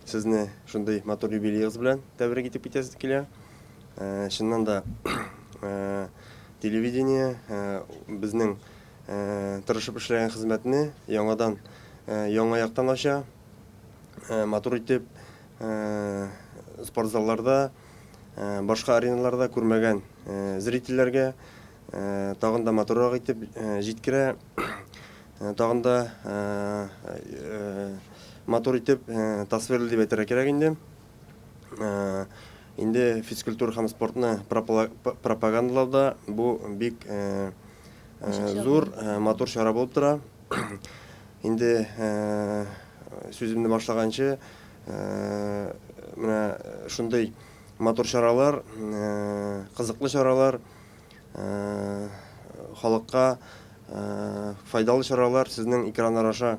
сезне шундый матур юбилеегыз белән тәбрик итеп китәсе килә. Чыннан да телевидение безнең тырышып эшләгән хезмәтне яңадан яңа яктан ача, матур итеп спортзалларда, башка ареналарда күрмәгән зрительләргә тагын да матуррак итеп җиткерә, тагын да матур итеп тасвирлый дип әйтергә кирәк инде. Инде физкультура һәм спортны пропагандалауда бу бик зур, матур чара булып тора. Инде сүземне башлаганчы, менә шундый матур чаралар, кызыклы чаралар, халыкка файдалы чаралар сезнең экраннар аша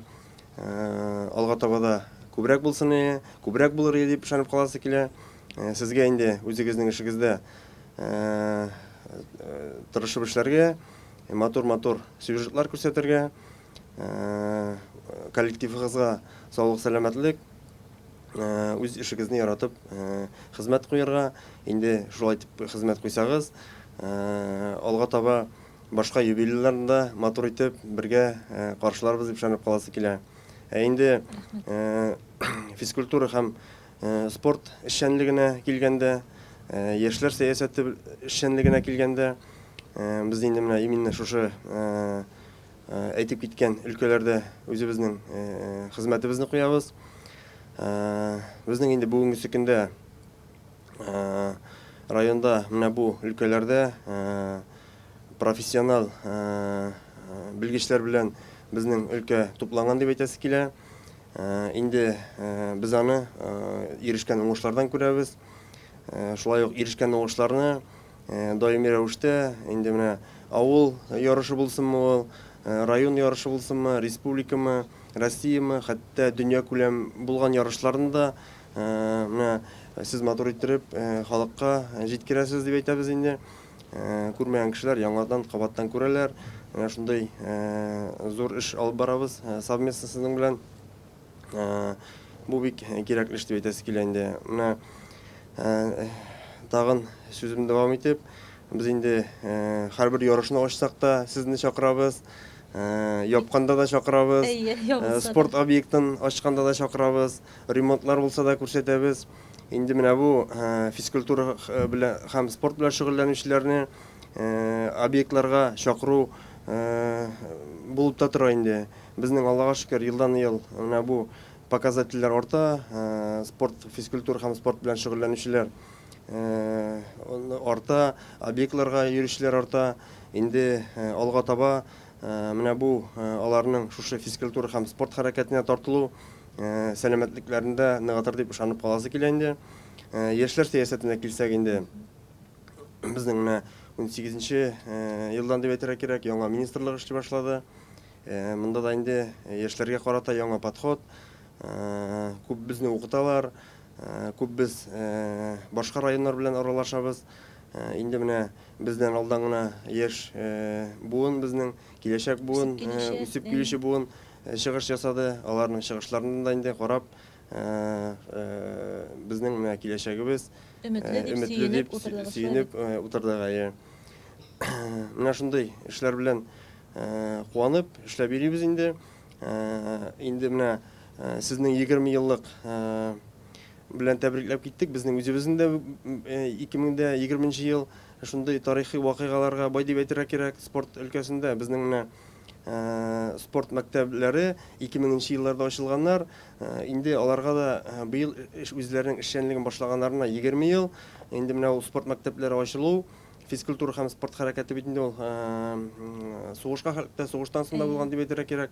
алга таба да күбрәк булсын, күбрәк булыр дип ышанып каласы килә. Сезгә инде үзегезнең эшегездә тырышып эшләргә, матур-матур сюжетлар күрсәтергә, коллективыгызга саулык, сәламәтлек, үз эшегезне яратып хезмәт куярга. Инде шулай итеп хезмәт куйсагыз, алга таба башка юбилейларны да матур итеп бергә каршыларбыз дип ышанып каласы килә. Ә инде физкультура һәм спорт эшчәнлегенә килгәндә, яшьләр сәясәте эшчәнлегенә килгәндә, без инде менә именно шушы әйтеп киткән өлкәләрдә үзебезнең хезмәтебезне куябыз. Безнең инде бүгенге көндә районда менә бу өлкәләрдә профессионал белгечләр белән безнең өлкә тупланган дип әйтәсе килә. Инде без аны ирешкән уңышлардан күрәбез. Шулай ук ирешкән уңышларны даими рәвештә инде менә авыл ярышы булсынмы ул, район ярышы булсынмы, республикамы, Россиямы, хәтта дөнья күләм булган ярышларны да Менә сез матур иттереп халыкка җиткерәсез дип әйтәбез инде. Күрмәгән кешеләр яңадан кабаттан күрәләр. Менә шундый зур эш алып барабыз совместно сезнең белән. Бу бик кирәкле эш дип әйтәсе килә инде. Менә тагын сүземне дәвам итеп, без инде һәрбер ярышны ачсак та сезне чакырабыз. Япканда да чакырабыз. Спорт объектын ачканда да чакырабыз. Ремонтлар булса да күрсәтәбез. Инде менә бу физкультура белән һәм спорт белән шөгыльләнүчеләрне объектларга чакыру булып та тора инде. Безнең, Аллага шөкер, елдан-ел менә бу показательләр арта, спорт, физкультура һәм спорт белән шөгыльләнүчеләр арта, объектларга йөрүчеләр арта. Инде алга таба менә бу аларның шушы физкультура һәм спорт хәрәкәтенә тартылу сәламәтлекләрен дә ныгытыр дип ышанып каласы килә инде. Яшьләр сәясәтенә килсәк инде, безнең менә унсигезенче елдан дип әйтергә кирәк, яңа министрлык эшли башлады. Монда да инде яшьләргә карата яңа подход. Күп безне укыталар, күп без башка районнар белән аралашабыз. Инде менә бездән алдан гына яшь буын безнең, киләчәк буын, үсеп килүче буын чыгыш ясады. Аларның чыгышларын да инде карап, безнең менә киләчәгебез өметле дип сөенеп утырдык. Сөенеп утырдык, әйе. Менә шундый эшләр белән куанып эшләп йөрибез инде. Инде менә сезнең 20 еллык белән тәбрикләп киттек. Безнең үзебезнең дә 2020 нче ел шундый тарихи вакыйгаларга бай дип әйтергә кирәк спорт өлкәсендә. Безнең менә спорт мәктәпләре 2000 нче елларда ачылганнар. Инде аларга да быел үзләренең эшчәнлеген башлаганнарына 20 ел. Инде менә ул спорт мәктәпләре ачылу, физкультура һәм спорт хәрәкәте бит инде ул сугышка хәтта сугыштан соң да булган дип әйтергә кирәк.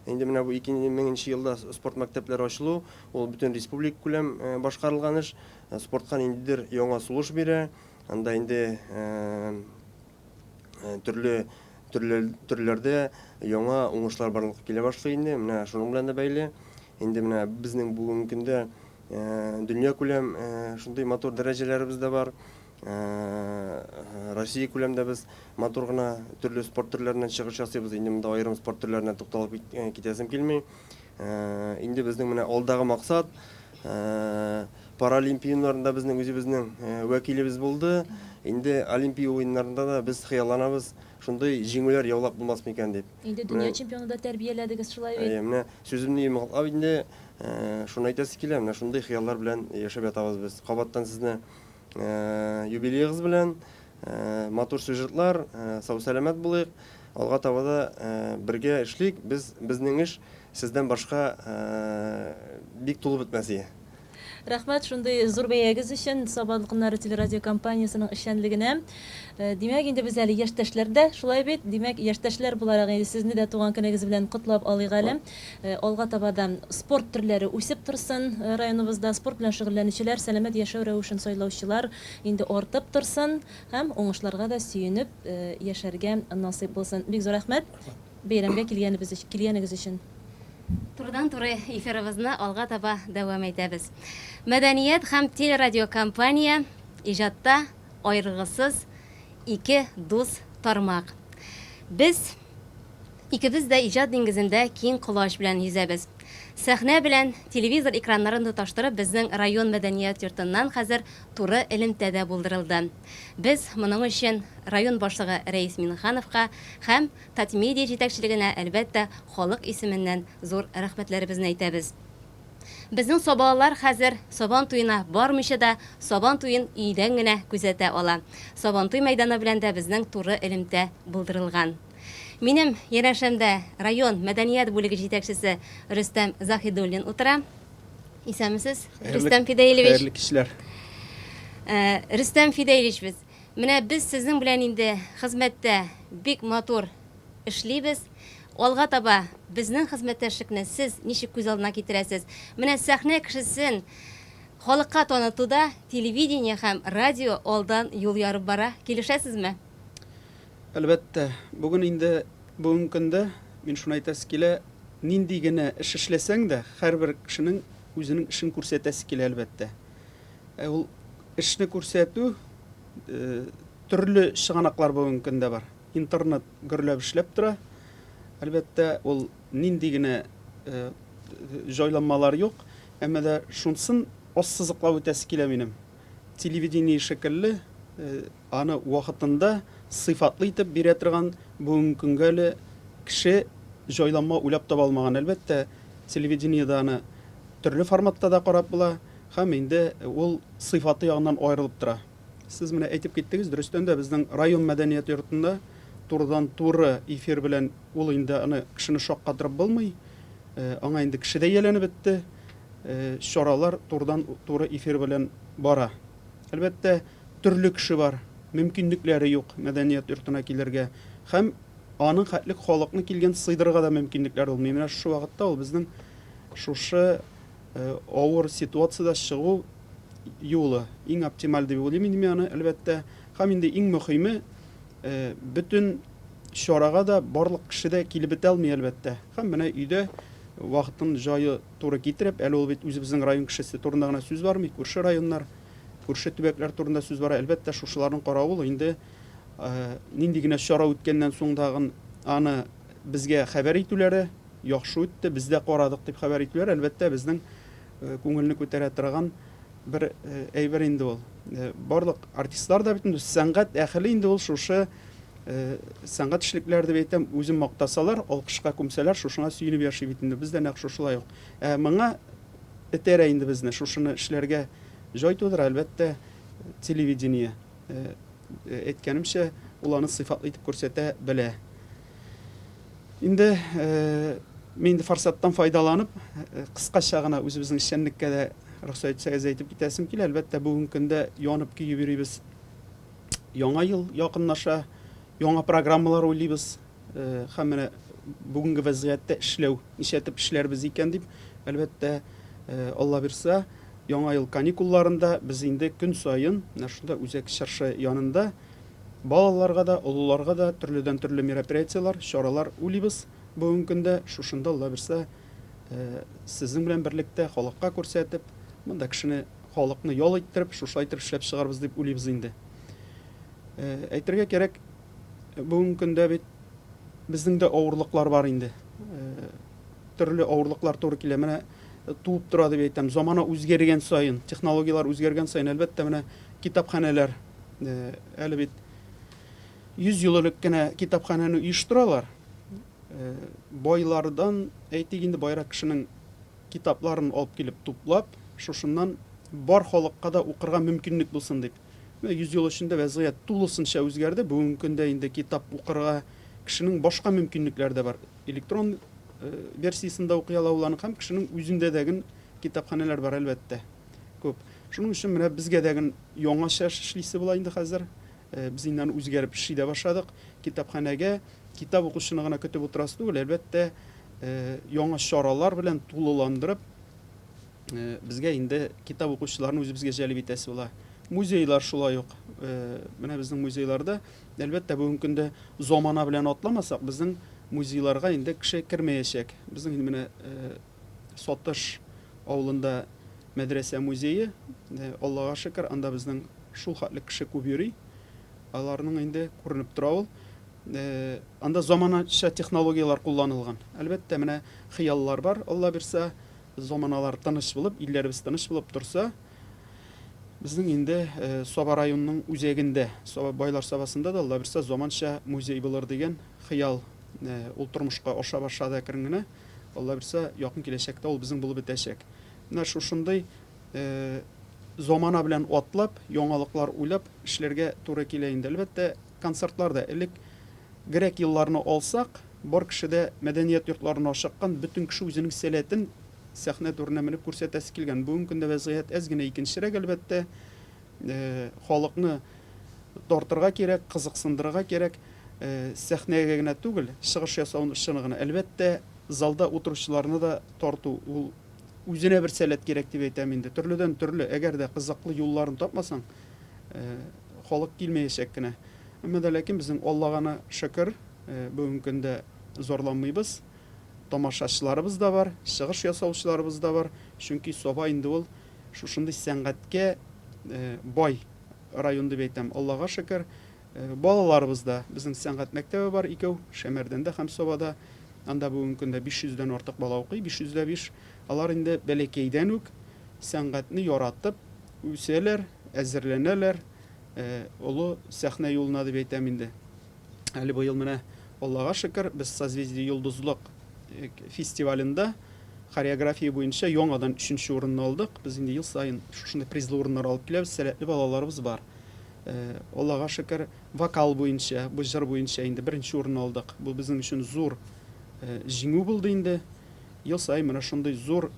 Инде менә бу 2000 нче елда спорт мәктәпләре ачылу, ул бөтен республика күләм башкарылган эш. Спортка ниндидер яңа сулыш бирә. Анда инде төрле төрле төрләрдә яңа уңышлар барлыкка килә башлый инде. Менә шуның белән дә бәйле. Инде менә безнең бүгенге көндә дөнья күләм шундый матур дәрәҗәләребез дә бар. Россия күләмдә без матур гына төрле спорт төрләреннән чыгыш ясыйбыз. Инде монда аерым спорт төрләренә тукталып китәсем килми. Инде безнең менә алдагы максат Паралимпия уеннарында безнең үзебезнең вәкилебез булды. Инде Олимпия уеннарында да без хыялланабыз, шундый җиңүләр яулап булмас микән дип. Инде дөнья чемпионы да тәрбияләдегез, шулай бит? Әйе, менә сүземне йомгаклап инде шуны әйтәсе килә, менә шундый хыяллар белән яшәп ятабыз без. Кабаттан сезне юбилеегыз белән, матур сюжетлар, сау-сәламәт булыйк. Алга таба да бергә эшлик. Без, безнең эш сездән башка бик тулып бетмәс ие. Рәхмәт шундый зур бәягез өчен Саба дулкыннары телерадиокомпаниясенең эшчәнлегенә. Димәк, инде без әле яшьтәшләр дә, шулай бит? Димәк, яшьтәшләр буларак инде сезне дә туган көнегез белән котлап алыйк әле. Алга таба да спорт төрләре үсеп торсын районыбызда, спорт белән шөгыльләнүчеләр, сәламәт яшәү рәвешен сайлаучылар инде артып торсын һәм уңышларга да сөенеп яшәргә насыйп булсын. Бик зур рәхмәт бәйрәмгә килгәнебез килгәнегез өчен. Турыдан-туры эфирыбызны алга таба дәвам итәбез. Мәдәният һәм телерадиокомпания иҗатта аерылгысыз ике дус тармак. Без икебез дә иҗат диңгезендә киң колач белән йөзәбез. Сәхнә белән телевизор экраннарын тоташтырып безнең район мәдәният йортыннан хәзер туры элемтә дә булдырылды. Без моның өчен район башлыгы Рәис Миңнехановка һәм Татмедиа җитәкчелегенә, әлбәттә, халык исеменнән зур рәхмәтләребезне әйтәбез. Безнең сабалылар хәзер Сабан туена бармыйча да Сабан туен өйдән генә күзәтә ала. Сабантуй мәйданы белән дә безнең туры элемтә булдырылган. Минем янәшәмдә район мәдәният бүлеге җитәкчесе Рөстәм Заһидуллин утыра. Исәнмесез, Рөстәм Фидәилевич. Хәерле кичләр. Рөстәм Фидәилевич, без менә без сезнең белән инде хезмәттә бик матур эшлибез. Алга таба безнең хезмәттәшлекне сез ничек күз алдына китерәсез? Менә сәхнә кешесен халыкка танытуда телевидение һәм радио алдан юл ярып бара. Килешәсезме? Әлбәттә. Бүген инде, бүгенге көндә, мин шуны әйтәсе килә, нинди генә эш эшләсәң дә, һәрбер кешенең үзенең эшен күрсәтәсе килә, әлбәттә. Ә ул эшне күрсәтү төрле чыганаклар бүгенге көндә бар. Интернет гөрләп эшләп тора. Әлбәттә, ул нинди генә җайланмалар юк, әмма дә шунсын ассызыклап үтәсе килә минем. Телевидение шикелле, аны вакытында сыйфатлы итеп бирә торган бүгенге көнгә әле кеше җайланма уйлап таба алмаган. Әлбәттә, телевидениедә аны төрле форматта да карап була һәм инде ул сыйфаты ягыннан аерылып тора. Сез менә әйтеп киттегез, дөрестән дә безнең район мәдәният йортында турыдан-туры эфир белән ул инде аны кешене шаккатырып булмый. Аңа инде кеше дә ияләнеп бетте. Чаралар турыдан-туры эфир белән бара. Әлбәттә, төрле кеше бар, мөмкинлекләре юк мәдәният йортына килергә һәм аның хәтлек халыкны килгән сыйдырырга да мөмкинлекләр булмый. Менә шушы вакытта ул безнең шушы авыр ситуациядә чыгу юлы иң оптималь дип уйлыйм инде мин аны, әлбәттә. Һәм инде иң мөхиме, бөтен чарага да барлык кеше дә килеп бетә алмый, әлбәттә. Һәм менә өйдә вакытын җае туры китереп, әле ул бит үзебезнең район кешесе турында гына сүз бармый, күрше районнар, күрше төбәкләр турында сүз бара. Әлбәттә, шушыларның каравы ул инде нинди генә чара үткәннән соң тагын аны безгә хәбәр итүләре, яхшы үтте, без дә карадык дип хәбәр итүләр, әлбәттә, безнең күңелне күтәрә торган бер әйбер инде ул. Барлык артистлар да бит инде сәнгать әһеле инде ул шушы сәнгать эшлекләре дип әйтәм, үзен мактасалар, алкышка күмсәләр, шушыңа сөенеп яши бит инде. Без дә нәкъ шушылай ук. Ә моңа этәрә инде безне шушыны эшләргә җай тудыра, әлбәттә, телевидение. Әйткәнемчә, ул аны сыйфатлы итеп күрсәтә белә. Инде мин инде форсаттан файдаланып, кыскача гына үзебезнең эшчәнлеккә дә рөхсәт итсәгез әйтеп китәсем килә. Әлбәттә, бүгенге көндә янып көеп йөрибез. Яңа ел якынлаша, яңа программалар уйлыйбыз. Һәм менә бүгенге вәзгыятьтә эшләү, ничәтеп эшләрбез икән дип, әлбәттә, Алла бирса, яңа ел каникулларында без инде көн саен менә шунда үзәк чыршы янында Балаларга да, олыларга да төрледән-төрле мероприятиеләр, чаралар уйлыйбыз бүгенге көндә. Шушында, Алла бирсә, сезнең белән берлектә халыкка күрсәтеп, монда кешене, халыкны ял иттереп, шушылай итеп эшләп чыгарбыз дип уйлыйбыз инде. Әйтергә кирәк, бүгенге көндә бит безнең дә авырлыклар бар инде. Төрле авырлыклар туры килә. Менә туып тора дип әйтәм. Замана үзгәргән саен, технологияләр үзгәргән саен, әлбәттә, менә китапханәләр Әле бит 100 ел элек кенә китапханәне оештыралар. Байлардан, әйтик инде, байрак кешенең китапларын алып килеп туплап, шушыннан бар халыкка да укырга мөмкинлек булсын дип. Менә 100 ел эчендә вәзгыять тулысынча үзгәрде. Бүгенге көндә инде китап укырга кешенең башка мөмкинлекләре дә бар. Электрон версиясен дә укый ала ул аны һәм кешенең үзендә дә ген китапханәләр бар, әлбәттә. Күп. Шуның өчен менә безгә дә ген яңача эш эшлисе була инде хәзер. Без инде аны үзгәреп эшли дә башладык. Китапханәгә китап укучыны гына көтеп утырасы түгел, әлбәттә, яңа чаралар белән тулыландырып, безгә инде китап укучыларны үзебезгә җәлеп итәсе була. Музейлар шулай ук. Менә безнең музейларда, әлбәттә, бүгенге көндә замана белән атламасак, безнең музейларга инде кеше кермәячәк. Безнең инде менә Сатыш авылында мәдрәсә музее, Аллага шөкер, анда безнең шул хәтле кеше күп йөри. Аларның инде күренеп тора ул. Анда заманача технологияләр кулланылган. Әлбәттә, менә хыяллар бар, Алла бирса, заманалар тыныч булып, илләребез тыныч булып торса, безнең инде Саба районының үзәгендә, Саба Байлар Сабасында да, Алла бирса, заманча музей булыр дигән хыял ул тормышка аша башлады әкрен генә. Алла бирса, якын киләчәктә ул безнең булып бетәчәк. Менә шушындый замана белән атлап, яңалыклар уйлап эшләргә туры килә инде. Әлбәттә, концертлар да элек грек елларны алсак, бар кеше дә мәдәният йортларына ашыккан, бөтен кеше үзенең сәләтен сәхнә түренә менеп күрсәтәсе килгән. Бүгенге көндә вәзгыять әз генә икенчерәк, әлбәттә. Халыкны тартырга кирәк, кызыксындырырга кирәк. Сәхнәгә генә түгел, чыгыш ясаучыны гына, әлбәттә, залда утыручыларны да тарту, ул үзенә бер сәләт кирәк дип әйтәм инде. Төрледән төрле, әгәр дә кызыклы юлларын тапмасаң, халык килмәячәк кенә. Әмма дә ләкин безнең Аллага гына шөкер, бүгенге көндә зарланмыйбыз. Тамашачыларыбыз да бар, чыгыш ясаучыларыбыз да бар. Чөнки Саба инде ул шушындый сәнгатькә бай район дип әйтәм. Аллага шөкер, балаларыбыз да, безнең сәнгать мәктәбе бар икәү, Шәмәрдәндә һәм Сабада. Анда бүгенге көндә 500 дән артык бала укый, 505. Алар инде бәләкәйдән үк сәнгатьне яратып үсәләр, әзерләнәләр олы сәхнә юлына дип әйтәм инде. Әле быел менә, Аллага шөкер, без Созвездие Йолдызлык фестивалендә хореография буенча яңадан өченче урынны алдык. Без инде ел саен шушындый призлы урыннар алып киләбез, сәләтле балаларыбыз бар. Аллага шөкер, вокал буенча, бу җыр буенча инде беренче урынны алдык. Бу безнең өчен зур җиңү булды инде. Ел саен менә шундый зур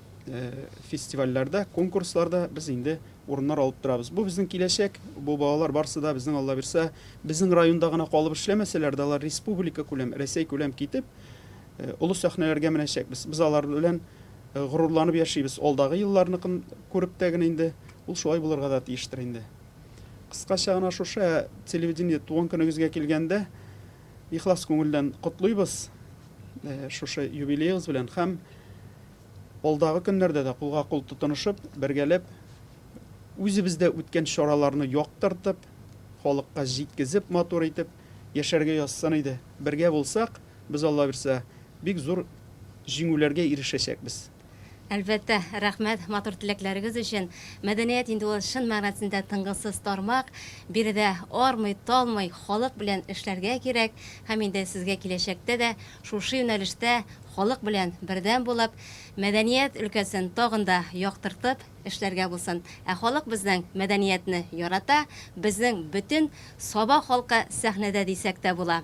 фестивальләрдә, конкурсларда без инде урыннар алып торабыз. Бу безнең киләчәк, бу балалар барсы да безнең, Алла бирсә, безнең районда гына калып эшләмәсәләр дә, алар республика күләм, Рәсәй күләм китеп, олы сәхнәләргә менәчәкбез. Без алар белән горурланып яшибез. Алдагы елларныкын күреп тә генә инде, ул шулай булырга да тиештер инде. Кыскача гына шушы, ә телевидение туган көнегезгә килгәндә, ихлас күңелдән котлыйбыз шушы юбилеегыз белән һәм Алдагы көннәрдә дә кулга-кул тотынышып, бергәләп үзебездә үткән чараларны яктыртып, халыкка җиткезеп матур итеп яшәргә язсын иде. Бергә булсак, без, Алла бирсә, бик зур җиңүләргә ирешәчәкбез. Әлбәттә, рәхмәт матур теләкләрегез өчен. Мәдәният инде ул чын мәгънәсендә тынгысыз тармак. Биредә армый, талмый халык белән эшләргә кирәк. Һәм инде сезгә киләчәктә дә шушы юнәлештә Халык белән бердәм булып, мәдәният өлкәсен тагын да яктыртып эшләргә булсын. Ә халык безнең мәдәниятне ярата, безнең бөтен Саба халкы сәхнәдә дисәк тә була.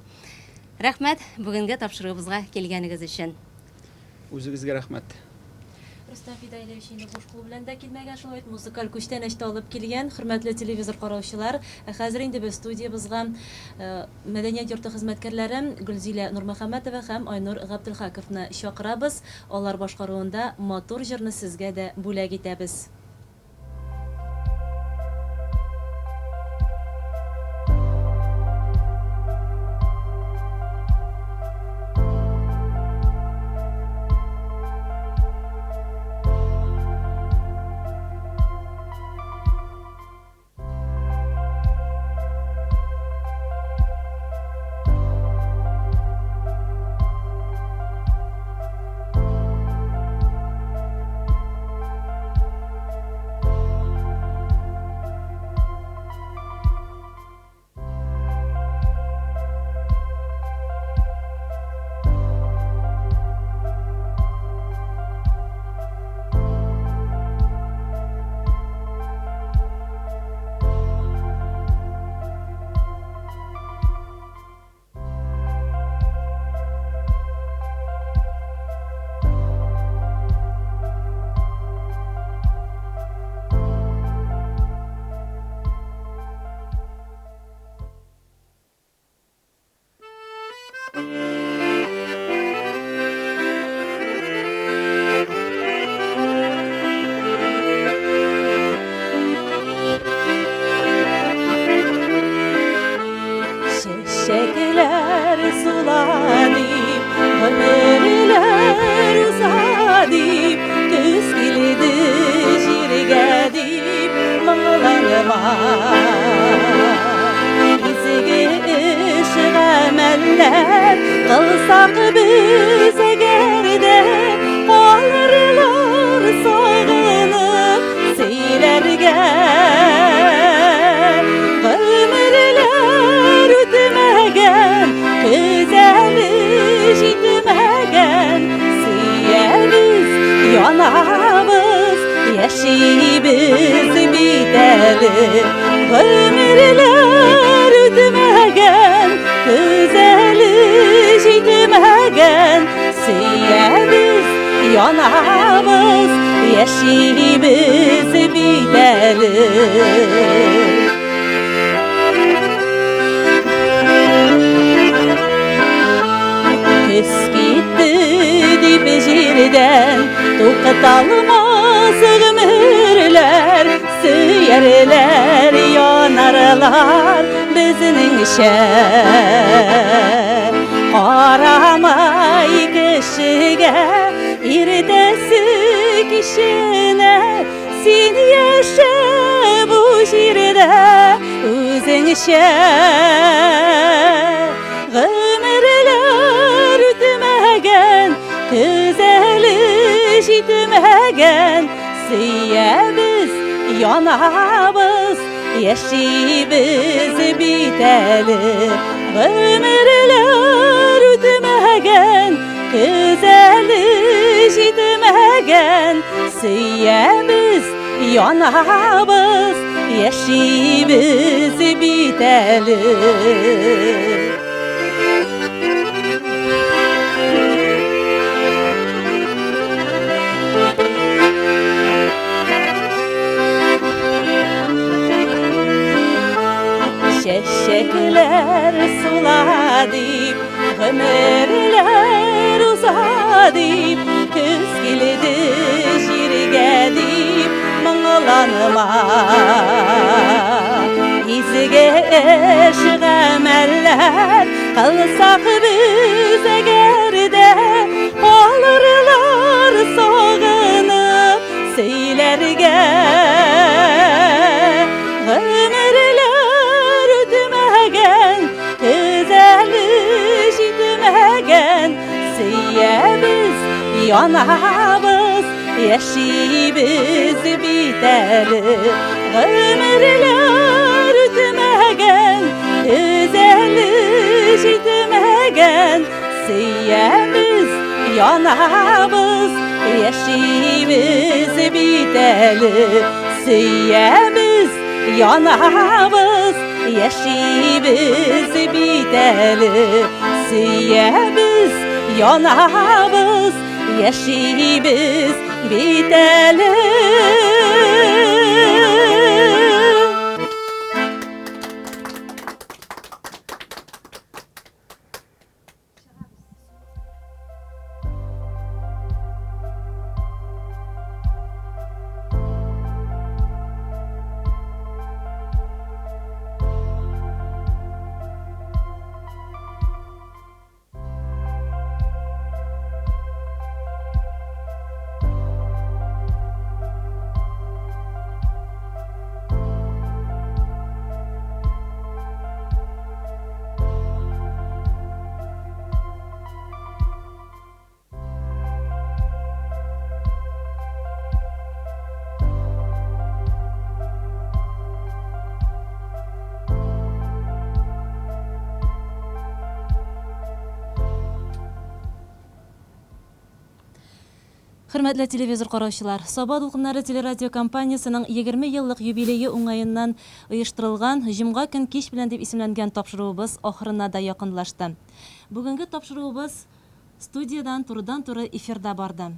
Рәхмәт бүгенге тапшыруыбызга килгәнегез өчен. Үзегезгә рәхмәт. Рөстәм Фидаилевич инде буш кул белән дә килмәгән, шулай ук музыкаль күчтәнәч тә алып килгән. Хөрмәтле телевизор караучылар, ә хәзер инде без студиябезгә Мәдәният йорты хезмәткәрләре Гөлзилә Нурмөхәммәтова һәм Айнур Габделхаковны чакырабыз. Алар башкаруында матур җырны сезгә дә бүләк итәбез. Чәчәкләр сула дип, гомерләр уза дип, көз килде җиргә дип, моңланма. Изге эш гамәлләр кылсак без әгәр дә, калырлар сагынып сөйләргә. Гомерләр үтмәгән, көз әле җитмәгән, сөябез, янабыз, яшибез бит әле. Гомерләр үтмәгән, көз әле җитмәгән, сөябез, янабыз, яшибез бит әле. Көз китте дип җирдән тукталмас гомерләр, сөярләр, янарлар безнеңчә. Карамай кешегә җиргә, иртәсе киченә син яшә бу җирдә үзеңчә. Гомерләр үтмәгән, көз әле җитмәгән, сөябез, янабыз, яшибез бит әле. Гомерләр үтмәгән, көз әле җитмәгән, сөябез, янабыз, яшибез бит әле. Чәчәкләр сула дип, гомерләр уза дип, көз килде җиргә дип, моңланма. Изге эш гамәлләр кылсак без әгәр дә, калырлар сагынып сөйләргә. Гомерләр үтмәгән, көз әле җитмәгән, сөябез, янабыз, яшибез бит әле. Гомерләр үтмәгән, көз әле җитмәгән, сөябез, янабыз, яшибез бит әле. Сөябез, янабыз, яшибез бит әле. Сөябез, янабыз, яшибез бит әле. Хөрмәтле телевизор караучылар, Саба дулкыннары телерадиокомпаниясенең 20 еллык юбилее уңаеннан оештырылган Җомга көн кич белән дип исемләнгән тапшыруыбыз ахырына да якынлашты. Бүгенге тапшыруыбыз студиядән турыдан-туры эфирда барды.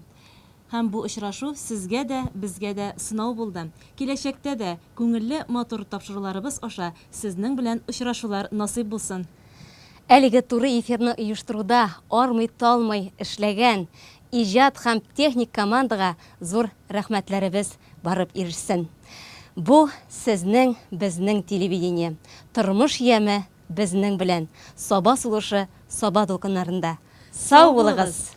Һәм бу очрашу сезгә дә, безгә дә сынау булды. Киләчәктә дә күңелле матур тапшыруларыбыз аша сезнең белән очрашулар насыйп булсын. Әлеге туры эфирны оештыруда армый-талмый эшләгән иҗат һәм техник командага зур рәхмәтләребез барып ирешсен. Бу сезнең, безнең телевидение. Тормыш яме безнең белән. Саба сулышы Саба дулкыннарында. Сау булыгыз!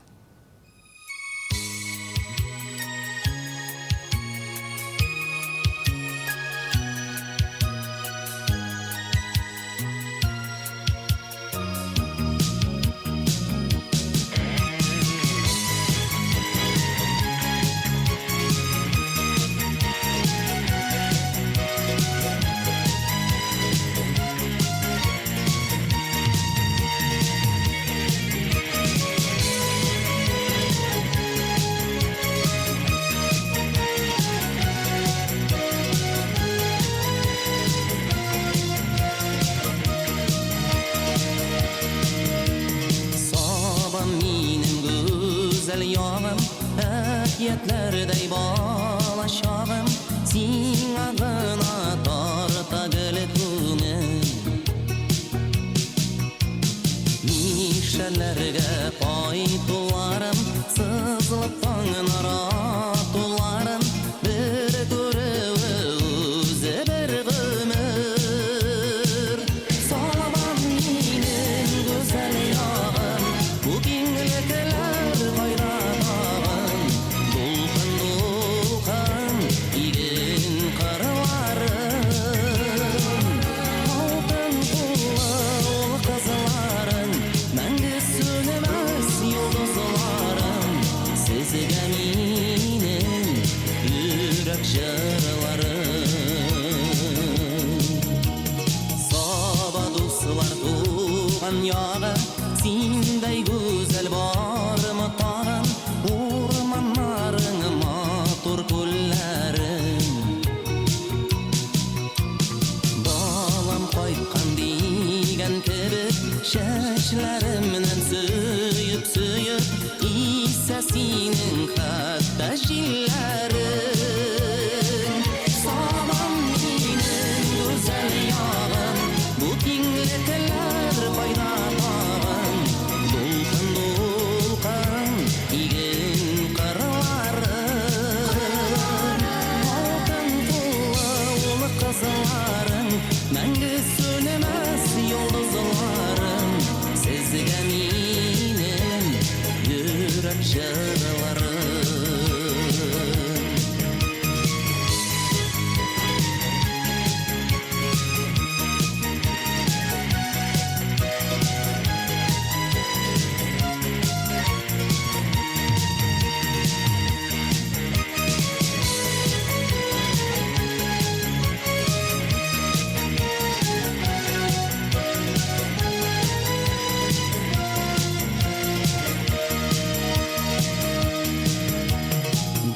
Сабам минем гүзәл ягым, әкиятләрдәй бала чагым, сиңа гына тарта гел күңел. Мишәләргә кайтуларым, сызылып таңнар атуларын, бер күрүе үзе бер гомер. Сабам минем гүзәл ягым, бу киңлекләр кайда ягы, Синдәй гүзәл бармы тагын, Урманнарың, матур күлләрең. Балам кайткан дигән кебек, Чәчләремнән сөеп-сөеп, Исә синең хәтта җилләрең. Сабам минем гүзәл ягым, Бу киңлекләр кайда тагын? Дулкын-дулкын иген кырлары, Алтын куллы ул кызларың, Мәңге сүнмәс йолдызларым, Сезгә минем йөрәк җырларым.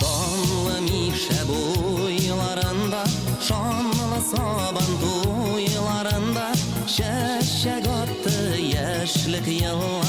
Данлы Мишә буйларында, Шанлы сабан туйларында Чәчәк атты яшьлек елларым.